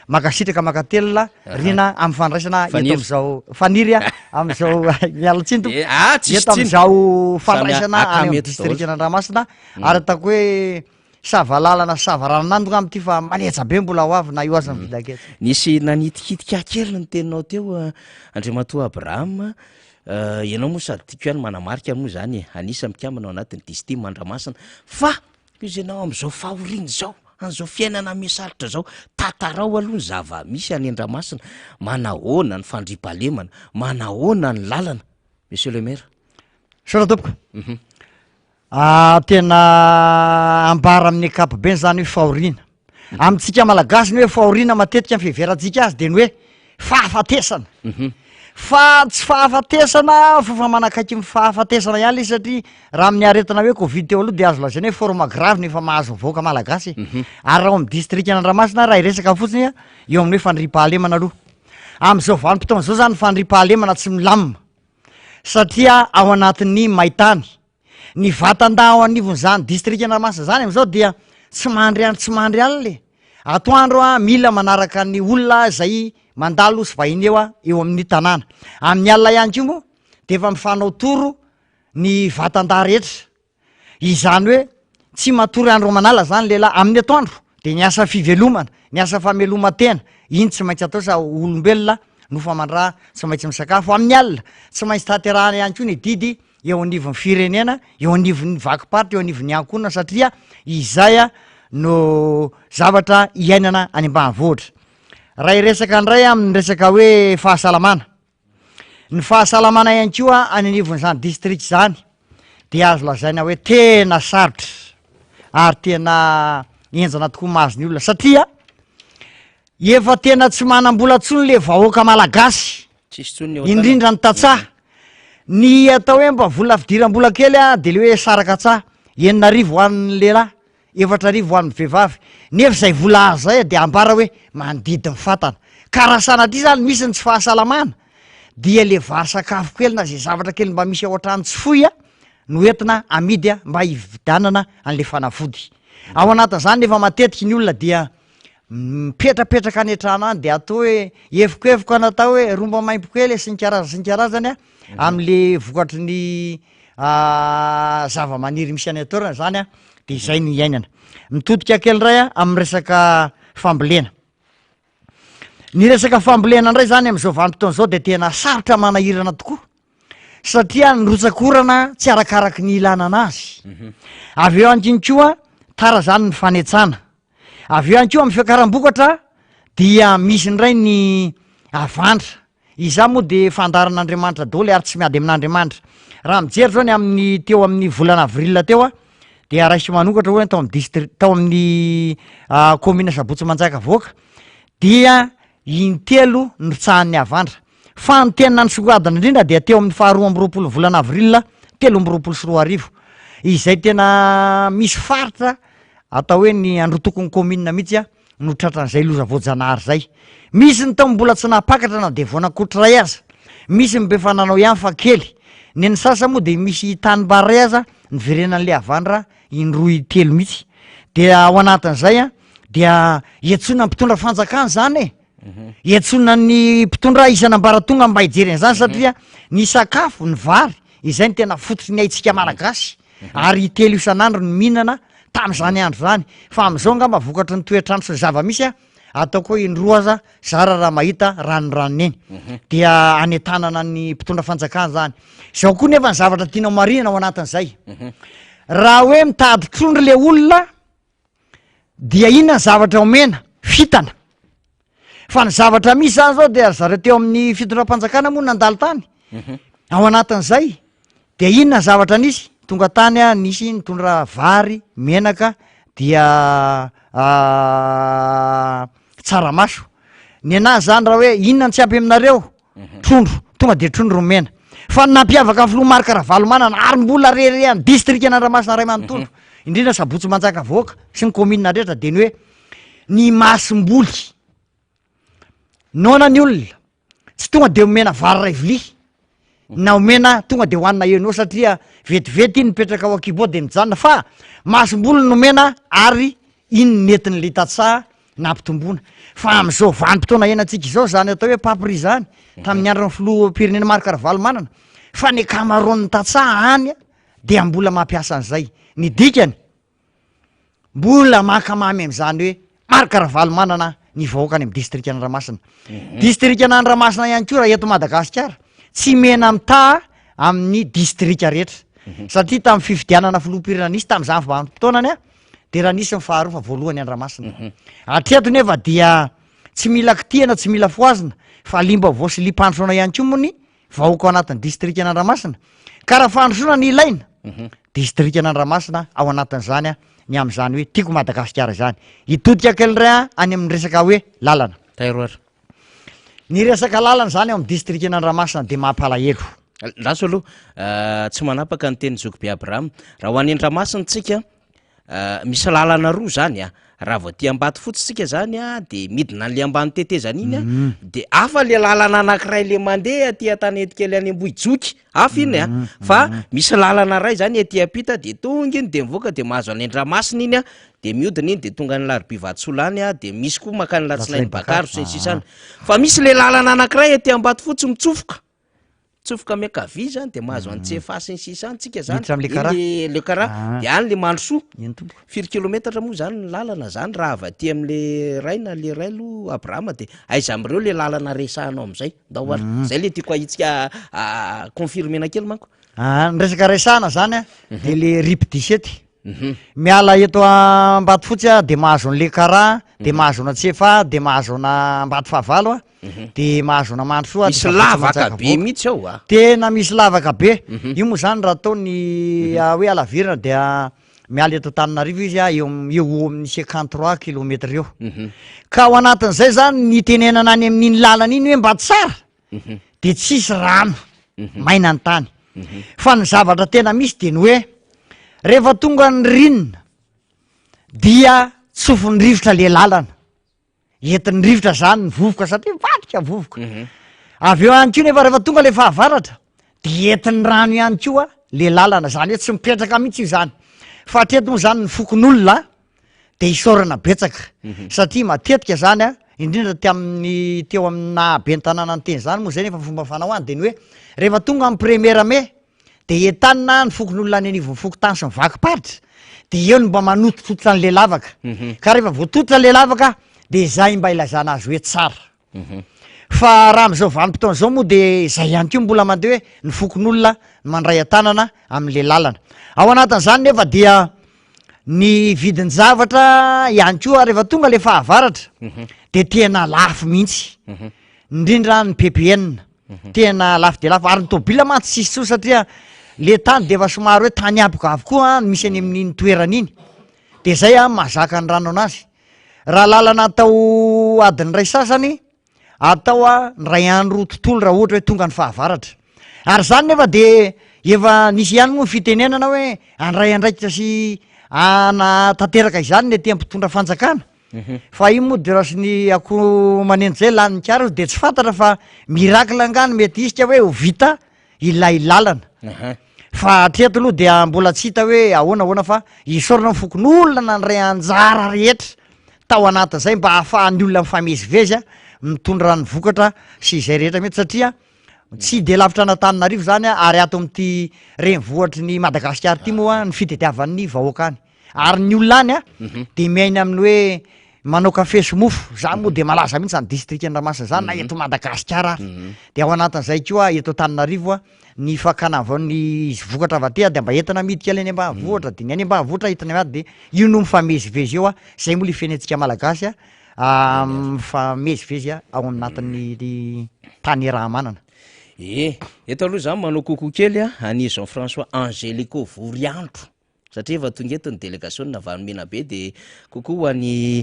mankasitraka mankatelina Rina amin'ny fandraisana eto Faniry. amin'izao Faniry a, amin'izao miala tsiny tompoko. Eh, ah, tsisy Eto tsiny. amin'izao Samy fandraisana any akamy amin'ny eto daholo. distrikan'Andramasina ary ataoko hoe sava lalana sy sava ranonando angamba ity fa manetsa be mbola ho avy na io aza ny villagette. Nisy nanitikitika ahy kely ny teninao teo eh, Andriamatoa Abraham. Eh, ianao moa sady tiako ihany manamarika moa izany e, anisan'ny mpikambana ao anatin'ny Distim Andramasina. Fa hoy ianao amin'izao fahoriana izao, an'izao fiainana miha-sarotra izao, tantarao aloha ny zava-misy any Andramasina, manahoana ny fandriampahalemana, manahoana ny lalana, Monsieur le maire. Misaotra tompoko. Ah, tena ambara amin'ny ankapobeny zany hoe fahoriana. Amintsika Malagasy ny hoe fahoriana matetika ny fiheverantsika azy de ny hoe fahafatesana. Fa tsy fahafatesana fa efa manakaiky ny fahafatesana ihany le izy satria raha amin'ny aretina hoe covid teo aloha de azo lazaina hoe forme grave no efa mahazo ny vahoaka malagasy e. Ary raha ao amin'ny distrikan'Andramasina raha hiresaka fotsiny a, eo amin'ny hoe fandriampahalemana aloha. Amin'izao vanim-potoana izao zany ny fandriampahalemana tsy milamina satria ao anatin'ny maintany. Ny vatan-dahy ao anivon'izany distrikan'Andramasina izany amin'izao dia tsy mandry andro tsy mandry alina e. Atoandro a, mila manaraka ny olona izay mandalo sy vahiny eo eo amin'ny tanàna. Amin'ny alina ihany koa moa dia efa mifanao toro ny vatan-dahy rehetra. Izany hoe tsy matory andro aman'ala zany lehilahy amin'ny atoandro de ny asa fivelomana, ny asa fameloman-tena, iny tsy maintsy atao sa olombelona nofo aman-dra tsy maintsy misakafo amin'ny alina, tsy maintsy tanterahana ihany koa ny didy eo anivon'ny firenena, eo anivon'ny vakim-paritra, eo anivon'ny ankohonana satria izay no zavatra iainana any ambanivohitra. Raha hiresaka indray amin'ny resaka hoe fahasalamana, Ny fahasalamana ihany koa any anivon'izany distrika izany dia azo lazaina hoe tena sarotra ary tena henjana tokoa mahazo ny olona satria efa tena tsy manam-bola intsony le vahoaka malagasy, Tsisy intsony ny eo an-tanana. indrindra ny tantsaha. Ny atao hoe mba vola fidiram-bola kely a de le hoe saraka-tsaha, 6000 ho an'ny lehilahy, 4000 ho an'ny vehivavy, nefa izay vola azo izay dia ambara hoe mandidy ny fatana. Ka raha sanatria izany misy ny tsy fahasalamana dia le vary sakafo kely na izay zavatra kely mba misy ao an-trano tsy foy no entina amidy mba hividianana an'le fanafody. Ao anatin'izany nefa matetiky ny olona dia mipetrapetraka any an-trano any dia atao hoe evokevoka natao hoe romba maimbo kely sy ny karazany sy ny karazany am'le vokatry ny zava-maniry misy any an-toerana zany a, de izay no iainana. Mitodika kely indray a amin'ny resaka fambolena. Ny resaka fambolena indray zany am'izao vanim-potoana izao de tena sarotra manahirana tokoa satria ny rotsak'orana tsy arakaraky ny ilana anazy. Avy eo ihany koa tara zany ny fanetsana. Avy eo ihany koa amin'ny fiakaram-bokatra dia misy indray ny avandra. Izaho moa dia fandaharan'Andriamanitra daholo ary tsy miady amin'Andriamanitra. Raha mijery zao ny amin'ny teo amin'ny volana avril teo aho dia raisiko manokatra hoe tao amin'ny distri- tao amin'ny commune Sabotsy Manjakavoaka dia intelo nirotsahan'ny havandra. Fa ny tena nisongadina indrindra dia teo amin'ny faha 22 volana avril 2023 izay tena misy faritra atao hoe ny androtokon'ny commune mihitsy a no tratran'izay loza voajanahary izay. Misy ny tao mbola tsy nahapakatra na dia voan'akotry iray aza. Misy ny mba efa nanao ihany fa kely. Ny an'ny sasany moa dia misy tanimbary iray aza niverenan'ilay havandra indroa intelo mihitsy. Dia ao anatin'izay an, dia iantsoana ny mpitondra fanjakana izany e. Iantsoana ny mpitondra isan'ambaratonga mba hijery an'izany satria ny sakafo, ny vary, izay no tena fototry ny aintsika malagasy. Ary intelo isan'andro no mihinana tamin'izany andro izany, fa amin'izao angamba vokatry ny toetr'andro sy ny zava-misy a, ataoko hoe indroa aza zara raha mahita ranoranony eny, dia anentanana ny mpitondra fanjakana izany. Izao koa nefa ny zavatra tiana ho marihina ao anatin'izay. Raha hoe mitady trondro le olona dia inona ny zavatra omena? Fitana. Fa ny zavatra misy zany zao dia ry zareo teo amin'ny fitondram-panjakana moa nandalo tany. Ao anatin'izay dia inona ny zavatra nisy? Tonga tany a, nisy nitondra vary, menaka, dia tsaramaso. Ny anazy zany raha hoe inona no tsy ampy aminareo? Trondro, tonga dia trondro nomena. Fa ny nampiavaka ny filoha Marc Ravalomanana ary mbola reharehan'ny distrikan'Andramasina iray manontolo, indrindra Sabotsy Manjakavoaka sy ny kaominina rehetra dia ny hoe ny masomboly. Noana ny olona, tsy tonga dia omena vary iray vilia, na omena tonga dia hohanina eo no eo satria vetivety iny mipetraka ao an-kibo ao dia mijanona fa masomboly nomena ary iny nentin'ilay tantsaha nampitomboana. Fa amin'izao vanim-potoana iainantsika izao izany atao hoe papri izany, tamin'ny andron'ny filoham-pirenena Marc Ravalomanana, fa ny ankamaroan'ny tantsaha any dia mbola mampiasa an'izay. Ny dikany, mbola mankamamy amin'izany hoe Marc Ravalomanana ny vahoaka any amin'ny distrikan'Andramasina. Distrikan'Andramasina ihany koa raha eto Madagasikara, tsy mena-mitaha amin'ny distrika rehetra. Satria tamin'ny fifidianana filoham-pirenena nisy tamin'izany vanim-potoanany, de raha nisy ny faharoa fa voalohany Andramasina. Hatreto nefa dia tsy mila kitihana, tsy mila fohazina fa liam-baovao sy liam-pandrosoana ihany koa moa ny vahoaka ao anatin'ny distrikan'Andramasina. Ka raha fandrosoana ny ilaina, distrikan'Andramasina ao anatin'izany ny amin'izany hoe tiako Madagasikara izany. Hitodika kely indray aho any amin'ny resaka hoe lalana. Tairo ary. Ny resaka lalana izany ao amin'ny distrikan'Andramasina dia mampalahelo. Lasa aloha, tsy manapaka ny tenin'i Zokibe Abraham. Raha ho any Andramasina tsika, Misy lalana roa zany a, raha vao aty Ambatofotsy tsika zany a de midina an'le ambany tetezana iny a, de hafa le lalana anankiray le mandeha aty an-tanety kely any Ambohijoky, hafa iny a, fa misy lalana ray zany aty ampita de tonga iny de mivoaka de mahazo any Andramasina iny a, de mihodina iny de tonga any Larobia Vatosolany a, de misy koa mankany Latsinainy Bakaro sy ny sisa any, fa misy le lalana anankiray aty Ambatofotsy mitsofoka. Mitsofoka miankavia zany de mahazo an'i Tsefa sy ny sisa any tsika zany. Miditra am'le kara. Iny le kara. Ah. De any le Mandrosoa. Eny tompoko. Firy kilometatra moa zany ny lalana zany raha avy aty am'le ray na le ray aloha Abrahama de aiza am'ireo le lalana resahanao am'zay? Ndao ary. Zay le tiako ahitsika confirmer-na kely manko. Ah, ny resaka resahana zany a, de le rip 17. Miala eto Ambatofotsy a, de mahazo an'le kara, de mahazo an'Antsefa, de mahazo an'Ambatofahavalo a. De mahazo ana Mandrosoa Misy lavaka be mihitsy ao a. Tena misy lavaka be. Io moa zany raha atao ny hoe halavirana dia miala eto Antananarivo izy a eo am- eo ho amin'ny 53 kilomètre eo. Ka ao anatin'izay zany ny itenenana any amin'iny lalana iny hoe mba tsara de tsisy rano, maina ny tany. Fa ny zavatra tena misy de ny hoe rehefa tonga ny ririnina dia tsofin'ny rivotra le lalana. Entin'ny rivotra zany ny vovoka satria mivadika vovoka. Avy eo ihany koa nefa rehefa tonga le fahavaratra de entin'ny rano ihany koa le lalana, zany hoe tsy mipetraka mihitsy io zany. Fa hatreto moa zany ny fokonolona de isaorana betsaka satria matetika zany a, indrindra tamin'ny teo amin'ny naha ben'ny tanàna ny teny zany moa zay nefa fomba fanao any de ny hoe rehefa tonga amin'ny première mai de entanina ny fokonolona any anivon'ny fokontany sy ny vakim-paritra de eo no mba manototototra an'le lavaka ka rehefa voatototra le lavaka de zay mba ilazana azy hoe tsara fa raha am'izao vanim-potoana zao moa de zay ihany koa mbola mandeha hoe ny fokonolona no mandray an-tanana am'le lalana ao anatin'izany nefa dia ny vidin-javatra ihany koa rehefa tonga le fahavaratra de tena lafo mihitsy indrindra ny PPN Tena lafo dia lafo, ary ny tôbila mantsy tsisy intsony satria le tany de efa somary hoe tany haboka avokoa no misy any amin'iny toerana iny, de zay an mahazaka ny rano anazy. Raha lalana atao adiny iray sasany, atao a ny ray andro tontolo raha ohatra hoe tonga ny fahavaratra. Ary zany nefa de efa nisy ihany moa ny fitenenana hoe handray andraikitra sy hanatanteraka izany ny aty amin'ny mpitondra fanjakana. Fa io moa de raha ny akoho maneno zay lany mikara de tsy fantatra fa miracle angaha no mety hisy ka hoe ho vita ilay lalana. Fa hatreto aloha dia mbola tsy hita hoe ahoana ahoana fa isaorana ny fokonolona nandray anjara rehetra tao anatin'izay mba ahafahan'ny olona mifamezivezy mitondra ny vokatra sy izay rehetra mety satria tsy de lavitra an'Antananarivo zany ary ato amin'ity renivohitry ny Madagasikara ity moa ny fitadiavan'ny vahoaka any. Ary ny olona any a, de miaina amin'ny hoe Manao kafe sy mofo, zany moa de malaza mihitsy zany distrikan'i Ramasina zany na eto Madagasikara ary. De ao anatin'izay koa eto Antananarivo a, ny fakana avy ao ny vokatra avy aty de mba entina amidy kely any ambanivohitra, de ny any ambanivohitra entina miady de io no mifamezivezy eo a, zay moa le fiainantsika malagasy a, mifamezivezy ao anatin'ny tany iaraha-manana. Ie, eto aloha za manao coucou kely a an'i Jean François Angelico Voriandro. Satria efa tonga eto ny delegasiona avy any Menabe de coucou ho an'i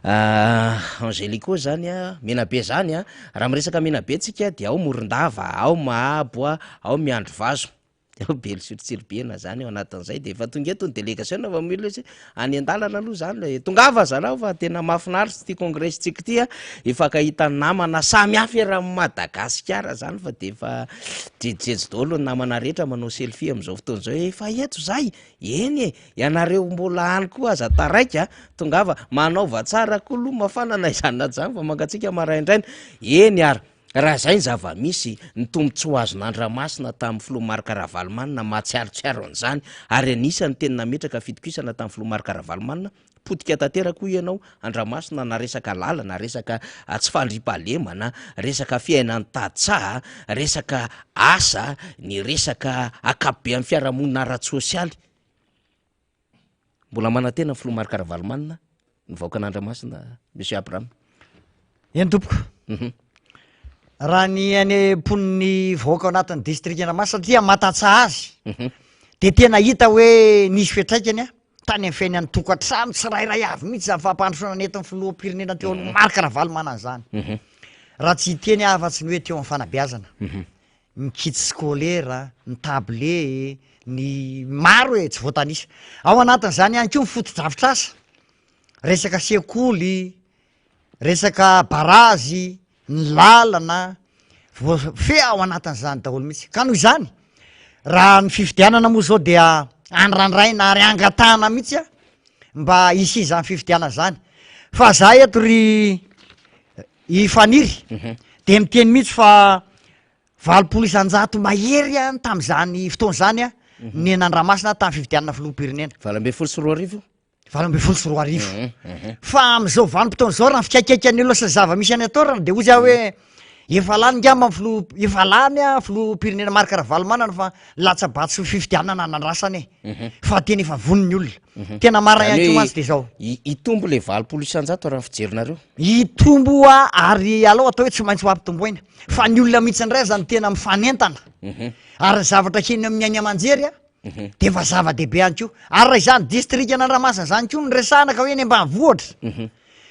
Angelico zany a, Menabe zany a, raha miresaka Menabe tsika de ao Morondava, ao Mahabo a, ao Miandrivazo, de ao Belo sur Tsiribihina zany ao anatin'izay de efa tonga eto ny delegasiona fa mila izy any an-dalana aloha zany le tongava zalahy fa tena mahafinaritra ity congres-tsika ity a, hifankahita namana samy hafa eran'i Madagasikara zany fa de efa Jejojejo daholo ny namana rehetra manao selfie amin'izao fotoana izao hoe efa eto izahay, eny e, ianareo mbola any koa aza taraiky a, tongava, manaova tsara koa aloha mafana na izany na izany fa mangatsiaka maraindraina, eny ary, raha izay ny zava-misy, ny tombontsoa azon'Andramasina tamin'ny filoha Marc Ravalomanana mahatsiarotsiaro an'izany ary anisan'ny teny nametraka fitokisana tamin'ny filoha Marc Ravalomanana Potika tanteraka hoy ianao Andramasina na resaka lalana, resaka tsy fandriampahalemana, resaka fiainan'ny tantsaha, resaka asa, ny resaka ankapobean'ny fiarahamonina ara-tsosialy. Mbola manantena ny filoha Marc Ravalomanana ny vahoakan'Andramasina Monsieur Abraham. Eny tompoko. Raha ny any mponin'ny vahoaka ao anatin'ny distrikan'Andramasina satria maha tantsaha azy dia tena hita hoe nisy fiantraikany tany amin'ny fiainan'ny tokantrano tsirairay avy mihitsy izany fampandrosoana nentin'ny filoham-pirenena teo aloha Marc Ravalomanana izany. Raha tsy hiteny aho afa-tsy ny hoe teo amin'ny fanabeazana, ny kits scolaire, ny table, ny maro e, tsy voatanisa. Ao anatin'izany ihany koa ny fotodrafitrasa, resaka sekoly, Resaka barazy, ny lalana, voafehy ao anatin'izany daholo mihitsy. Ka noho izany, raha ny fifidianana moa izao dia andrandraina ary angatahana mihitsy a, mba hisian'izany fifidianana izany. Fa za eto ry i Faniry de miteny mihitsy fa 80% mahery a tamin'izany fotoana izany a, ny an'Andramasina tamin'ny fifidianana filoham-pirenena. 2018? 2018. Fa amin'izao vanim-potoana izao raha ny fikaikaikan'ny olona sy ny zava-misy any an-toerana dia hoy aho hoe efa lany ngamba ny filoha, efa lany a filoham-pirenena Marc Ravalomanana fa latsa-bato sy fifidianana nandrasana e. Fa tena efa vonona ny olona. Tena marina ihany koa mantsy dia izao. Hitombo le 80% raha ny fijerinareo. Hitombo hoa ary alao atao hoe tsy maintsy ho ampitomboina. Fa ny olona mihitsy indray aza no tena mifanentana. Ary ny zavatra heno amin'ny haino aman-jery a, de efa zava-dehibe ihany koa. Ary raha izany distrikan'Andramasina izany koa no resahana ka hoe eny ambanivohitra,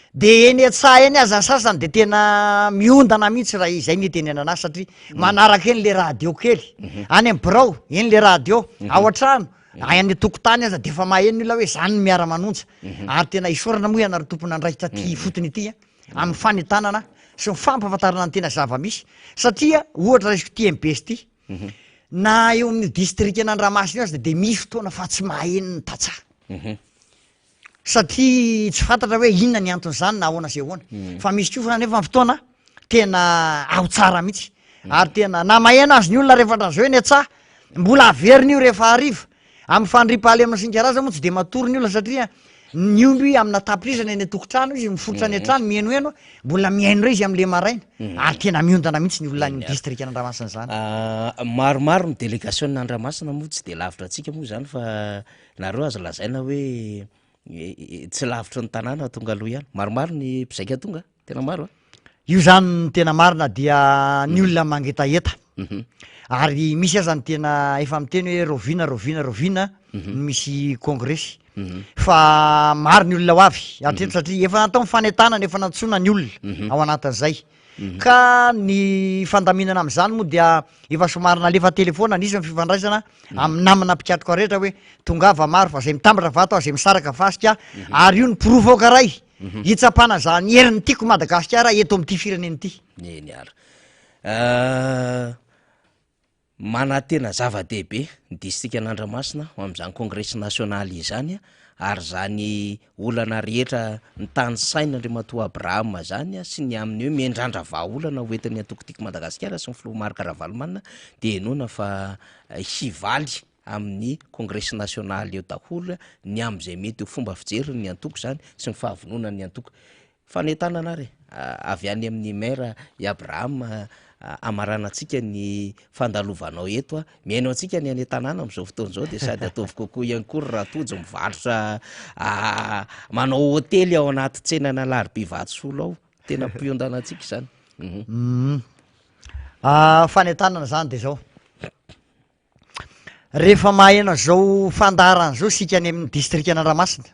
de eny an-tsaha eny aza ny sasany de tena miondana mihitsy raha izay no itenenana azy satria manaraka eny le radio kely, any amin'ny birao eny le radio, ao an-trano, any an-tokotany aza de efa maheno ny olona hoe zany no miara-manonja. Ary tena isaorana moa ianareo tompon'andraikitra aty ifotony ity an, amin'ny fanentanana sy ny fampahafantarana ny tena zava-misy satria ohatra raisiko ity MBS ity, Na eo amin'io distrikan'Andramasina io aza dia misy fotoana fa tsy maheno ny tantsaha. Satria tsy fantatra hoe inona ny anton'izany na ahoana sy ahoana. Fa misy koa anefa ny fotoana tena ao tsara mihitsy. Ary tena na maheno azy ny olona rehefa hatramin'izao eny an-tsaha, mbola averina io rehefa hariva. Amin'ny fandriampahalemana sy ny karazany moa tsy dia matory ny olona satria ny omby amina tapitrisany any an-tokotrano izy miforitra any an-trano mihenoheno, mbola mihaino indray izy amin'le maraina ary tena miondana mihitsy ny olona any amin'ny distrikan'Andramasina izany. Maromaro ny delegasionina Andramasina moa tsy dia lavitra antsika moa izany fa nareo azo lazaina hoe tsy lavitry ny tanàna tonga aloha ihany. Maromaro ny mpizaika tonga. Tena maro a! Io zany ny tena marina dia ny olona mangetaheta ary misy aza ny tena efa miteny hoe rahoviana rahoviana rahoviana no misy kongresy fa maro ny olona ho avy hatreto satria efa natao ny fanentanana efa nantsoina ny olona ao anatin'izay ka ny fandaminana amin'izany moa dia efa somary nalefa telefaona nisy ny fifandraisana amin'ny namana mpikatroka rehetra hoe tongava maro fa zay mitambatra vato aho zay misaraka fasika ary io ny porofo aoka ray Hitsapana izany herin'ny Tiako Madagasikara eto amin'ity firenena ity. Eny ary. Manantena zava-dehibe ny distrikan'Andramasina ho amin'izany kongresy nasionaly izany ary izany olana rehetra notanisain'Andriamatoa Abraham izany sy ny amin'ny hoe miandrandra vahaolana ho entin'ny antoko Tiako Madagasikara sy ny filoha Marc Ravalomanana dia inoana fa hivaly. amin'ny kongresy nasionaly eo daholo ny amin'izay mety ho fomba fijerin'ny antoko izany sy ny fahavononan'ny antoko. Fanentanana ary avy any amin'ny maire i Abraham hamaranantsika ny fandalovanao eto. Mihaino antsika ny any an-tanàna amin'izao fotoana izao dia sady ataovy kokoa ihany koa ry Ratojo mivarotra manao hotely ao anaty tsenan'Alarobia Vatosola ao. Tena mpiondana antsika izany. Mhm. Fanentanana izany dia izao. Rehefa maheno an'izao fandaharana izao isika any amin'ny distrikan'Andramasina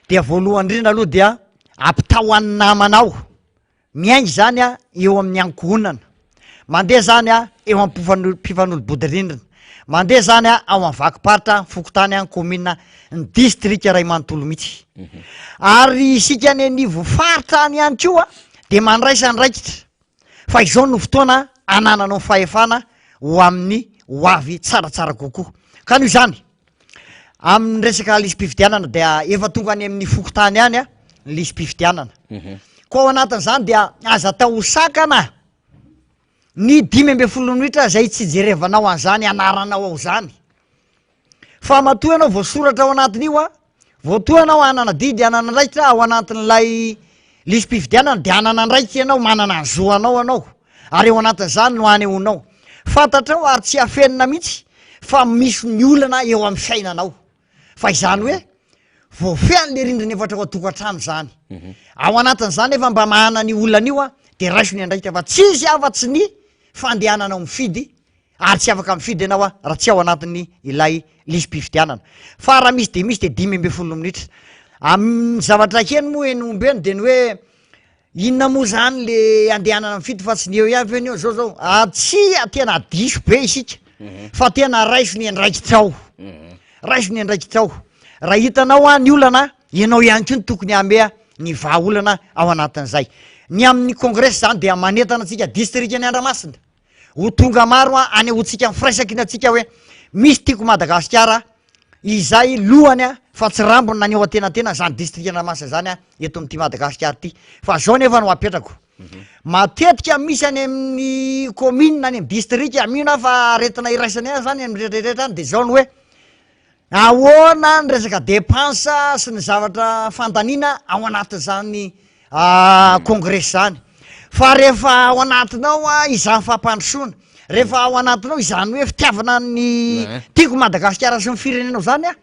dia voalohany indrindra aloha dia ampitao an'ny namanao, miainga izany a eo amin'ny ankohonana, mandeha zany a eo am-pofano- mpifanolo-bodirindrina, mandeha zany a ao amin'ny vakim-paritra, fokontany a, kaominina, ny distrika iray manontolo mihitsy. Ary isika any anivo faritra any ihany koa dia mandraisa andraikitra fa izao no fotoana anananao fahefana ho amin'ny ho avy tsaratsara kokoa. Ka noho izany, amin'ny resaka lisi-pifidianana dia efa tonga any amin'ny fokontany any a ny lisi-pifidianana. Koa ao anatin'izany dia aza atao ho sakana ny 15 minitra izay tsy hijerevanao an'izany anaranao ao izany. Fa matoa ianao voasoratra ao anatin'io a, voatoa ianao hanana didy, hanana andraikitra ao anatin'ilay lisi-pifidianana dia hanana andraikitra ianao, manana ny zo anao ianao, ary ao anatin'izany no hanehoanao. Fantatrao ary tsy afenina mihitsy fa misy ny olana eo amin'ny fiainanao. Fa izany hoe voafehin'le rindrina efatra ao an-tokantrano izany. Ao anatin'izany nefa mba manana an'io olana io a, dia raiso ny andraikitra fa tsisy afa-tsy ny fandehananao mifidy Ary tsy afaka mifidy ianao a raha tsy ao anatin'ny ilay lisi-pifidianana. Fa raha misy dia misy dia 15 minitra. Amin'ny zavatra heno moa eny omby eny dia ny hoe inona moa zany le andehanana mifidy fa tsy ny eo ihany ve ny eo zao zao. Ah tsia, tena diso be isika fa tena raiso ny andraikitrao. Raiso ny andraikitrao. Raha hitanao a ny olana, ianao ihany koa no tokony hameha ny vahaolana ao anatin'izay. Ny amin'ny kongresy zany dia manentana antsika distrikan'i Andramasina. Ho tonga maro an anehoantsika ny firaisankinantsika hoe misy tiako Madagasikara izay lohany an fa tsy rambony na ny eo antenantenany izany distrikan'Andramasina izany an eto amin'ity Madagasikara ity. Fa zao nefa no apetrako. Matetika misy any amin'ny commune any amin'ny distrika, mino aho fa aretina iraisana ihany zany amin'ny rehetrarehetra any de zao no hoe Ahoana ny resaka dépense sy ny zavatra fandaniana ao anatin'izany kongresy izany? Fa rehefa ao anatinao izany fampandrosoana, rehefa ao anatinao izany hoe fitiavana ny tiako Madagasikara sy ny firenenao izany an,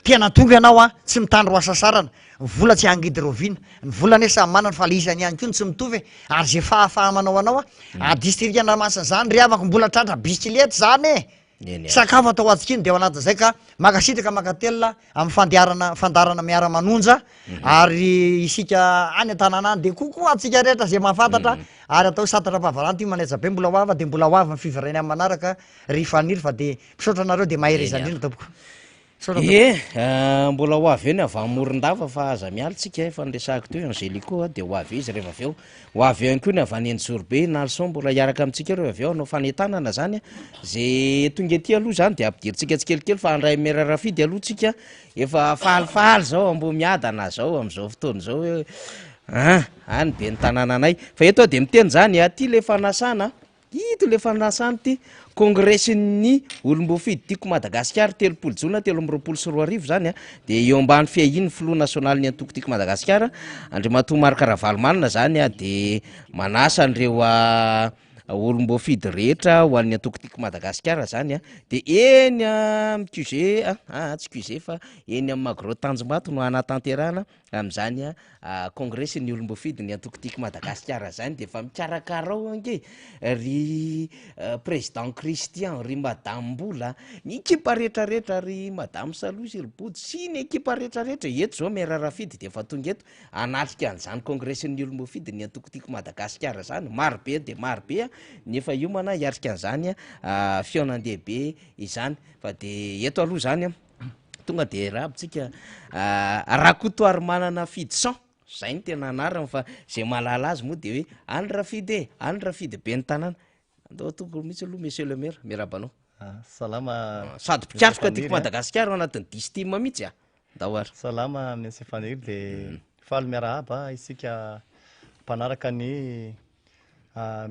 tena tonga ianao an, tsy mitandro hasasarana, ny vola tsy hangidy rahoviana, ny vola anie samy manana fa le isany ihany koa no tsy mitovy e, ary ze fahafaha-manao anao an, distrikan'Andramasina izany ry havako mbola tratra bisikileta izany e! Sakafo atao antsika iny dia ao anatin'izay ka mankasitraka mankatelina amin'ny fandiharana fandaharana miara manonja ary isika any an-tanàna any dia coucou antsika rehetra izay mahafantatra ary atao santatra am-pavarano ity manaja be mbola ho avy dia mbola ho avy ny fivoriana amin'ny manaraka ry Faniry fa dia misaotra anareo dia mahereza indrindra tompoko. Misaotra tompoko. Ie, mbola ho avy eo ny avy any Morondava fa aza miala tsika, efa niresahako teo i Angelico a, dia ho avy eo izy rehefa avy eo. Ho avy eo ihany koa ny avy any Anjozorobe, i Nalson mbola hiaraka amintsika eo rehefa avy eo hanao fanentanana zany a. Ze tonga ety aloha zany dia ampidirintsika tsikelikely fa handray Mère Rafidy aloha tsika, efa falifaly zao Ambohimiadana zao amin'izao fotoana izao hoe an, any ben'ny tanànanay. Fa eto aho dia miteny zany, aty le fanasana Ito le fanasana ity, Kongresin'ny olom-boafidy Tiako Madagasikara, 30 jona 2023 izany dia eo ambany fiahian'ny filoha nasionalin'ny antoko Tiako Madagasikara, Andriamatoa Marc Ravalomanana izany dia manasa an'ireo olom-boafidy rehetra ho an'ny antoko Tiako Madagasikara izany dia eny amin'ny QG, ah tsy QG fa eny amin'ny Magro Tanjombato no hanatanterahana amin'izany kongresy ny olom-boafidy ny antoko Tiako Madagasikara izany dia efa mikarakara ao ange ry président Christian, ry madame Mbola, ny ekipa rehetrarehetra, ry madame Salohy sy ry Body sy ny ekipa rehetrarehetra, eto izao Maire Rafidy dia efa tonga eto hanatrika an'izany kongresin'ny olom-boafidy ny antoko Tiako Madagasikara izany, maro be dia maro be ny efa hiomana hiatrika an'izany fihaonan-dehibe izany fa dia eto aloha izany. Tonga de rabo tsika Rakotoarimanana Fidison, zay no tena anarany fa zay mahalala azy moa de hoe any Rafidy e, any Rafidy ben'ny tanàna. Andao atoko mihitsy aloha monsieur le maire, miarahaba anao. Salama Sady mpikatroka tiako Madagasikara ao anatin'ny Distim mihitsy a. Ndao ary. Salama Monsieur Faniry de faly miarahaba isika mpanaraka ny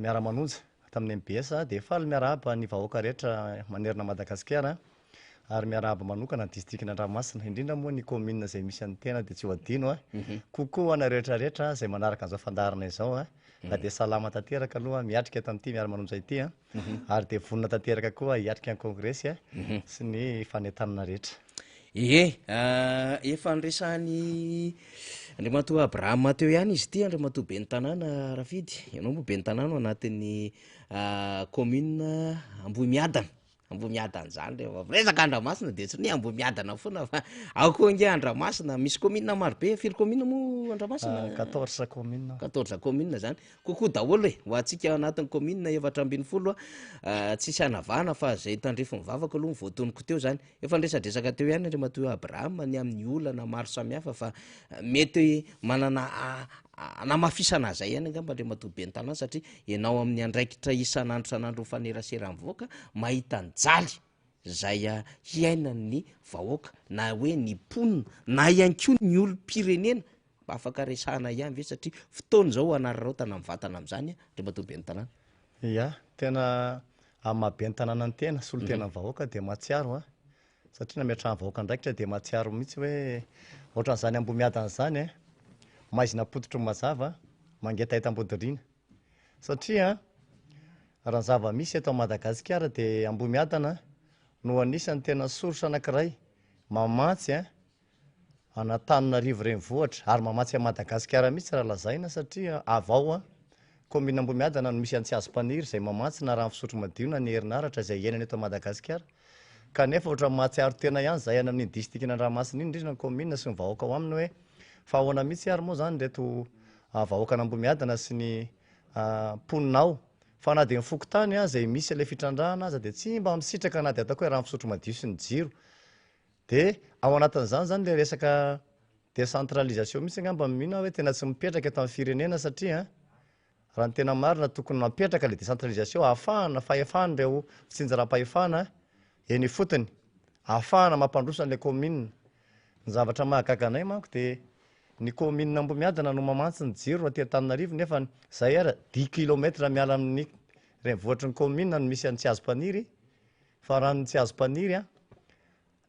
miara-manonja tamin'ny mbs dia faly miarahaba ny vahoaka rehetra manerana Madagasikara. Ary miarahaba manokana ny distrikan'Andramasina, indrindra moa ny commune izay misy an'ny tena dia tsy ho adino a. Coucou ho anareo rehetra rehetra izay manaraka an'izao fandaharana izao a. Fa dia salama tanteraka aloha miatrika eto amin'ity miara-manonja ity a. Ary dia vonona tanteraka koa hiatrika ny kongresy a sy ny fanentanana rehetra. Ie, efa niresahan'i Andriamatoa Abraham teo ihany izy ity, Andriamatoa Ben'ny Tanàna Rafidy. Ianao moa Ben'ny Tanàna ao anatin'ny commune Ambohimiadana. Ambohimiadana izany rehefa miresaka Andramasina dia tsy ny Ambohimiadana foana fa ao koa ange Andramasina, misy commune maro be, firy commune moa Andramasina? 14 commune. 14 commune izany. Coucou daholo e, ho antsika ao anatin'ny commune 14 tsisy hanavahana fa izay tandrify ny vavako aloha no voatonoko teo izany. Efa niresadresaka teo ihany Andriamatoa Abraham ny amin'ny olana maro samihafa fa mety manana hanamafisana izay ihany angamba Andriamatoa Ben'ny Tanàna satria ianao amin'ny andraikitra isan'andro isan'andro mifanerasera amin'ny vahoaka mahita ny jaly izay hiainan'ny vahoaka na hoe ny mponina na ihany koa ny olom-pirenena mba afaka resahana ihany ve satria fotoana izao hanararaotana mivantana amin'izany Andriamatoa Ben'ny Tanàna. Ia, tena amin'ny maha Ben'ny Tanàna ny tena, solontenan'ny vahoaka dia mahatsiaro an, satria nametrahan'ny vahoaka andraikitra dia mahatsiaro mihitsy hoe ohatran'izany Ambohimiadana izany an, maizina am-pototry ny mazava, mangetaheta am-bodiriana. Satria raha ny zava-misy eto Madagasikara dia Ambohimiadana no anisan'ny tena source anankiray mamatsy an, an'Antananarivo renivohitra ary mamatsy an'i Madagasikara mihitsy raha lazaina satria avy ao kaominina Ambohimiadana no misy an'i Tsiazompaniry izay mamatsy na rano fisotro madio na ny herinaratra izay iainana eto Madagasikara kanefa ohatran'ny mahatsiaro tena ihany izahay any amin'iny distrikan'Andramasina iny indrindra ny kaominina sy ny vahoaka ao aminy hoe fa ahoana mihitsy ary moa izany ireto vahoakan'Ambohimiadana sy ny mponina ao fa na dia ny fokontany aza izay misy ilay fitrandrahana aza dia tsy mba misitraka na dia ataoko hoe rano fisotro madio sy ny jiro Dia ao anatin'izany izany ilay resaka décentralisation mihitsy angamba mino aho hoe tena tsy mipetraka eto amin'ny firenena satria raha ny tena marina tokony mapetraka ilay décentralisation ahafahana fahefan'ireo fitsinjaram-pahefana eny ifotony, ahafahana mampandroso an'ilay commune. Ny zavatra mahagaga anay manko dia ny commune Ambohimiadana no mamantsy ny jiro aty Antananarivo nefa izay ara dix kilomètre miala amin'ny renivohitry ny commune no misy an'i Tsiazompaniry fa raha ny Tsiazompaniry an,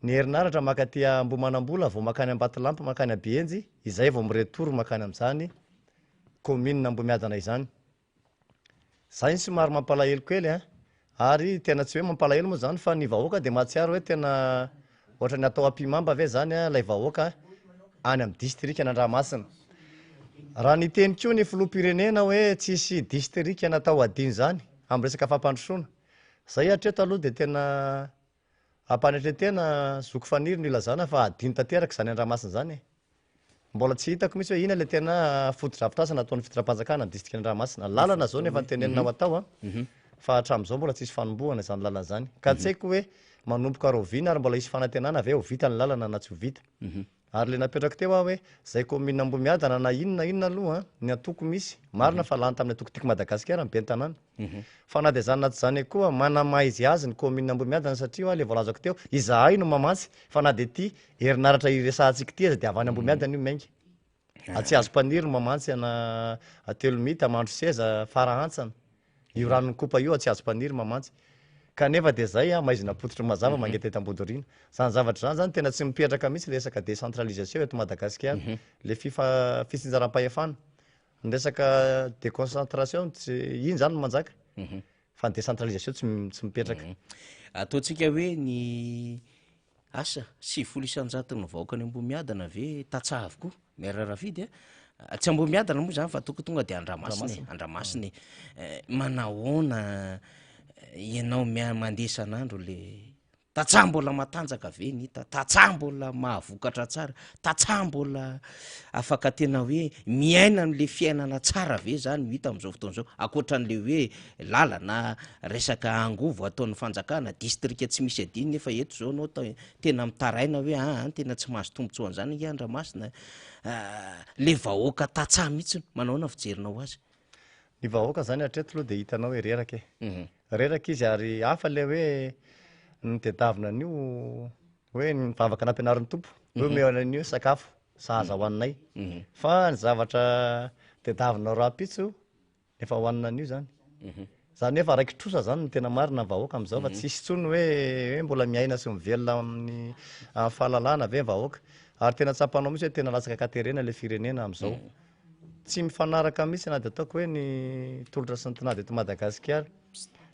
Ny herinaratra maka aty Ambohimanambola vao makany Ambatolampy makany Abienjy izay vao mi-retour makany amin'izany commune Ambohimiadana izany. Zay ny somary mampalahelo kely an! Ary tena tsy hoe mampalahelo moa zany fa ny vahoaka dia mahatsiaro hoe tena ohatran'ny atao ampihimamba ve zany ilay vahoaka any amin'ny distrikan'Andramasina. Raha niteny koa ny filoham-pirenena hoe tsisy distrika natao hadino izany amin'ny resaka fampandrosoana. Zay hatreto aloha dia tena Ampanetren-tena, zoky faniry no ilazana fa hadino tanteraka izany Andramasina izany e! Mbola tsy hitako mihitsy hoe inona ilay tena fotodrafitrasa nataon'ny fitondram-panjakana ny distrikan'i Andramasina. Lalana izao no efa notenenina ho atao an, fa hatramin'izao mbola tsisy fanombohana izany lalana izany. Ka tsy haiko hoe manomboka rahoviana ary mbola hisy fanantenana ve ho vita ny lalana na tsy ho vita. Ary le napetrako teo aho hoe zay commune Ambohimiadana na inona na inona aloha ny antoko misy, marina fa lany tamin'ny antoko Tiako Madagasikara ny ben'ny tanàna. Fa na dia zany na tsy zany koa manamaizy azy ny commune Ambohimiadana satria hoa le voalazako teo, izahay no mamatsy fa na dia ity herinaratra iresahantsika ity aza dia avy any Ambohimiadana io miainga. Atsiazompaniry no mamantsy ana Atelomita, Mandroseza, Farahantsana. Io ranon'ny kopa io Atsiazompaniry mamantsy. Kanefa dia zay a, maizina pototry ny mazava mangetaheta ambodiriana. Zany zavatra zany zany tena tsy mipetraka mihitsy le resaka décentralisation eto Madagasikara. Le fifa- fitsinjaram-pahefana. Ny resaka déconcentration tsy, iny zany no manjaka. Fa ny décentralisation tsy tsy mipetraka. Ataontsika hoe ny Asa, 90 isan-jaton'ny vahoakan'i Ambohimiadana ve tantsaha avokoa? Maire Rafidy a! Tsy Ambohimiadana moa izany fa toko tonga dia Andramasina e, Andramasina e. Manahoana ianao mandeha isan'andro le tantsaha mbola matanjaka ve ny hita? Tantsaha mbola mahavokatra tsara? Tantsaha mbola afaka tena hoe miaina an'le fiainana tsara ve zany no hita amin'izao fotoana izao? Ankoatra an'le hoe lalana, resaka angovo ataon'ny fanjakana, distrika tsy misy adino nefa eto izao ianao tena mitaraina hoe aa tena tsy mahazo tombontsoa an'izany ange Andramasina a! Le vahoaka tantsaha mihitsy manahoana fijerinao azy? Ny vahoaka zany hatreto aloha dia hitanao hoe reraka e. Reraka izy ary hafa le hoe notedavina an'io hoe ny vavaka nampianarin'ny Tompo hoe omeo anay an'io sakafo sahaza ho anay. Fa ny zavatra tedavinao rahampitso efa hohanina an'io zany. Zany hoe efa raiki-trosa zany ny tena marina ny vahoaka amin'izao fa tsisy intsony hoe hoe mbola miaina sy mivelona amin'ny amin'ny fahalalahana ve ny vahoaka. Ary tena tsapanao mihitsy hoe tena latsaka an-katerena ilay firenena amin'izao. Tsy mifanaraka mihitsy na dia ataoko hoe ny tolotra sy ny tinady eto Madagasikara.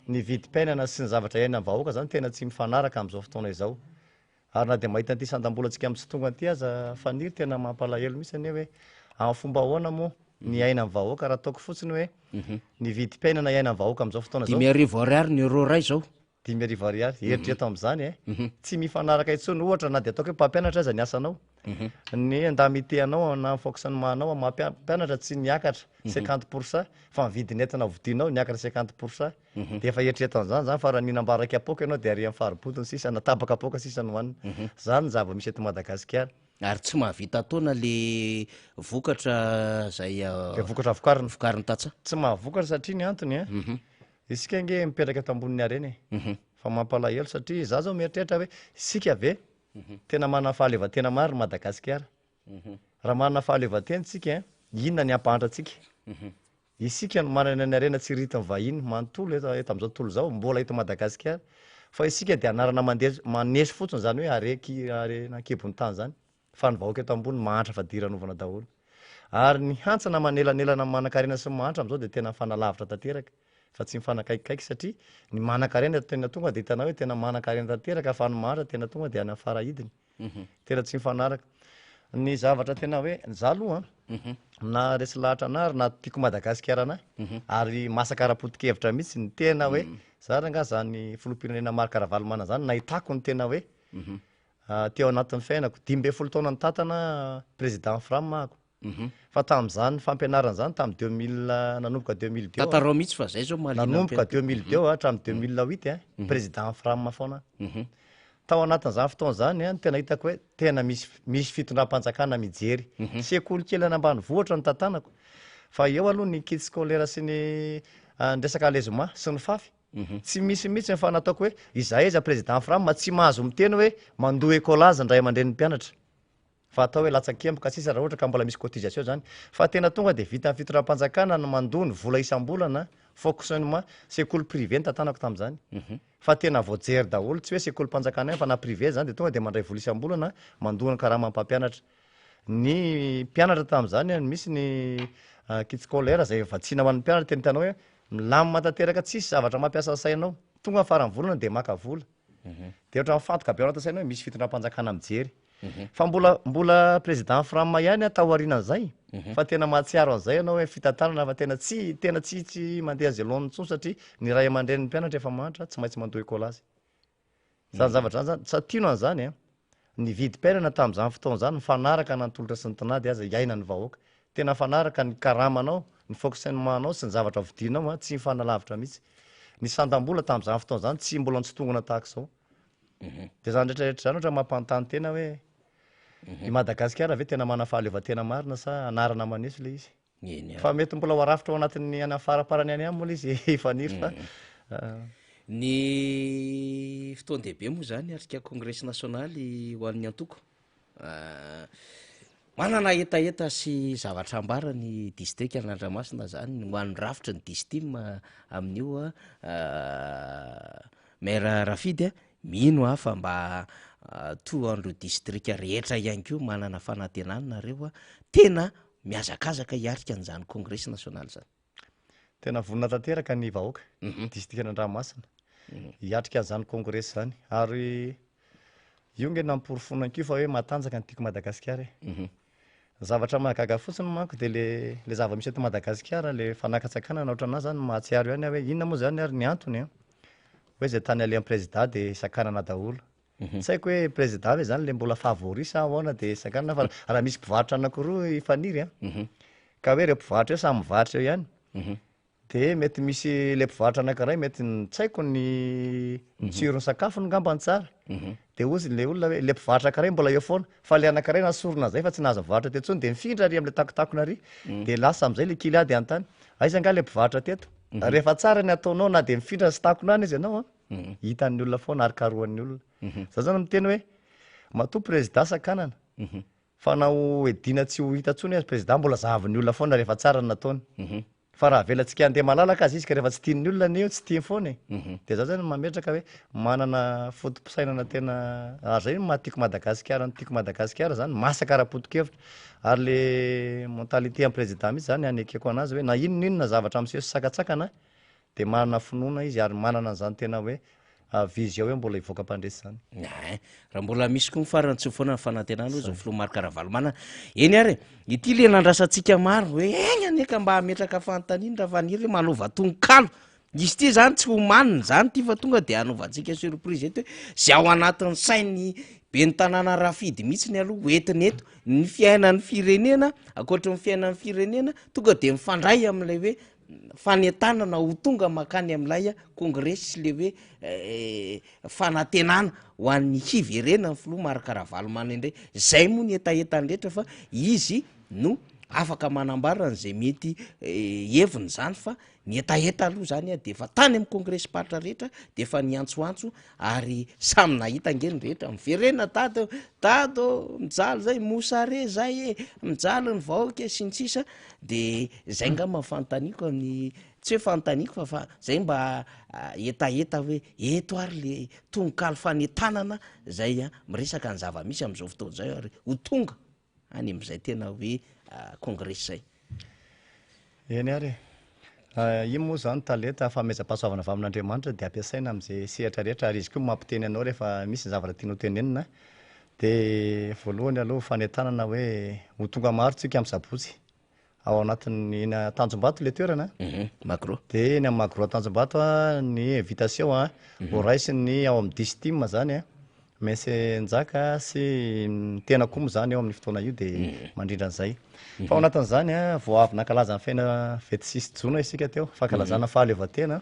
Ny vidim-piainana sy ny zavatra iainan'ny vahoaka zany tena tsy mifanaraka amin'izao fotoana izao. Ary na dia mahita an'ity sandam-bolantsika amin'ny tsy tonga ity aza Faniry tena mampalahelo mihitsy anie hoe amin'ny fomba ahoana moa ny iainan'ny vahoaka raha ataoko fotsiny hoe ny vidim-piainana iainan'ny vahoaka amin'izao fotoana izao. 5000 ariary ny euro iray izao. 5000 ariary, eritrereto amin'izany e. Tsy mifanaraka intsony ohatra na dia ataoko hoe mpampianatra aza ny asanao, ny indemnité anao na ny fonctionnement anao amin'ny maha mpianatra tsy niakatra 50 pour cent fa ny vidin'entana vidinao niakatra 50 pour cent. Dia efa eritrereto an'izany zany fa raha nihinam-bary iray kapoaka ianao dia ary amin'ny fariboto ny sisa na tapa-kapoaka sisa no hohanina. Zany ny zava-misy eto Madagasikara. Ary tsy mahavita taona le vokatra zay Le vokatra vokarina. vokarin'ny tantsaha. Tsy mahavokatra satria ny antony an, isika ange mipetraka eto ambonin'ny harena e. Fa mampalahelo satria za zao mieritreritra hoe isika ve tena manana fahaleovantena marina Madagasikara? Raha manana fahaleovantena isika an, inona ny hampahantra antsika? Isika no manana ny harena tsy ritin'ny vahiny manontolo eto eto amin'izao tontolo izao, mbola eto Madagasikara. Fa isika dia anarana mandeha maneso fotsiny izany hoe hare-ki harena an-kibon'ny tany izany. Fa ny vahoaka eto ambony mahantra fadiranovana daholo. Ary ny hantsana manelanelana ny manankarena sy ny mahantra amin'izao dia tena mifanalavitra tanteraka fa tsy mifanakaikikaiky satria ny manankarena tena tonga dia hitanao hoe tena manankarena tanteraka fa ny mahantra tena tonga dia any amin'ny fara-hidiny. Tena tsy mifanaraka. Ny zavatra tena hoe, za aloha an, na resy lahatra anah ary na tiako Madagasikara anah, ary masaka ara-poto-kevitra mihitsy ny tena hoe, za rangah zany filoham-pirenena Marc Ravalomanana zany nahitako ny tena hoe teo anatin'ny fiainako, 15 taona nitantana président Fram ahako. Fa tamin'izany fampianarana izany tamin'ny 2000 nanomboka 2002 Tantarao mihitsy fa zay zao mahaliana ny nanomboka mpihaino. 2002 hatramin'ny 2008 a, président Fram foana aho. Tao anatin'izany fotoana izany a, ny tena hitako hoe tena misy misy fitondram-panjakana mijery. Sekoly kely any ambanivohitra no tantanako. Fa eo aloha ny kit scolaire sy ny ny resaka allègement sy ny fafy. Tsy misy mihitsy ny fa nataoko hoe izahay aiza président Fram tsy mahazo miteny hoe mandoa écolage ny ray aman-drenin'ny mpianatra. Fa atao hoe latsakemboka sisa raha ohatra ka mbola misy cotisation zany. Fa tena tonga dia vitan'ny fitondram-panjakana ny mandoa ny vola isam-bolana, fonctionnement, sekoly privé ny tantanako tamin'izany. Fa tena voajery daholo, tsy hoe sekolim-panjakana ihany fa na privé zany dia tonga dia mandray vola isam-bolana mandoa ny karaman'ny mpampianatra. Ny mpianatra tamin'izany misy ny kit scolaire izay vatsiana ho an'ny mpianatra tena hitanao hoe milamina tanteraka tsisy zavatra mampiasa ny sainao. Tonga ny faran'ny volana dia maka vola. Dia ohatran'ny mifantoka be ao anatin'ny saina hoe misy fitondram-panjakana mijery. Fa mbola mbola président Fram ihany aho taorianan'izay fa tena mahatsiaro an'izay ianao hoe fitantanana fa tena tsy tena tsy tsy mandeha an'izay laoniny intsony satria ny ray aman-drenin'ny mpianatra efa mahantra tsy maintsy mandoa écolage. Izany zavatra izany zany, tsy adino an'izany an. Ny vidim-piainana tamin'izany fotoana izany mifanaraka na ny tolotra sy ny tinady aza iainan'ny vahoaka. Tena mifanaraka ny karamanao, ny fonctionnement-nao sy ny zavatra vidianao an, tsy mifanalavitra mihitsy. Ny sandam-bola tamin'izany fotoana izany tsy mbola nitsitongona tahaka izao. Dia izany rehetra rehetra izany ohatra mampanontany tena hoe i Madagasikara ve tena manana fahaleovantena marina sa anarana maneso ilay izy? Eny Fa mety mbola ho arafitra ao anatin'ny any amin'ny faraparany any ihany moa ilay izy Faniry fa Ny fotoan-dehibe moa izany atrika kongresy nasionaly ho an'ny antoko. Manana hetaheta sy zavatra ambara ny distrikan'Andramasina izany ho an'ny rafitry ny Distim amin'io Maire Rafidy a, mino aho fa mba toa an'ireo distrika rehetra ihany koa manana fanantenana nareo tena mihazakazaka hiatrika an'izany kongresy nasionaly izany. Tena vonona tanteraka ny vahoaka distrikan'Andramasina hiatrika an'izany kongresy izany ary io nge namporofoana koa fa hoe matanjaka ny Tiako Madagasikara e. Ny zavatra mahagaga fotsiny manko dia le le zava-misy eto Madagasikara le fanakatsakanana ohatranà zany mahatsiaro ihany aho hoe inona moa zany ary ny antony an, hoe zay tany alehan'ny prezida dia sakanana daholo. Tsy haiko hoe prezida ve zany le mbola favori sa ahoana dia sakanana fa raha misy mpivarotra anankiroa i Faniry an, ka hoe ireo mpivarotra ireo samy mivarotra eo ihany, De mety misy le mpivarotra anankiray mety ny tsy haiko ny ny tsiron'ny sakafony ngamba ny tsara. De hozy le olona hoe le mpivarotra anankiray mbola eo foana fa le anankiray nasorina zay fa tsy nahazo nivarotra teto intsony de mifindra ary am'le takotakona ary de lasa am'zay le kila de anontany aiza angaha le mpivarotra teto? Rehefa tsara ny ataonao na de mifindra sy takona any izy ianao an, hitan'ny olona foana ary karohan'ny olona. Za zany miteny hoe matoa prezida sakanana fa na ho edina tsy ho hita intsony aza prezida mbola zahavin'ny olona foana rehefa tsara ny nataony. Fa raha avelantsika handeha malalaka aza izy ka rehefa tsy tian'ny olona anie io tsy tiany foana e. Dia za zany mametraka hoe manana foto-pisainana tena, ary zay no maha tiako Madagasikara ny tiako Madagasikara zany, masaka ara-poto-kevitra. Ary le mentalité an'i président mihitsy zany anekeko anazy hoe na inona inona zavatra miseho sy sakantsakana dia manana finoana izy ary manana an'izany tena hoe vision hoe mbola hivoaka mpandresy zany. Ein, raha mbola misy koa ny farany tsy ho foana ny fanantenana hoy izao filoha Marc Ravalomanana. Eny ary e, ity le nandrasantsika maro hoe eny anie ka mba hametraka fanontaniana raha Faniry hoe manova tononkalo. Izy ity zany tsy homanina zany ity fa tonga de hanaovantsika surprise eto hoe zay ao anatin'ny sain'ny ben'ny tanàna Rafidy mihitsy ny aloha hoentina eto. Ny fiainan'ny firenena, ankoatry ny fiainan'ny firenena, tonga de mifandray amin'ilay hoe fanentanana ho tonga mankany amin'ilay kongresy sy le hoe fanantenana ho an'ny hiverenan'ny filoha Marc Ravalomanana indray. Zay moa ny hetahetany rehetra fa izy no afaka manambara an'izay mety heviny zany fa ny hetaheta aloha zany de efa tany amin'ny kongresim-paritra rehetra de efa niantsoantso ary samy nahita ange ny rehetra, miverena dada ô, dada ô, mijaly zay, mosare zay e, mijaly ny vahoaka e, sy ny sisa, de zay ngamba ny fanontaniako amin'ny, tsy hoe fanontaniako fa fa zay mba hetaheta hoe eto ary le tononkalo fanentanana zay miresaka ny zava-misy am'zao fotoana zao ary ho tonga any amin'izay tena hoe kongresy izay. Eny ary e. Iny moa izany talenta, fanomezam-pahasoavana avy amin'Andriamanitra dia ampiasaina amin'izay sehatra rehetra ary izy koa mampiteny anao rehefa misy ny zavatra tianao tenenina. Dia voalohany aloha fanentanana hoe ho tonga maro tsika amin'ny sabotsy ao anatin'ny eny Tanjombato ilay toerana. Magro. Dia eny amin'ny Magro Tanjombato ny invitation ho raisin'ny ao amin'ny Distim izany. Messe Njaka sy ny tena koa moa zany eo amin'io fotoana io dia mandrindra an'izay. Fa ao anatin'izany a, vao avy nankalaza ny fena 26 jona isika teo, fankalazana fahaleovantena.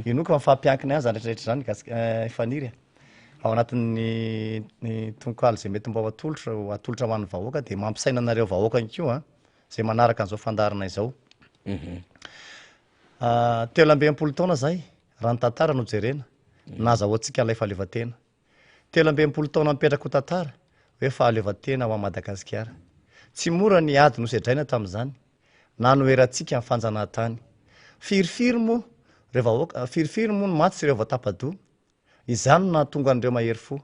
Inoako fa mifampiankina ihany izany rehetra rehetra izany Gasy Faniry a. Ao anatin'ny ny tononkalo izay mety mba ho atolotra ho atolotra ho an'ny vahoaka dia mampisaina anareo vahoaka ihany koa izay manaraka an'izao fandaharana izao. 63 taona izay raha ny tantara no jerena, nahazahoantsika an'ilay fahaleovantena. 63 taona mipetraka ho tantara hoe fahaleovantena ho an'i Madagasikara. Tsy mora ny ady nosedraina tamin'izany, nanoherantsika ny fanjanahantany. Firifiry moa ireo vahoaka, firifiry moa ny maty sy ireo voatapa-doha? Izany no nahatonga an'ireo mahery fo.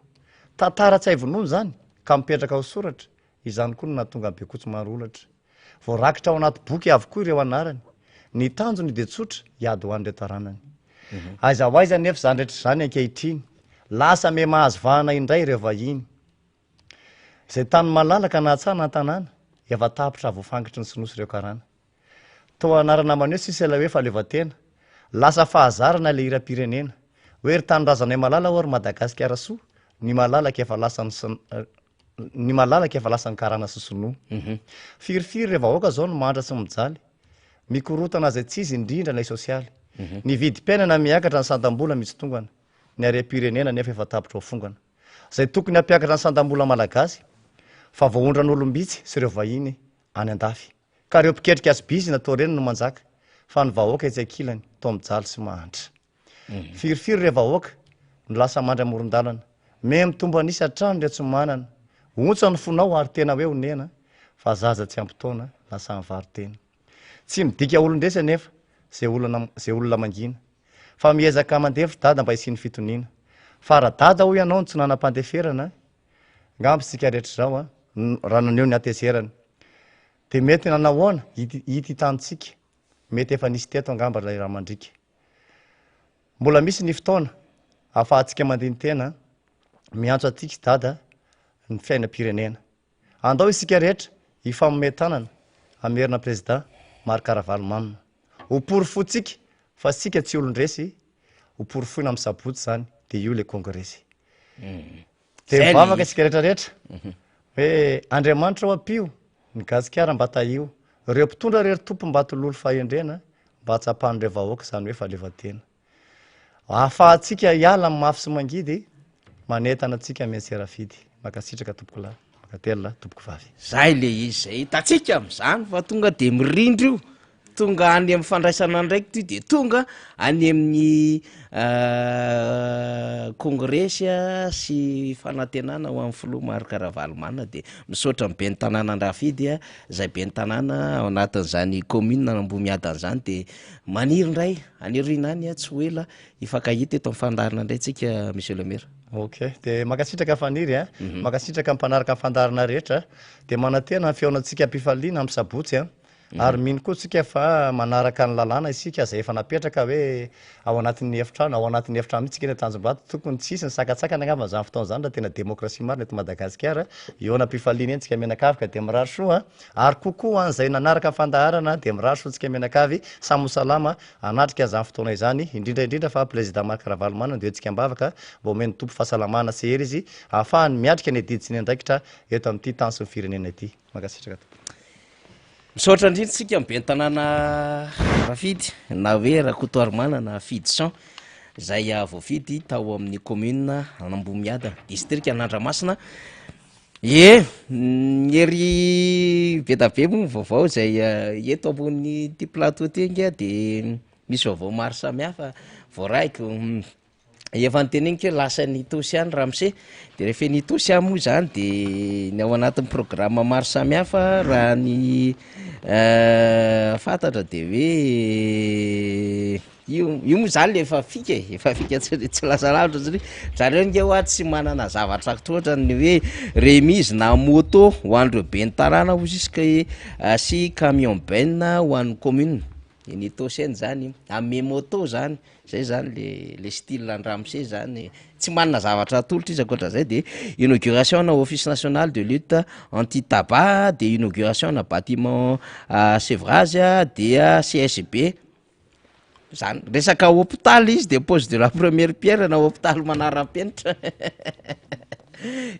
Tantara tsy hay vonoina izany ka mipetraka ho soratra, izany koa no nahatonga an'i Bekoto Maroholatra. Voarakitra ao anaty boky avokoa ireo anarany. Ny tanjony dia tsotra, hiady ho an'ireo taranany. Aiza ho aiza anefa izany rehetra izany ankehitriny? Lasa miha mahazo vahana indray ireo vahiny. Izay tany malalaka na an-tsaha na an-tanàna, efa tapitra voafangitry ny sinoa sy ireo karana. Toa anarana maneho sisa ilay hoe fahaleovantena. Lasa fahazarana ilay hiram-pirenena. Hoe ry tanindrazanay malala ô ry Madagasikara soa, ny malalaka efa lasan'ny ny malalaka efa lasan'ny karana sy sinoa. Firifiry ireo vahoaka izao no mahantra sy mijaly. Mikorontana izay tsy izy indrindra ilay sosialy. Ny vidim-piainana miakatra ny sandam-bola mitsitongana. Ny harem-pirenena nefa efa tapitra ho fongana. Izay tokony hampiakatra ny sandam-bola malagasy fa voaondran'olom-bitsy sy ireo vahiny any andafy. Ka ireo mpiketrika sy bizina toa ireny no manjaka fa ny vahoaka etsy ankilany toa mijaly sy mahantra. Firifiry ireo vahoaka no lasa mandry amoron-dalana. Miha mitombo an'isa hatrany ireo tsy manana. Ontsa ny fonao ary tena hoe onena fa zaza tsy ampy taona lasa mivaro-tena. Tsy midika olon-dresy anefa izay olona izay olona mangina. Fa miezaka mandefitra dada mba hisian'ny fitoniana. Fa raha dada hoy ianao no tsy nanam-pandeferana, ngamba isika rehetra izao a, raha naneho ny hatezerana. Dia mety nanahoana ity ity tanintsika? Mety efa nisy teto angamba ilay rà mandriaka. Mbola misy ny fotoana ahafahantsika mandini-tena, miantso antsika Dada ny fiainam-pirenena. Andao isika rehetra hifanome tanana hamerina Prezida Marc Ravalomanana. Ho porofointsika fa isika tsy olon-dresy, ho porofoina amin'ny sabotsy izany dia io ilay kongresy. Dia mivavaka isika rehetra rehetra hoe Andriamanitra ô ampio ny Gasikara mba tahio, ireo mpitondra re ry Tompo mba atolory fahendrena mba hahatsapan'ireo vahoaka izany hoe fahaleovantena. Ahafahantsika hiala amin'ny mafy sy mangidy, manentana antsika miantserafidy. Mankasitraka tompokolahy, mankatelina tompokovavy. Zay le izy zay hitantsika am'zany fa tonga de mirindra io. Tonga any amin'ny fandraisana andraikitra io de tonga any amin'ny kongresy sy fanantenana ho an'ny filoha Marc Ravalomanana de misaotra ny ben'ny tanàna Andrafidy zay ben'ny tanàna ao anatin'izany commune Ambohimiadana zany de maniry indray any aoriana any tsy ho ela hifankahita eto amin'ny fandaharana indray tsika monsieur le maire. Ok, de mankasitraka Faniry a, mankasitraka ny mpanaraka ny fandaharana rehetra, de manantena ny fihaonantsika am-pifaliana amin'ny sabotsy a, Ary mino koa tsika fa manaraka ny lalàna isika izay efa napetraka hoe ao anatin'ny efitrano, ao anatin'ny efitrano mihitsy isika eny Tanjombato, tokony tsy hisy ny sakantsakana angamba amin'izany fotoana izany raha tena demokrasia marina eto Madagasikara, hihaona am-pifaliana eny tsika mianakavy ka dia mirary soa a! Ary kokoa ho an'izay nanaraka ny fandaharana dia mirary soa antsika mianakavy samy ho salama hanatrika an'izany fotoana izany, indrindra indrindra fa Prezida Marc Ravalomanana dia hoentsika am-bavaka mba homen'ny Tompo fahasalamana sy hery izy ahafahany miatrika ny adidy sy ny andraikitra eto amin'ity tany sy ny firenena ity. Mankasitraka tompoko. Misaotra indrindra isika ny ben'ny tanàna Rafidy na hoe Rakotoarimanana Fidison izay voafidy tao amin'ny commune Ambohimiadana, distrika Andramasina. Ie, ny hery be da be moa ny vaovao izay eto ambonin'ity plateau ity ange de misy vaovao maro samihafa voaraiko. Efa noteneniko hoe lasa any Itaosy ihany ramose, de rehefa eny Itaosy aho moa zany de ny ao anatin'ny programme maro samihafa raha ny fantatra de hoe io io moa zany le efa fika e, efa fika tsy tsy lasa lavitra satria zareo nge hoa tsy manana zavatra trotra ny hoe remise na moto ho an'ireo ben'ny tanàna hozy izy ka sy camion benne ho an'ny commune. Eny Itaosy eny zany, ame moto zany, zay zany le le style an-dramose zany, tsy manana zavatra atolotra izy ankoatran'izay de inauguration ana office national de lutte anti tabac, de inauguration ana batiment sevrage dia CSB, zany, resaka hôpitaly izy de pose de la première pierre na hôpitaly manara-penitra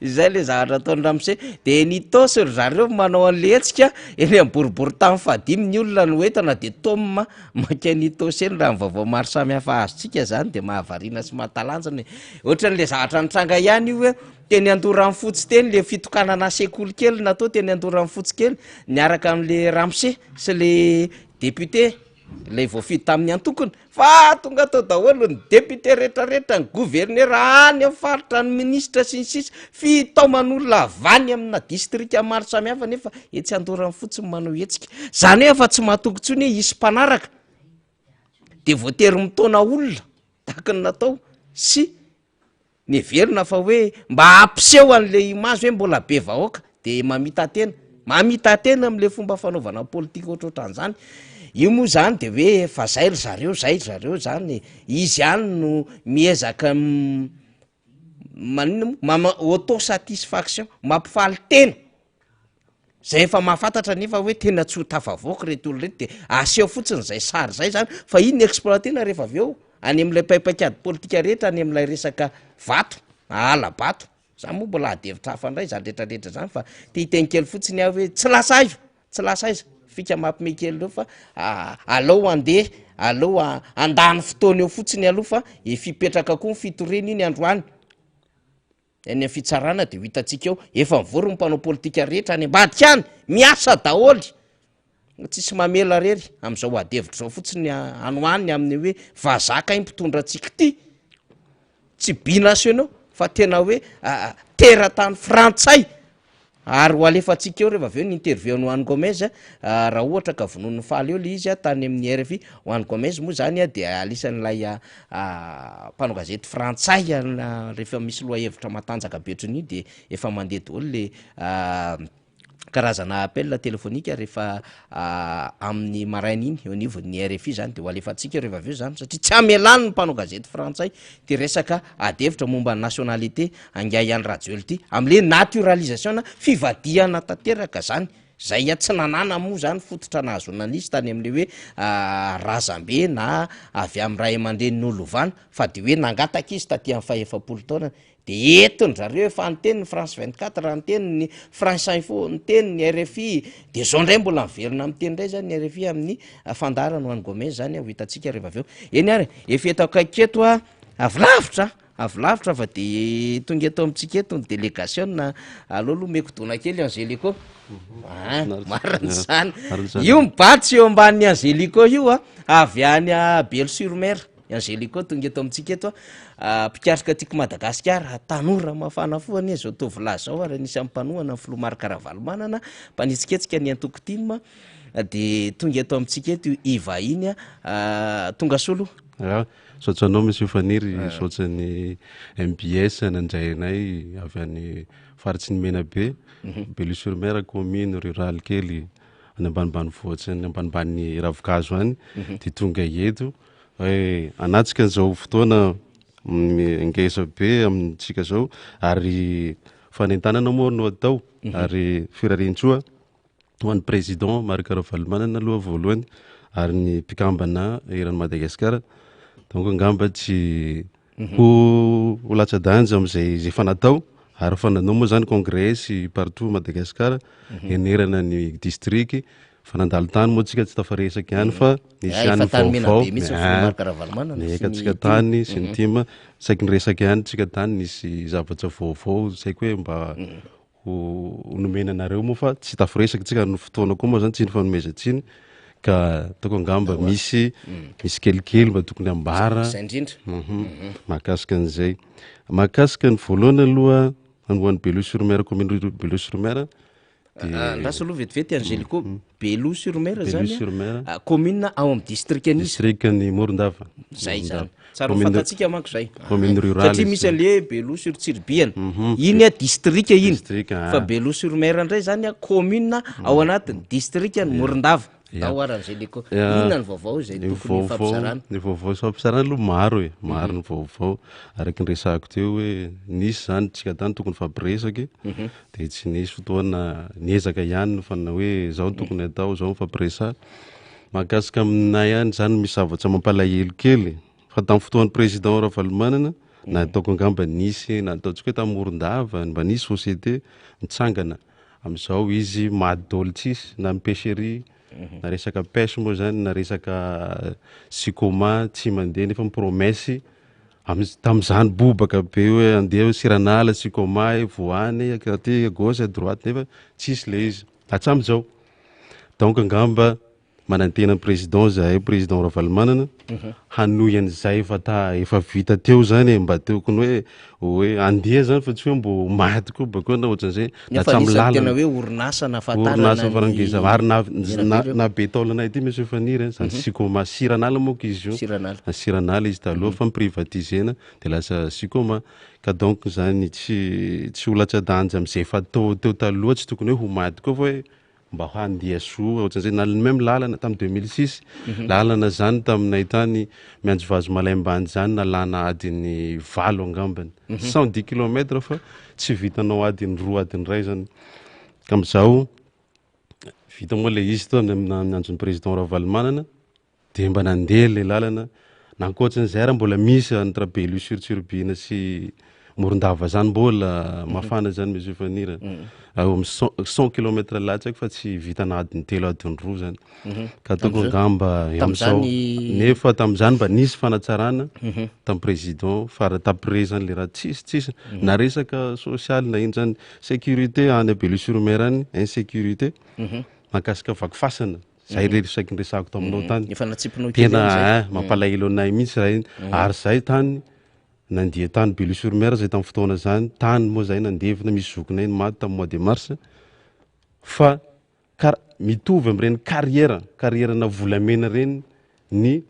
Izay le zavatra ataon'i ramose, de eny Itaosy ry zareo manao an'le hetsika, eny amin'ny boriborintany fahadimy ny olona no entana de tôme mankeny Itaosy eny, raha ny vaovao maro samihafa azontsika zany de mahavariana sy mahatalanjona e, ohatran'le zavatra nitranga ihany io hoe teny Andoharanofotsy teny le fitokanana sekoly kely natao teny Andoharanofotsy kely niaraka am'le ramose sy le député Ilay voafidy tamin'ny antokony fa tonga tao daholo ny député retraretra, ny gouverneur any amin'ny faritra, ny ministra sy ny sisa, fitaoman'olona avy any amina distrika maro samihafa nefa etsy Andoharanofotsy ny manao hetsika. Zany hoe efa tsy mahatoky intsony hoe hisy mpanaraka de voatery mitaona olona tahaka ny natao sy Neverina fa hoe mba hampiseho an'le image hoe mbola be vahoaka de mamita-tena, mamita-tena am'le fomba fanaovana politika ohatrohatran'zany, io moa zany de hoe efa zay ry zareo zay ry zareo zany e, izy ihany no miezaka maninona moa mama- auto satisfaction, mampifaly tena. Zay efa mahafantatra nefa hoe tena tsy ho tafavoaka ireto olona ireto de aseho fotsiny zay sary zay zany fa iny exploiter-na rehefa avy eo any amin'ilay paipaikady politika rehetra any amin'ilay resaka vato hala-bato, za moa mbola ady hevitra hafa indray zany retraretra zany fa te hiteny kely fotsiny aho hoe tsy lasa aiza, tsy lasa aiza fika mampime kely reo fa aleo andeha aleo handany fotoana eo fotsiny aloha fa efa hipetraka koa ny fitoriana iny androany. Any amin'ny fitsarana dia ho hitantsika eo, efa mivory ny mpanao politika rehetra any ambadika any, miasa daholo, tsisy mamela rery amin'izao ady hevitra izao fotsiny any ho any amin'ny hoe vazaha kay mpitondra antsika ity, tsy binationaux fa tena hoe teratany frantsay. Ary ho alefantsika eo rehefa avy eo ny interview an'i Juan Gomez raha ohatra ka vonoin'ny faly eo le izy tany amin'ny rfi. Juan Gomez moa zany dia anisan'ilay mpanao gazety frantsay rehefa misy lohahevitra matanjaka be ohatran'io dia efa mandeha daholo le karazana appel téléphonique rehefa amin'ny maraina iny eo anivon'ny rfi zany de ho alefantsika eo rehefa avy eo zany satria tsy hamelany ny mpanao gazety frantsay ty resaka ady hevitra momba ny nationalité angahy Andry Rajoelina ty amle naturalisation na fivadihana tanteraka zany zay tsy nanana moa zany fototra nahazoana an'izy tany amle hoe razambe na avy amin'ny ray aman-dreny nolovana fa de hoe nangataka izy taty amin'ny fahefapolo taonany De entin-dry zareo efa niteny ny France 24, niteny ny France Info, niteny ny rfi, de zao ndray mbola miverina miteny ndray zany ny rfi amin'ny fandaharana ho an'i Gomez zany ho hitantsika rehefa avy eo. Eny ary, efa eto akaiky eto a, avy lavitra. Avy lavitra fa dia tonga eto amintsika eto ny delegasiona. Aleo aloha omeko dona kely Angelico. Ah, marina izany. Io mibatsy eo ambanin'ny Angelico io a, avy any Belo sur Mer. Angelico tonga eto amintsika eto a, mpikatroka tiako Madagasikara, tanora mafana fo anie izao tovolahy izao ary anisan'ny mpanohana ny filoha Marc Ravalomanana, mpanetsiketsika ny antoko tim, dia tonga eto amintsika eto io hivahiny a, tonga soa aloha. Ya, misaotra anao Monsieur Faniry, misaotra ny MBS nandray anay avy any faritry ny Menabe, Belo sur Mer commune rurale kely any ambanimbanivohitra any ambanimbany Ravikazo any, dia tonga eto hoe hanatrika an'izao fotoana ngeza be amintsika izao ary fanentanana moa no atao ary firarian-tsoa ho an'ny président Marc Ravalomanana aloha voalohany ary ny mpikambana eran'i Madagasikara donc angamba tsy ho ho latsa-danja amin'izay izay efa natao ary efa nanao moa zany congrès partout Madagasikara enerana ny district fa nandalo tany moa tsika tsy tafaresaka ihany fa nisy Ay, ihany efa tany vaovao Menabe mihitsy ny filoha Marc Ravalomanana Niaika sy ny antsika tim. tany sy ny tim saiky niresaka ihany tsika tany nisy zavatra vaovao tsy haiko hoe mba ho nomena anareo moa fa tsy tafiresaka tsika ny fotoana koa moa zany tsy nifanomezan-tsiny ka ataoko angamba misy misy kelikely mba tokony ambara Zay indrindra. Mahakasika an'izay. Mahakasika ny voalohany aloha ho an'i Belo sur Mer commune Belo sur Mer Ah, Andraso aloha vetivety Angelico, Belo sur Mer Belo zany sur Mer. ah, commune ao amin'ny district an'iza? District-n'i Morondava. Zay zany. Morondava. Tsara ho Commune fantatsika manko zay. Commune rurale Satria izy misy io. an'le Belo sur Tsiribihina. Iny a district iny. District, ah. Fa Belo sur Mer indray zany a commune ao anatin'ny district-n'i Morondava. Tao ary Angelico. Inona ny vaovao izay Ny tokony vaovao, hifampizarana? ny vaovao hifampizarana aloha maro e, maro ny vaovao. Araka ny resahako teo hoe nisy zany tsika tany tokony hifampiresaky de tsy nisy fotoana niezaka ihany fa na hoe zao no tokony atao, zao mifampiresaha. Mahakasika aminay any zany misy zavatra mampalahelo kely fa tamin'ny fotoan'ny président Ravalomanana na ataoko angamba nisy na ataontsika hoe tamin'ny Morondava mba nisy société nitsangana Amin'izao izy maty daholo tsisy na ny pêcherie na resaka pêche moa zany na resaka Sicoma tsy mandeha nefa ny promesse amiz- tamin'izany bobaka be hoe andeha Siranala, Sicoma e, Voany e, aty à gauche à droite nefa tsisy le izy hatramin'izao. Donc angamba Manantena ny président zahay président Ravalomanana hanohy an'izay efa ta efa vita teo zany e mba tokony hoe hoe andeha zany fa tsy hoe mbo maty koa bakeo na ohatran'izay na Nefa tsy amin'ny anisan'ny tena lalana hoe orinasa nahafantarana orinasa ny farangeza ary na na Menabe ireo. na be taolana ity monsieur Faniry a zany Sicoma Siranala moa ko izy io Siranala. Siranala izy taloha fa ni-privatiser-na de lasa Sicoma ka donc zany tsy tsy ho latsa-danja am'zay efa tao teo taloha tsy tokony hoe ho maty koa fa hoe mba handeha soa ohatran'izay na ny même lalana tamin'ny 2006 lalana zany taminay tany mianjovazo Malaimbandy zany nalana adiny valo angambany 110 kilomètre fa tsy vitanao adiny roa adiny iray zany ka amin'izao vita moa le izy tao ny andron'ny président Ravalomanana Dia mba nandeha ilay lalana, na ankoatran'izay ary mbola misy entre Belo sur Tsiribihina sy Morondava zany mbola mafana zany Monsieur Faniry a. Eo amin'ny 100 kilomètre latsaka fa tsy vitana adiny telo adiny roa zany. Ka ataoko angamba amin'izao nefa tamin'izany mba nisy fanatsarana tamin'ny président fa raha d'après zany le raha tsisy tsisy na resaka sosialy na ino zany sécurité any Belo sur Mer any insécurité mahakasika vaky fasana. Zay le saiky niresahako taminao tany. Efa natsipinao kely Tena ihany zay. eh, mampalahelo anay mihitsy zay. Ary zay tany nandeha tany Belo sur Mer zay tamin'ny fotoana zany, tany moa zay nandevina misy zokinay ny maty tamin'ny mois de mars. Fa kar- mitovy amin'ireny carrière, carrière-na volamena ireny ny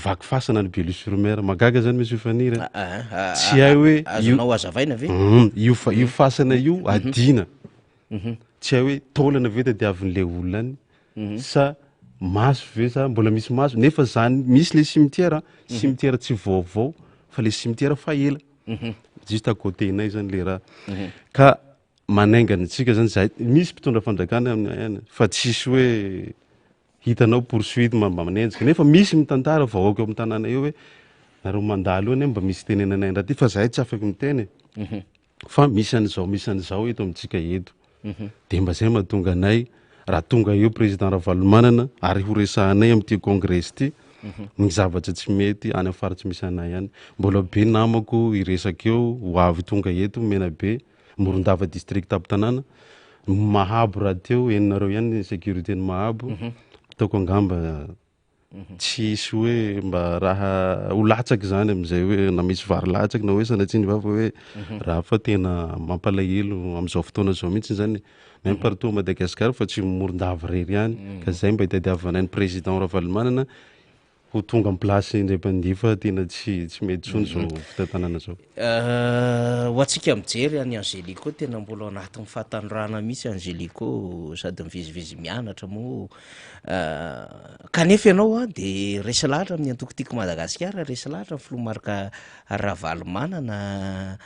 vaky fasana any Belo sur Mer. Mahagaga zany Monsieur Faniry a. Ah, ah, Tsy hay hoe io Azonao hazavaina ve? Io fa- io fasana io adina. Tsy hay hoe taolana ve tadiavin'ilay olona any sa maso ve sa mbola misy maso nefa zany misy le cimetière an, cimetière tsy vaovao fa le cimetière fa ela juste à côté nay zany le raha ka manaingana antsika zany zahay misy mpitondra fanjakana aminay any fa tsisy hoe hitanao poursuite mba manenjika nefa misy mitantara vahoaka eo amin'ny tanàna eo hoe nareo mandalo eo anie mba misy tenenanay an-draha ty fa zahay tsy afaka miteny e. fa misy an'izao misy an'izao eto amintsika eto de mba zay mahatonga anay raha tonga eo président Ravalomanana ary ho resahanay amin'ity congrès ity. Ny zavatra tsy mety any amin'ny faritra misy anay any. Mbola be namako hiresaka eo, ho avy tonga eto Menabe, Morondava district tampon-tanàna, Mahabo rahateo, henonareo ihany ny sécurité ny Mahabo, ataoko angamba tsy hisy hoe mba raha ho latsaka izany amin'izay hoe na misy vary latsaka na hoe sanatria ny vava hoe raha fa tena mampalahelo amin'izao fotoana izao mihitsy izany même partout à Madagascar fa tsy Morondava irery ihany ka izay mba itadiavanay ny président Ravalomanana ho tonga am place indray mpandeha fa tena tsy tsy mety intsony zao fitantanana zao. Ho antsika mijery an'i Angelico tena mbola ao anatin'ny fahatanorana mihitsy Angelico sady mivezivezy mianatra moa kanefa ianao a de resy lahatra amin'ny antoko Tiako Madagasikara, resy lahatra amin'ny filoha Marc Ravalomanana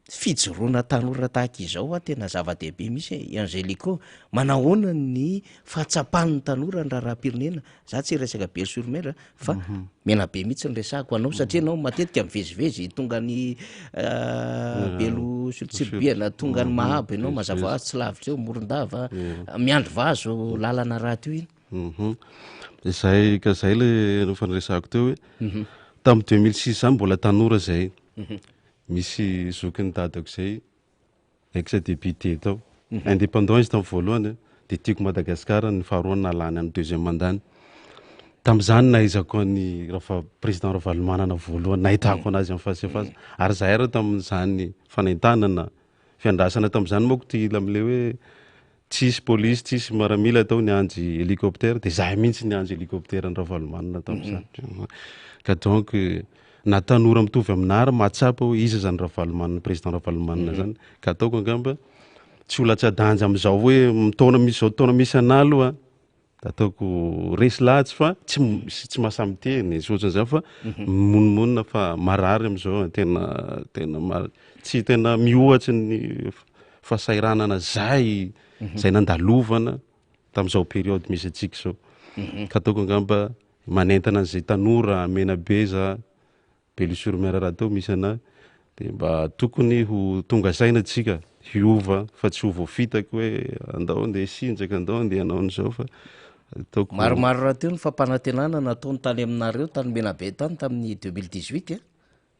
Fijoroana tanora tahaka izao hoa tena zava-dehibe mihitsy e. Angelico, manahoana ny fahatsapan'ny tanora ny raharaham-pirenena? Za tsy hiresaka Belo sur Mer fa Menabe mihitsy no resahako anao satria ianao matetika mivezivezy tonga any Belo sur Tsiribihina, tonga any Mahabo ianao mazava ho azy tsy lavitra eo, Morondava, Miandrivazo, lalana rahateo iny. Izay ka izay le efa niresahako teo hoe tamin'ny 2006 zany mbola tanora zay. Misy zokin'ny dadako izay ex député tao. Indépendant izy tamin'ny voalohany dia tiako Madagascar ny faharoa nalany amin'ny deuxième mandat-ny. Tamin'izany nahaizako an'i Rava- président Ravalomanana voalohany, nahitako anazy en face à face. Ary izahay ary tamin'izany fanentanana, fiandrasana tamin'izany manko ty amin'ilay hoe Tsisy polisy, tsisy maramila tao nianjy hélicoptère de zahay mihitsy nianjy hélicoptère an'i Ravalomanana tamin'izany. Ka donc na tanora mitovy aminà ary mahatsapa hoe iza zany Ravalomanana, président Ravalomanana zany. Ka ataoko angamba tsy ho latsa-danja amin'izao hoe taona misy zao taona misy anà aloha Ataoko resy lahatsy fa tsy tsy mahasahy miteny sy ohatran'izany fa mimonomonona fa marary amin'izao an, tena tena mar- tsy tena mihoatry ny fahasahiranana zay zay nandalovana tamin'izao période misy antsika izao. Ka ataoko angamba manentana an'izay tanora Menabe za Belo sur mer rahateo misy anah de mba tokony ho tonga saina tsika hiova fa tsy ho voafitaky hoe andao andeha hisinjaka andao andeha hanao an'izao fa ataoko Maromaro rahateo ny fampanantenana nataony tany aminareo tany Menabe tany tamin'ny 2018 a.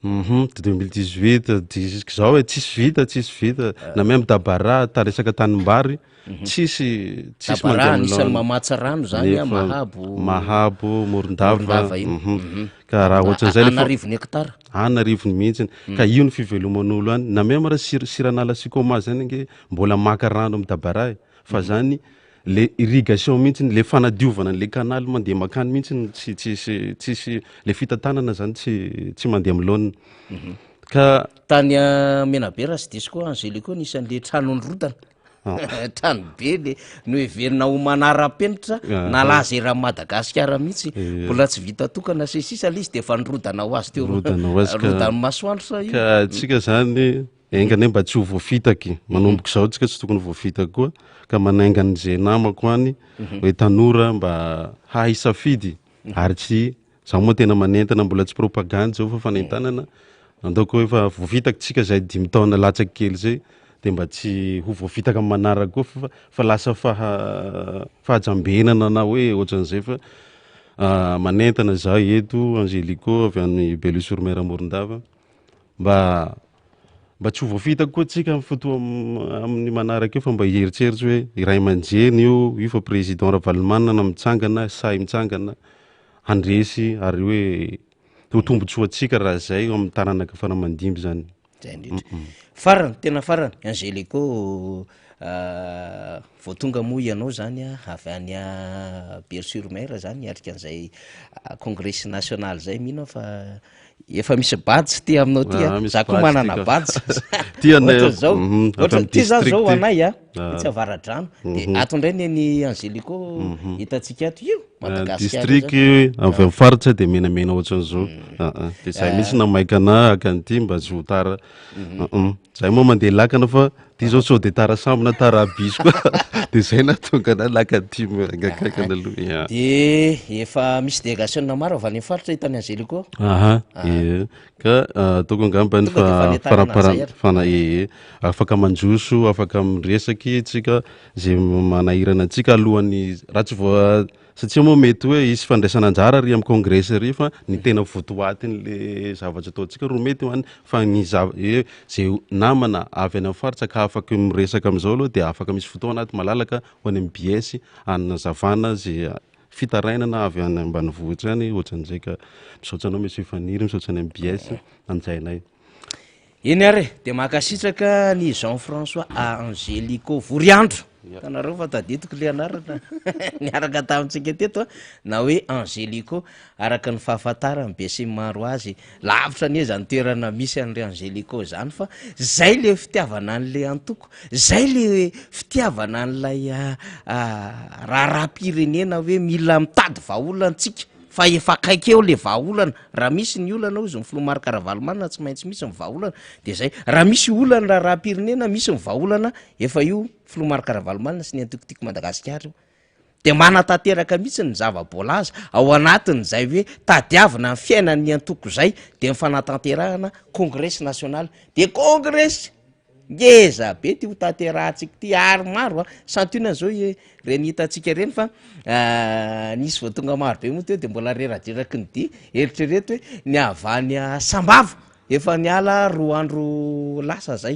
Hum 2018 jusqu'izao e tsisy vita tsisy vita na même Dabara ta resaka tanimbary Tsisy tsisy mandeha amin'ny anisan'ny mamatsy rano zany a, Mahabo. Mahabo, Morondava. Mhm. Ka raha ohatran'izay le An'arivony hectare. An'arivony mihitsy. Ka io ny fiveloman'olo any. Na même raha sir- Siranala sy Koma zany ange mbola maka rano amin'ny Dabara e. Fa zany le irrigation mihitsy, le fanadiovana an'le canal mandeha makany mihitsy no tsy tsisy tsisy le fitantanana zany tsy tsy mandeha amin'ny laoniny. Ka Tany Menabe raha tsy diso koa Angelico nisy an'le trano nirodana. Trano be le noheverina ho manara-penitra nalaza eran'i Madagasikara mihitsy. Mbola tsy vita tokana sy sisa le izy de efa nirodana ho azy teo. Nirodana ho azy ka. Rodan'ny masoandro sa io? Ka tsika zany enga anie mba tsy ho voafitaky. Manomboka izao tsika tsy tokony ho voafitaky koa ka manainga an'izay namako any hoe tanora mba hahay safidy ary tsy Zaho moa tena manentana mbola tsy propagande zao fa fanentanana ataoko hoe fa voafitaka tsika zay dimy taona latsaka kely zay de mba tsy ho voafitaka amin'ny manaraka koa fa fa lasa faha fahajambenana na hoe ohatran'izay fa manentana za eto Angelico avy any Belo sur Mer Morondava mba mba tsy ho voafitaka koa tsika amin'ny fotoa amin'ny manaraka eo fa mba hieritseritsy hoe ray aman-dreny io io fa président Ravalomanana mitsangana sahy mitsangana handresy ary hoe ho tombotsoantsika raha zay eo amin'ny taranaka fara aman-dimby zany. Zay indrindra. Farany, tena farany, Angelico, vao tonga moa ianao zany avy any Belo sur Mer zany niatrika an'izay congresy national zay, mino aho fa Efa misy badge ty aminao ty a. Ah, Za koa manana badge. Ty anay Ohatra zao, mhm, avy ohatra amin'ny ty zany zao district. anay a, Ah. etsy Avaradrano. De Mhm. ato indray ny an'i Angelico hitantsika ato io, Ah, Madagasikara io district zany. avy amin'ny faritra de menamena ohatran'izao. Ah, ah. De zay mihitsy namaika anah haka an'ity mba tsy ho tara. Ah, ah. Zay moa mandeha lakana fa ty zao sao de tara sambo na tara bus koa de zay nahatonga anah laka aty mangakaikana aloha. Ya. De efa misy délégation maro avy any amin'ny faritra hitan'i Angelico. Aha, ie. Ka ataoko angamba ny Tonga de fa fanentanana faraparany an'izay ary. fana- ie, afaka mandroso, afaka miresaky. miresaky tsika ze manahirana antsika alohan'ny raha tsy voa satria moa mety hoe hisy fandraisana anjara ary amin'ny kongresy ary fa ny tena votoatin'le zavatra ataontsika ro mety ho any fa ny zava hoe ze namana avy any amin'ny faritra ka afaka miresaka amin'izao aloha dia afaka misy fotoana ato malalaka ho any amin'ny BS hanazavana ze fitarainana avy any ambanivohitra any ohatran'izay ka misaotra anao Monsieur Faniry misaotra ny MBS nanjainay. Eny ary e, dia mankasitraka an'i Jean François Angelico Voriandro, hitanareo fa tadidiko le anarana niaraka tamintsika teto a, na hoe Angelico araka ny fahafantaran'ny besinimaro azy, lavitra anie zany toerana misy an'le Angelico zany fa zay le fitiavana an'le antoko, zay le fitiavana an'ilay raharaham-pirenena hoe mila mitady vahaolana tsika. Fa efa akaiky eo le vahaolana, raha misy ny olana hozy ny filoha Marc Ravalomanana tsy maintsy misy ny vahaolana, de zay, raha misy olana raharaham-pirenena misy ny vahaolana, efa io filoha Marc Ravalomanana sy ny antoko Tiako Madagasikara io, de manatanteraka mihitsy ny zava-boalaza ao anatin'izay hoe tadiavina ny fiainan'ny antoko zay, de ny fanatanterahana kongresy nasionaly, de kongresy Ngeza be ty ho tanterahantsika ty ary maro a, santionany zao ireny hitantsika ireny fa nisy vao tonga maro be moa teo de mbola reradreraky ny dia, eritrereto hoe ny avy any Sambava efa niala roa andro lasa zay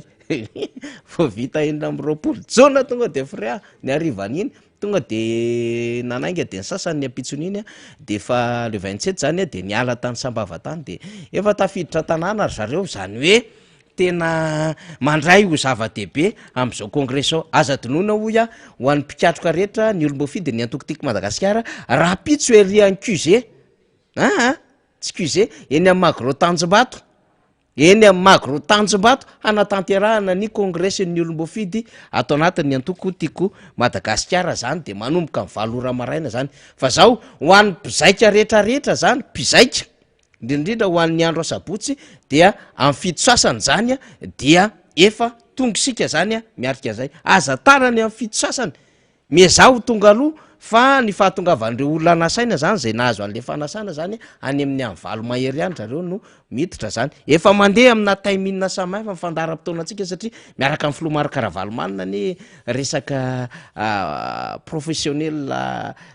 vao vita 26 jona tonga de frais ny harivan'iny tonga de nanainga de ny sasany ny ampitson'iny a de efa le 27 zany a de niala tany Sambava tany de efa tafiditra an-tanàna ry zareo, zany hoe Tena mandray ho zava-dehibe amin'izao congrès izao. Aza adinoina hoy aho ho an'ny mpikatroka rehetra ny olom-boafidy ny antoko Tiako Madagasikara rahampitso ery any QG aa tsy QG eny amin'ny Magro Tanjombato eny amin'ny Magro Tanjombato hanatanterahana ny congresin'ny olom-boafidy ato anatin'ny antoko Tiako Madagasikara zany de manomboka amin'ny 8 ora maraina zany fa zao ho an'ny mpizaika rehetra rehetra zany mpizaika Indrindra indrindra ho an'ny andro asabotsy dia amin'ny 7 sasany zany dia efa tonga isika zany miatrika an'izay. Aza tara ny amin'ny 7 sasany, miezaha ho tonga aloha fa ny fahatongavan'ireo olona nasaina zany zay nahazo an'le fanasana zany any amin'ny amin'ny 8 mahery any zareo no miditra zany. Efa mandeha amina timing samihafa ny fandaharam-potoanantsika satria miaraka amin'ny filoha Marc Ravalomanana anie resaka professionnel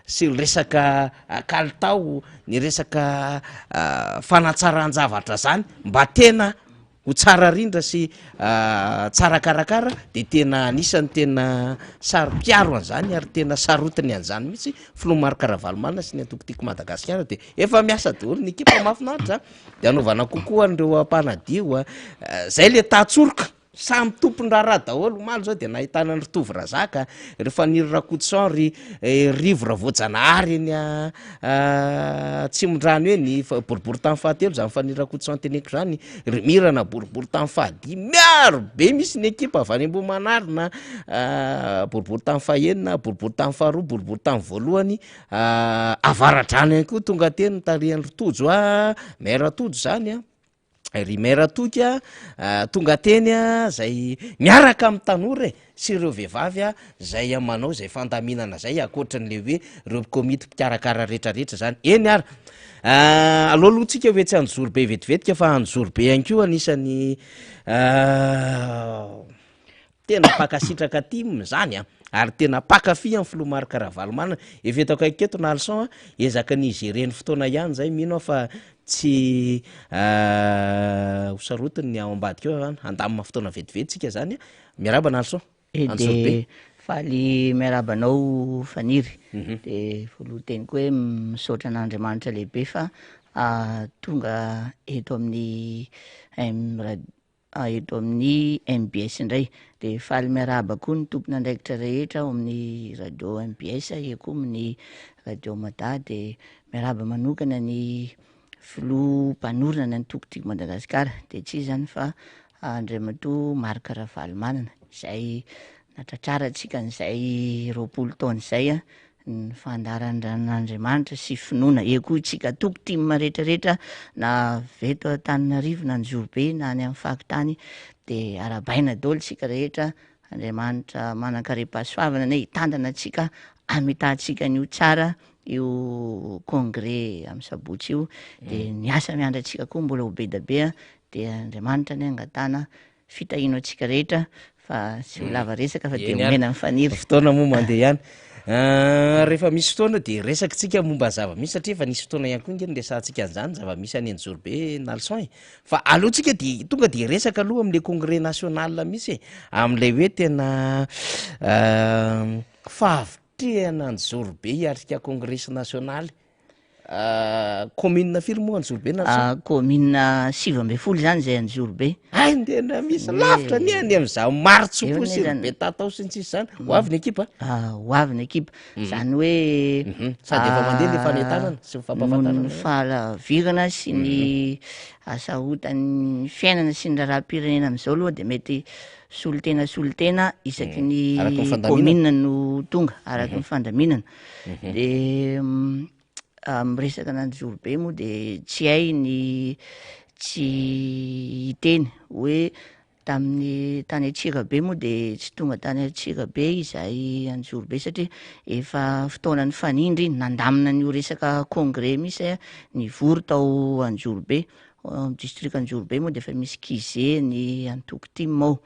sy resaka kalitao ny resaka fanatsaran-javatra zany mba tena ho tsara rindra sy tsara karakara de tena anisan'ny tena saro-piaro an'zany ary tena sarotiny an'zany mihitsy filoha Marc Ravalomanana sy ny antoko Tiako Madagasikara de efa miasa daholo ny ekipa mahafinaritra de anaovana kokoa an'ireo mpanadio zay le tantsoroka. Samy tompon-draharaha daholo, omaly izao dia nahitana an'i Ritovo Razaka, ry Faniry Rakotoson, ry Rivo Ravoajanahary eny Atsimondrano eny, boriborintany fahatelo izany Faniry Rakotoson teneniko izany, ry Mirana boriborintany fahadimy, maro be misy ny ekipa avy any Ambohimanarina, boriborintany fahenina, boriborintany faharoa, boriborintany voalohany, Avaradrano ihany koa tonga teny notarihan'i Tojo, maire Tojo izany an. Ry maire Toky a, tonga teny a, zay miaraka amin'ny tanora e, sy ireo vehivavy a, zay manao zay fandaminana zay ankoatran'le hoe ireo komity mpikarakara retraretra zany, eny ary aleo aloha tsika ho etsy Anjozorobe vetivetika fa Anjozorobe ihany koa anisan'ny Tena mpankasitraka tim zany an! Ary tena mpankafy an'i filoha Marc Ravalomanana. Efa eto akaiky eto Nalson an, ezaka ny hi-gérer ny fotoana ihany zay, mino aho fa tsy ho sarotiny ny ao ambadika ao an, handamina fotoana vetivety tsika zany an. Miarahaba Nalson, Anjozorobe. Dia faly miarahaba anao Faniry. Dia voalohan-teny koa hoe misaotra an'Andriamanitra lehibe fa tonga eto amin'ny eto amin'ny mbs indray. Dia faly miarahaba koa ny tompon'andraikitra rehetra ao amin'ny radio mbs, eo koa amin'ny radio Mada, dia miarahaba manokana ny filoha mpanorina ny antoko Tiako Madagasikara, dia tsy iza izany fa Andriamatoa Marc Ravalomanana, izay natratrarantsika an'izay 20 taona izay ny fandaharan'Andriamanitra sy finoana. Eo koa isika antoko tim rehetra rehetra na avy eto Antananarivo na Anjozorobe na any amin'ny faritany dia arahabaina daholo isika rehetra. Andriamanitra manan-karem-pahasoavana anie hitantana antsika hamitahantsika an'io tsara io congrès amin'ny sabotsy io. Dia ny asa miandry antsika koa mbola ho be dia be dia Andriamanitra anie angatahana fitahiana antsika rehetra. Fa tsy ho lava resaka fa dia Eny ary. omena an'i Faniry. Fotoana moa mandeha ihany. Rehefa misy fotoana dia resakintsika momba ny zava-misy satria efa nisy fotoana ihany koa ange niresahantsika an'izany zava-misy any Anjozorobe Nalson e. Fa aleo tsika dia tonga dia hiresaka aloha amin'ilay congrès national mihitsy e, amin'ilay hoe tena fahavitrihana Anjozorobe hiatrika congrès nasionaly. Commune firy moa Anjozorobe na ah, Commune 19 zany zay Anjozorobe. Hay tena misy lavitra anie any amin'izaho Maritsopo sy ry Betatao sy ny sisa zany. Ho avy ny ekipa? Ah, ho avy ny ekipa. Mhm. Zany hoe mhm. sady efa mandeha le fanentanana sy ny fampahafantarana. Noho ny fahalavirana sy ny mhm. hasarotan'ny fiainana sy ny raharaham-pirenena amin'izao aloha dia mety solontena solontena isaky ny commune no tonga araky ny fandaminana. De miresaka an'Anjozorobe moa de tsy hay ny tsy hiteny hoe tamin'ny tany Antsirabe moa de tsy tonga tany Antsirabe izahay Anjozorobe satria efa fotoana nifanindry iny, nandamina an'io resaka congrès mihitsy zay nivory tao Anjozorobe, ao amin'ny distrika Anjozorobe moa de efa misy QG ny antoko tim ao.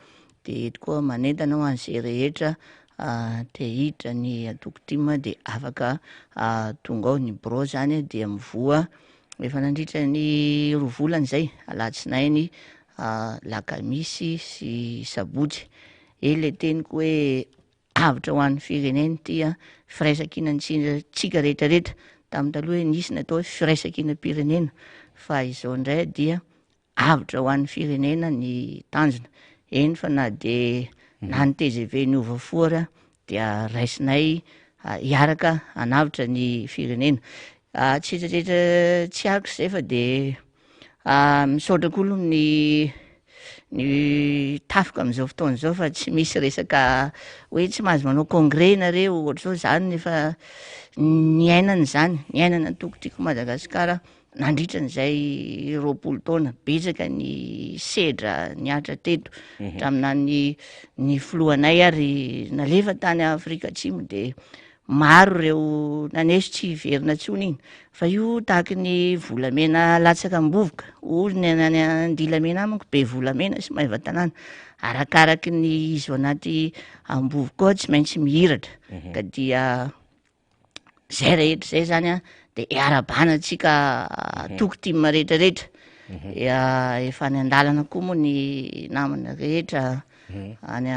De eto koa manentana ho an'izay rehetra te hiditra ny antoko tim de afaka tonga ao, ny birao zany dia mivoha efa nandritra ny roa volana izay, alatsinainy, alakamisy sy sabotsy. Eo le teniko hoe avotra ho an'ny firenena ity an, firaisankinantsika rehetra rehetra, tamin'ny taloha hoe nisy ny atao hoe firaisankinam-pirenena fa izao indray dia Avotra ho an'ny firenena ny tanjona. Eny fa na dia na ny tgv niova fo ara dia raisinay hiaraka hanavotra ny firenena. Tsy hetratrehtra tsy ariko izay fa dia misaotra koa aloha ny ny tafika amin'izao fotoana izao fa tsy misy resaka hoe tsy mahazo manao congrès nareo ohatr'izao, zany efa niainana izany, niainana ny toko tiako Madagasikara Nandritra an'izay 20 taona, betsaka ny sedra nihatra teto, hatraminà ny ny filohanay ary nalefa tany Afrika Atsimo de maro ireo naneso tsy hiverina intsony iny, fa io tahaky ny volamena latsaka am-bovoka, hoy ny any Andilamena any manko be volamena sy Maevatanàna, arakaraky ny izy ao anaty am-bovoka ao tsy maintsy mihiratra, ka dia Zay rehetra zay zany an, de iarahabana antsika toko tim rehetra rehetra, efa any an-dalana koa moa ny namana rehetra any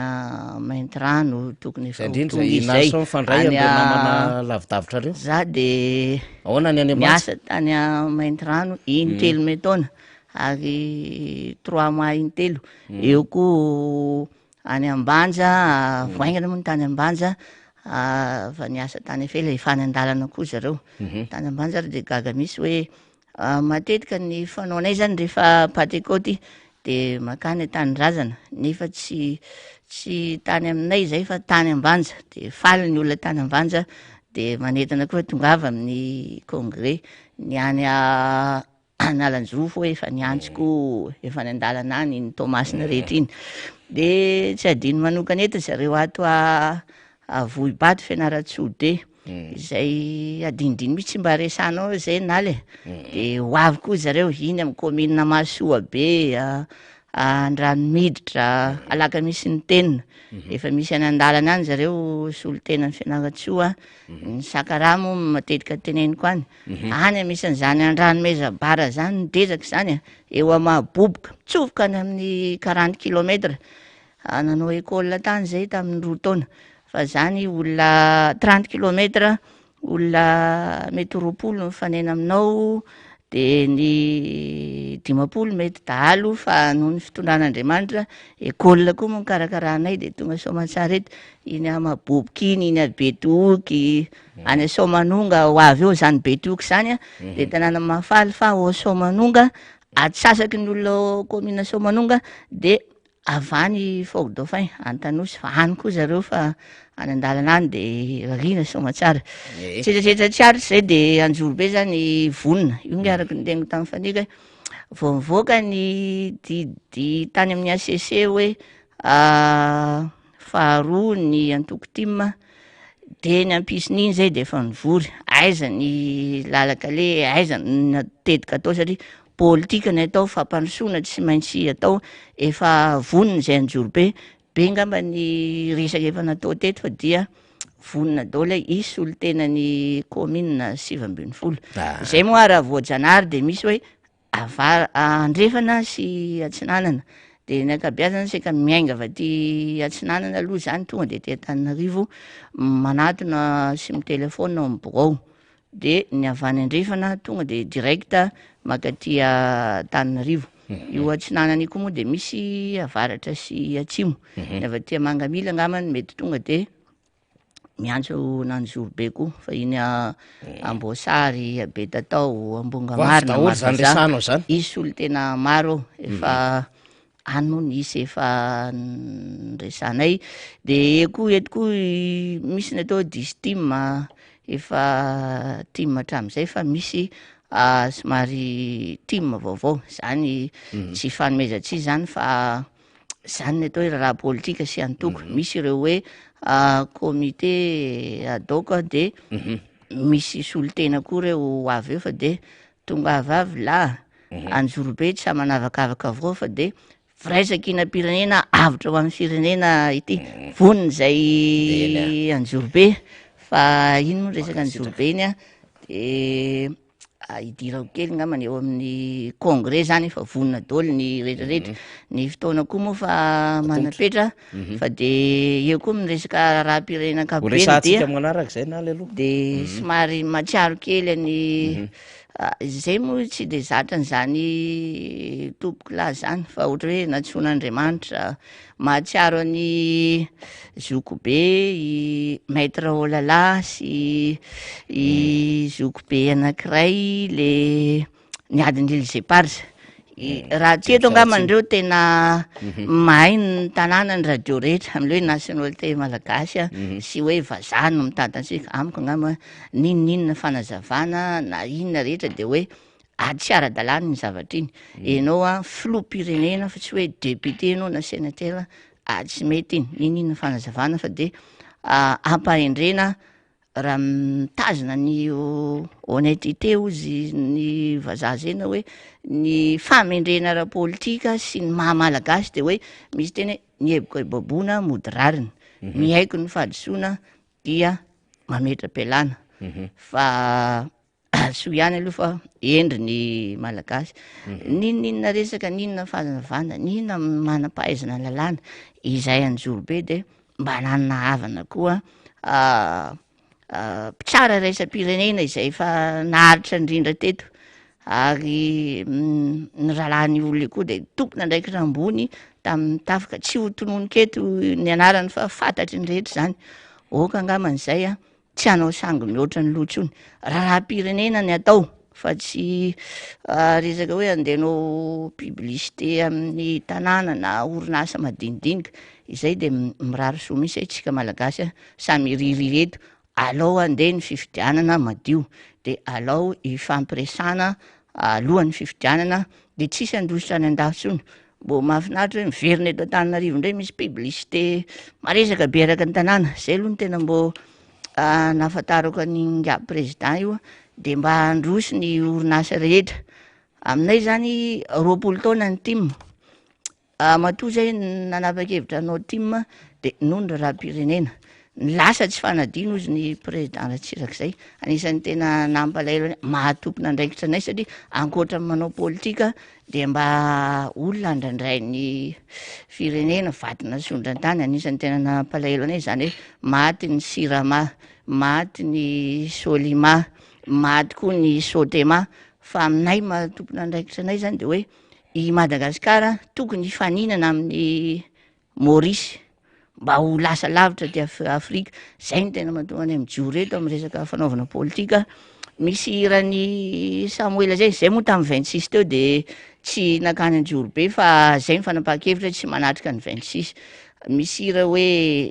Maintirano tokony efa Zay ho indrindra, tonga i izy zay. Nalson mifandray Any amin'ireo namana lavidavitra ireo. Za de Ahoana ny any Ambanja? miasa tany Maintirano intelo metaona ary trois mois intelo, eo koa Any Ambanja, vao haingana moa ny tany Ambanja fa niasa tany Efela, efa any an-dalana koa zareo. Tany Ambanja ary de gaga mihitsy hoe matetika ny fanaonay zany rehefa pantekoty de mankany an-tanindrazana nefa tsy tsy tany aminay zay fa tany Ambanja, de faly ny olona tany Ambanja de manentana koa hoe tongava amin'ny congrès, ny any Analanjirofo hoe efa niantso koa, efa any an-dalana any iny Toamasina rehetra iny. De tsy adino manokana eto zareo ato a Vohibato Fianarantsoa de izay adinodino mihitsy tsy mba resahanao zay Naly e. De ho avy koa zareo iny amin'ny kaominina Mahasoabe, Andranomiditra, Alakamisy-Nitenina. Efa misy any an-dalana any zareo solontenan'i Fianarantsoa, ny Sakaraha moa matetika teneniko any. Any misy an'izany Andranomezabara zany, ny dezaka izany a, eo Amahaboboka, mitsofoka any amin'ny quarante kilomètre, nanao école tany zay tamin'ny roa taona, fa zany olona trente kilomètre, olona mety 20 mifanena aminao, de ny 50 mety dahalo fa noho ny fitondran'Andriamanitra, école koa moa nokarakarainay de tonga soamantsara eto, iny Amahaboboka iny, iny Betioky, Any Soamanonga ho avy eo izany Betioky izany a, de tanàna mahafaly fa ao Soamanonga atsasaky ny olona ao commune Soamanonga de avy any Fort Dauphin Antanosy fa any koa zareo fa any an-dalana any de rariana soamantsara. Ie. Tsetratsetra tsy aritra zay de Anjorobe zany vonona, io nge araka ny teniko tamin'ny Faniry hoe vao nivoaka ny didy tany amin'ny HCC hoe Faharoa ny antoko tim de ny ampisin'iny zay de efa nivory, aiza ny lalan-kaleha, aiza ny tetika atao satria politika ny atao, fampandrosoana tsy maintsy atao, efa vonona izay Anjorobe. Be ngamba ny resaka efa natao teto fa dia vonona daholo hoe hisy solontenan'ny kaominina 19. Izay moa raha voajanahary dia misy hoe avar- andrefana sy atsinanana. De ny ankabeazany saika miainga avy aty atsinanana aloha zany tonga de aty Antananarivo manatona sy mitelefaonina ao amin'ny birao. De ny avy any andrefana tonga de direct mankaty Antananarivo. Io atsinanana io koa moa de misy avaratra sy atsimo. Ny avy aty Mangamila angambany mety tonga de miantso an'Anjozorobe koa fa iny Amboasary, Betatao, Ambongamarina, Ho avy daholo zany Marovazaha, resahanao zany. Hisy solontena maro ao, efa any moa ny isa efa niresahanay. De eo koa eto koa misy ny atao hoe distim, efa tim hatramin'izay fa misy somary tim vaovao, zany tsy ifanomezan-tsiny zany fa zany ny atao hoe raharaha politika sy antoko, misy ireo hoe comité ad hoc de misy solontena koa reo ho avy eo fa de tongava avy lahy, Anjorobe tsy manavakavaka avokoa fa de firaisankinam-pirenena avotra ho an'ny firenena ity, vonona izay Anjorobe fa iny moa resaka Anjorobe iny an de idirako kely ngambany eo amin'ny congrès zany efa vonona daholo ny retraretra, ny fotoana koa moa fa manam-petra fa de eo koa ny resaka raharaham-pirenena ankapobeny dia Horesahantsika manaraka izay Naly aloha. de somary mahatsiaro kely an'i zay moa tsy de zatra an'izany tompokolahy zany fa ohatra hoe nantsoin'Andriamanitra, mahatsiaro an'i zokibe i maître Olala sy i zokibe anankiray le niady ny îles Éparses, raha tsy eto angamba ndreo tena mahay ny tanàna ny radio rehetra am'le hoe nationalité malagasy a sy hoe vazaha no mitantana antsika, amiko angamba n'inon'inona fanazavana na inona rehetra de hoe ah tsy ara-dalàna iny zavatra iny, enao a filoham-pirenena fa tsy hoe député enao na sénateur, ah tsy mety iny, n'inon'inona fanazavana fa de ampahendrena raha mitazona ny honnêteté hozy ny vazaha zay na hoe ny fahamendrehana ara-politika sy ny maha malagasy de hoe misy teny hoe ny heboka hibaboana mody rariny, miaiky ny fahadisoana dia mametra-pialana fa soa ihany aloha fa hendry ny malagasy, n'inon'inona resaka n'inona fanazavana n'inona manam-pahaizana lalàna izay anjorobe de mba nanana havana koa mpitsara iraisam-pirenena izay efa naharitra indrindra teto ary ny rahalahin'io olona io koa de tompon'andraikitra ambony tamin'ny tafika, tsy ho tononiko eto ny anarany fa fantatry ny rehetra izany, aoka angambany izay an. tsy hanao sangy mihoatra ny loha intsony, raharaham-pirenena ny atao fa tsy resaka hoe andeha hanao publicité amin'ny tanàna na orinasa madinidinika, izay de mirary soa mihitsy hoe tsika malagasy a samy hirihiry eto, alao andeha ny fifidianana madio, de alao hifampiresahana alohan'ny fifidianana de tsisy handositra any an-dafy intsony, mbô mahafinaritra hoe miverina eto Antananarivo indray misy publicité maresaka be eraky ny tanàna, zay aloha no tena mbô nahafantarako an'ingahy président io de mba handroso ny orinasa rehetra, aminay zany 20 taona ny tim, matoa zay nanapa-kevitra hanao tim de noho ny raharaham-pirenena, ny lasa tsy fanadino hozy ny président Ratsiraka zay, anisan'ny tena nampalahelo anay, maha tompon'andraikitra anay satria ankoatra ny manao politika de mba olona andrandrain'ny firenena, vadina sondran-tany, anisan'ny tena nampalahelo anay zany hoe maty ny sirama, maty ny solima, maty koa ny sotema, fa aminay maha tompon'andraikitra anay zany de hoe i Madagasikara tokony hifaninana amin'ny Maurice mba ho lasa lavitra aty Afrika, zay no tena mahatonga anay mijoro eto amin'ny resaka fanaovana politika, misy hiran'i Samoela zay, zay moa tamin'ny 26 teo de tsy nankany Anjorobe fa zay ny fanapahan-kevitra hoe tsy manatrika ny 26, misy hira hoe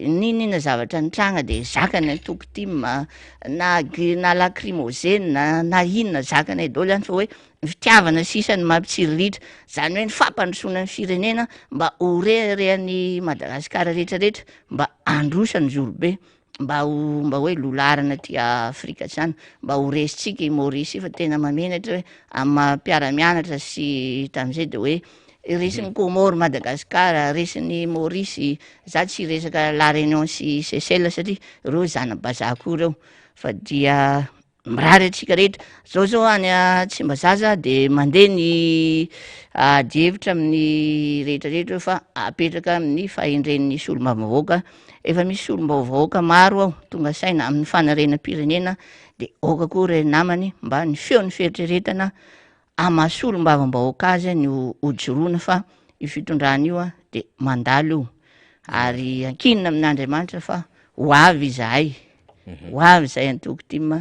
n'inon'inona zavatra nitranga de zakany antoko tim na g- na lacrymogène na inona zakanay daholo zany fa hoe Ny fitiavana sisa no mampitsiriritra, zany hoe ny fampandrosoana ny firenena mba ho reharehan'i Madagasikara rehetra rehetra, mba handroso Anjorobe, mba ho mba hoe loha laharana aty Afrika zany, mba ho resintsika i Maurice io fa tena mahamenatra hoe amin'ny maha mpiara-mianatra sy tamin'izay de hoe. Resin'i Comores Madagascar, resin'i Maurice, za tsy hiresaka La Réunion sy Seychelles satria reo zana-bazaha koa reo fa dia mirary antsika rehetra. Zao zao any Tsimbazaza de mandeha ny ady hevitra amin'ny rehetra rehetra eo fa apetraka amin'ny fahendren'ny solombavambahoaka, efa misy solombavambahoaka maro ao tonga saina amin'ny fanarenam-pirenena de aoka koa re namany mba ny feon'ny fieritreretana Ama solombavambahoaka azy no hojoroana fa io fitondrana io de mandalo io ary ankinina amin'Andriamanitra fa ho avy izahay, ho avy izahay antoko tim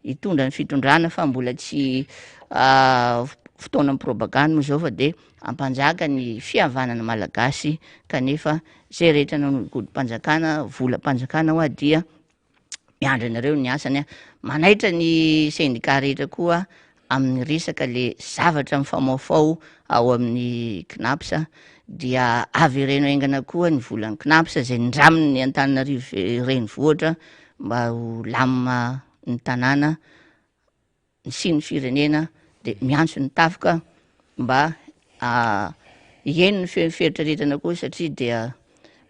hitondra ny fitondrana fa mbola tsy fotoanan'ny propagandy moa zao fa de hampanjaka ny fihavanana malagasy kanefa zay rehetra nanodikodimpanjakana volam-panjakana hoa dia miandry anareo ny asany a, manaitra ny sendika rehetra koa amin'ny resaka le zavatra mifamaofao ao amin'ny Cnaps dia avereno haingana koa ny volan'ny Cnaps zay nindraminy Antananarivo renivohitra mba ho lamina ny tanàna. ny sy ny firenena de miantso ny tafika mba hiheno ny feon'ny fieritreretana koa satria dia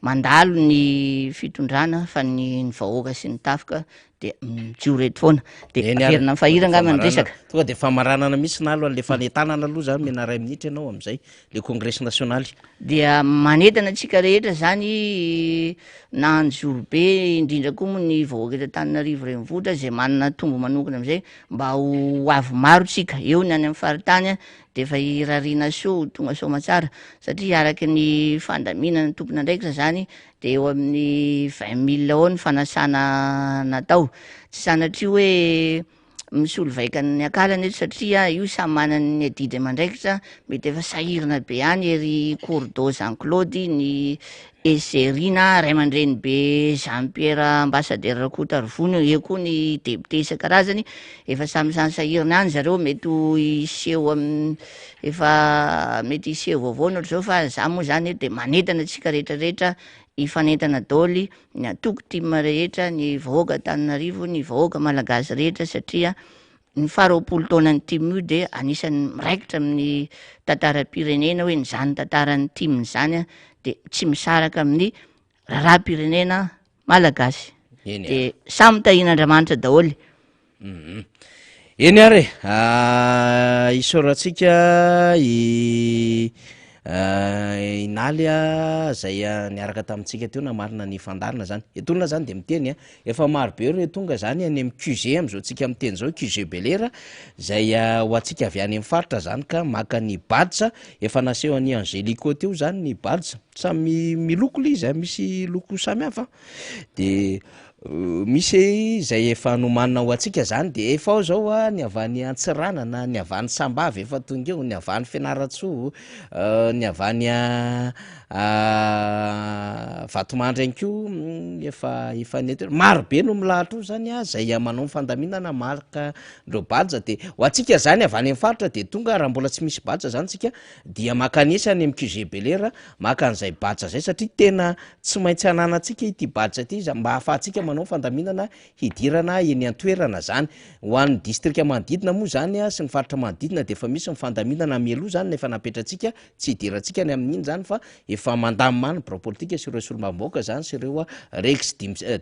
mandalo ny fitondrana fa ny ny vahoaka sy ny tafika de mijoro eto foana de Eny ary, averina amin'ny fahira angamba ny resaka. Tonga de famaranana mihitsy na aloha an'le fanentanana aloha zany omena iray minitra ianao am'zay. le kongresy nasionaly. Dia manentana antsika rehetra zany na Anjozorobe indrindra koa moa ny vahoaka eto Antananarivo renivohitra zay manana tombo manokana amizay mba ho avy maro tsika, eo ny any amin'ny faritany de efa irariana soa ho tonga soamatsara satria araky ny fandaminana ny tompon'andraikitra zany de eo amin'ny vingt mille eo ny fanasana natao, tsy sanatria hoe misolo vaika ny akalana eto satria io samy manana ny adidy amandraikitra, mety efa sahirana be any ery Cordo Jean Claude, ny Ezerina ray aman-dreny be Jean Pierre ambassadeur Rakotoarivony, eo koa ny député isan-karazany, efa samy samy sahirana any zareo, mety ho hiseho am- efa mety hiseho vaovao ny ohatr'izao fa za moa zany de manentana antsika rehetra rehetra hifanentana daholo ny antoko tim rehetra, ny vahoaka Antananarivo, ny vahoaka malagasy rehetra satria ny faha 20 taonan'ny tim io dia anisan'ny miraikitra amin'ny tantaram-pirenena hoe izany tantaran'ny tim izany dia tsy misaraka amin'ny raharaham-pirenena malagasy. Eny De samy tahian'Andriamanitra daholo. Eny ary e, isaorantsika i i Naly zay niaraka tamintsika teo namarina ny fandaharana zany. Etona zany de miteny a, efa maro be ireo tonga zany any amin'ny QG am'zao tsika miteny zao, QG Belera zay ho antsika avy any amin'ny faritra zany ka maka ny badge, efa naseho an'i Angelico teo zany ny badge, samy miloko le izy a, misy loko samy hafa de Misy izay efa nomanina ho antsika zany de efa ao zao a ny avy any Antsiranana, ny avy any Sambava efa tonga eo, ny avy any Fianarantsoa, ny avy any Vatomandry ihany koa efa efa nety, maro be no milahatra eo zany a zay manao ny fandaminana maka ireo badge de ho antsika zany avy any amin'ny faritra de tonga raha mbola tsy misy badge zany tsika dia mankanesa any amin'ny QG Belera maka an'izay badge zay satria tena Tsy maintsy ananantsika ity badge ity mba ahafahantsika manao fandaminana hidirana eny an-toerana zany. Ho an'ny distrika manodidina moa zany sy ny faritra manodidina dia efa misy ny fandaminana mialoha zany efa napetratsika, tsy hidirantsika ny amin'iny zany fa efa mandamina ny birao politika sy ireo solombavambahoaka zany sy ireo rex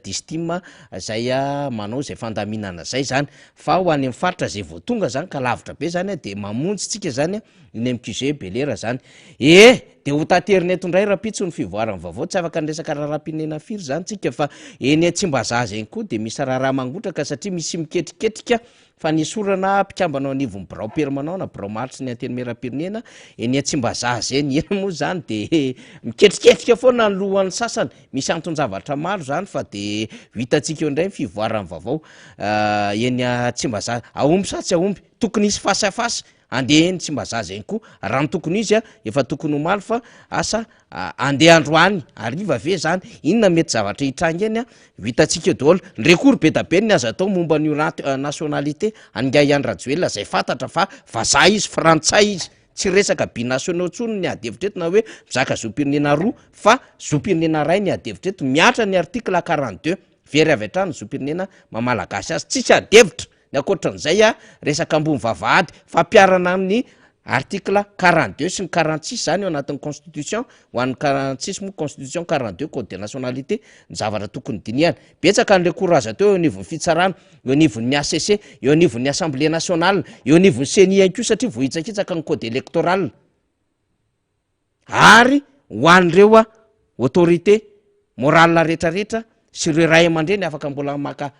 distim zay manao izay fandaminana zay zany. Fa ho any amin'ny faritra zay vao tonga zany ka lavitra be zany dia mamonjy tsika zany eny amin'ny QG Belera zany. E! Dia ho taterina eto indray rahampitso ny fivoaran'ny vaovao, tsy afaka niresaka raharaham-pirenena firy izany tsika fa eny Tsimbazaza eny koa dia misy raharaha mangotraka satria misy miketriketrika fanesorana mpikambana ao anivon'ny birao permanent na birao maharitry ny antenimierampirenena eny Tsimbazaza eny, eny moa izany dia miketriketrika foana ny lohan'ny sasany, misy anton-javatra maro izany fa dia ho hitantsika eo indray ny fivoaran'ny vaovao eny Tsimbazaza, ahomby sa tsy ahomby? Tokony hisy face à face Andeha eny Tsimbazaza eny koa, raha ny tokony ho izy efa tokony omaly fa asa andeha androany hariva ve zany, inona mety zavatra hitranga eny, ho hitantsika eo daholo, ny recours be da be ny azo atao momba an'io nationalité an'ingahy Andry Rajoelina zay fantatra fa vazaha izy, frantsay izy, tsy resaka binationaux intsony ny ady hevitra eto na hoe mizaka zom-pirenena roa fa zom-pirenena iray ny ady hevitra eto, mihatra ny article 42, very avy hatrany ny zom-pirenena maha malagasy azy, tsisy ady hevitra. Ny ankoatran'izay, resaka ambony vavahady, fampiharana ny Article 42 sy ny 46 zany eo anatin'ny constitution, ho an'ny 46 moa constitution, 42 code de nationalité, ny zavatra tokony dinihana. Betsaka ny recours azo atao eo anivon'ny fitsarana, eo anivon'ny HCC, eo anivon'ny assemblée nationale, eo anivon'ny ceni ihany koa satria voahitsakitsaka ny code électoral. Ary ho an'ireo autorité morale rehetrarehetra sy ireo ray aman-dreny afaka mbola maka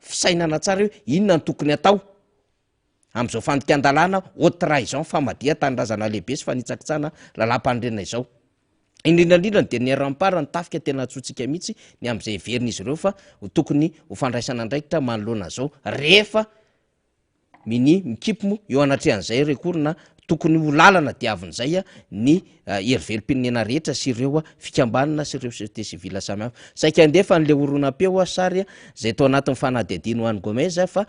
fisainana tsara hoe inona no tokony atao. amin'izao fandikan-dalàna haute trahison, famadihan-tanindrazana lehibe sy fanitsakitsahana lalàmpanorenana izao. Indrindra indrindra ny dernier rempart ny tafika tena antsointsika mihitsy ny amin'izay heverin'izy ireo fa ho tokony ho fandraisana andraikitra manoloana izao rehefa minia mikipy moa eo anatrehan'izay recours na tokony ho lalana diavin'izay ny hery velom-pirenena rehetra sy ireo fikambanana sy ireo société civile samihafa. Saika handefa an'ilay horonam-peo sary izay tao anatin'ny fanadihadiany ho an'i Gomez fa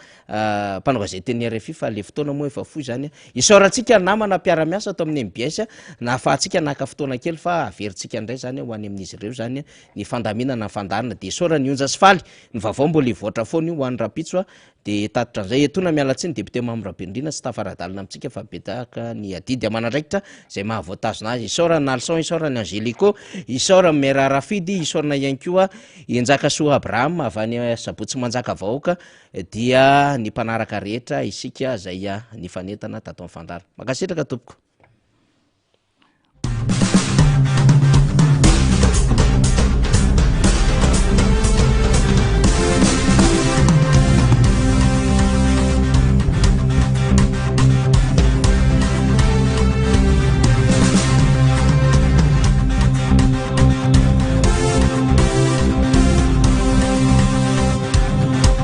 mpanao gazetin'ny RFI fa ilay fotoana moa efa fohy izany. Isaorantsika namana mpiara-miasa ato amin'ny mbs nahafahantsika naka fotoana kely fa averintsika indray izany ho any amin'izy ireo izany ny fandaminana ny fandaharana. Dia isaorana i Onja sy Faly, ny vaovao mbola hivoatra foana io ho an'ny rahampitso. Dia tatitra an'izay etoana miala tsiny député Mamy Rabenirina tsy tafaradalina amintsika fa betaka ny adidy aman'andraikitra izay maha voatazona azy. Isaorana Nalson, isaorana Angelico, isaorana Mera Rafidy, isaorana ihany koa i Njakasoa Abraham avy any Sabotsy Manjaka Vahoaka dia ny mpanaraka rehetra isika izay nifanentana tato amin'ny fandaharana. Mankasitraka tompoko.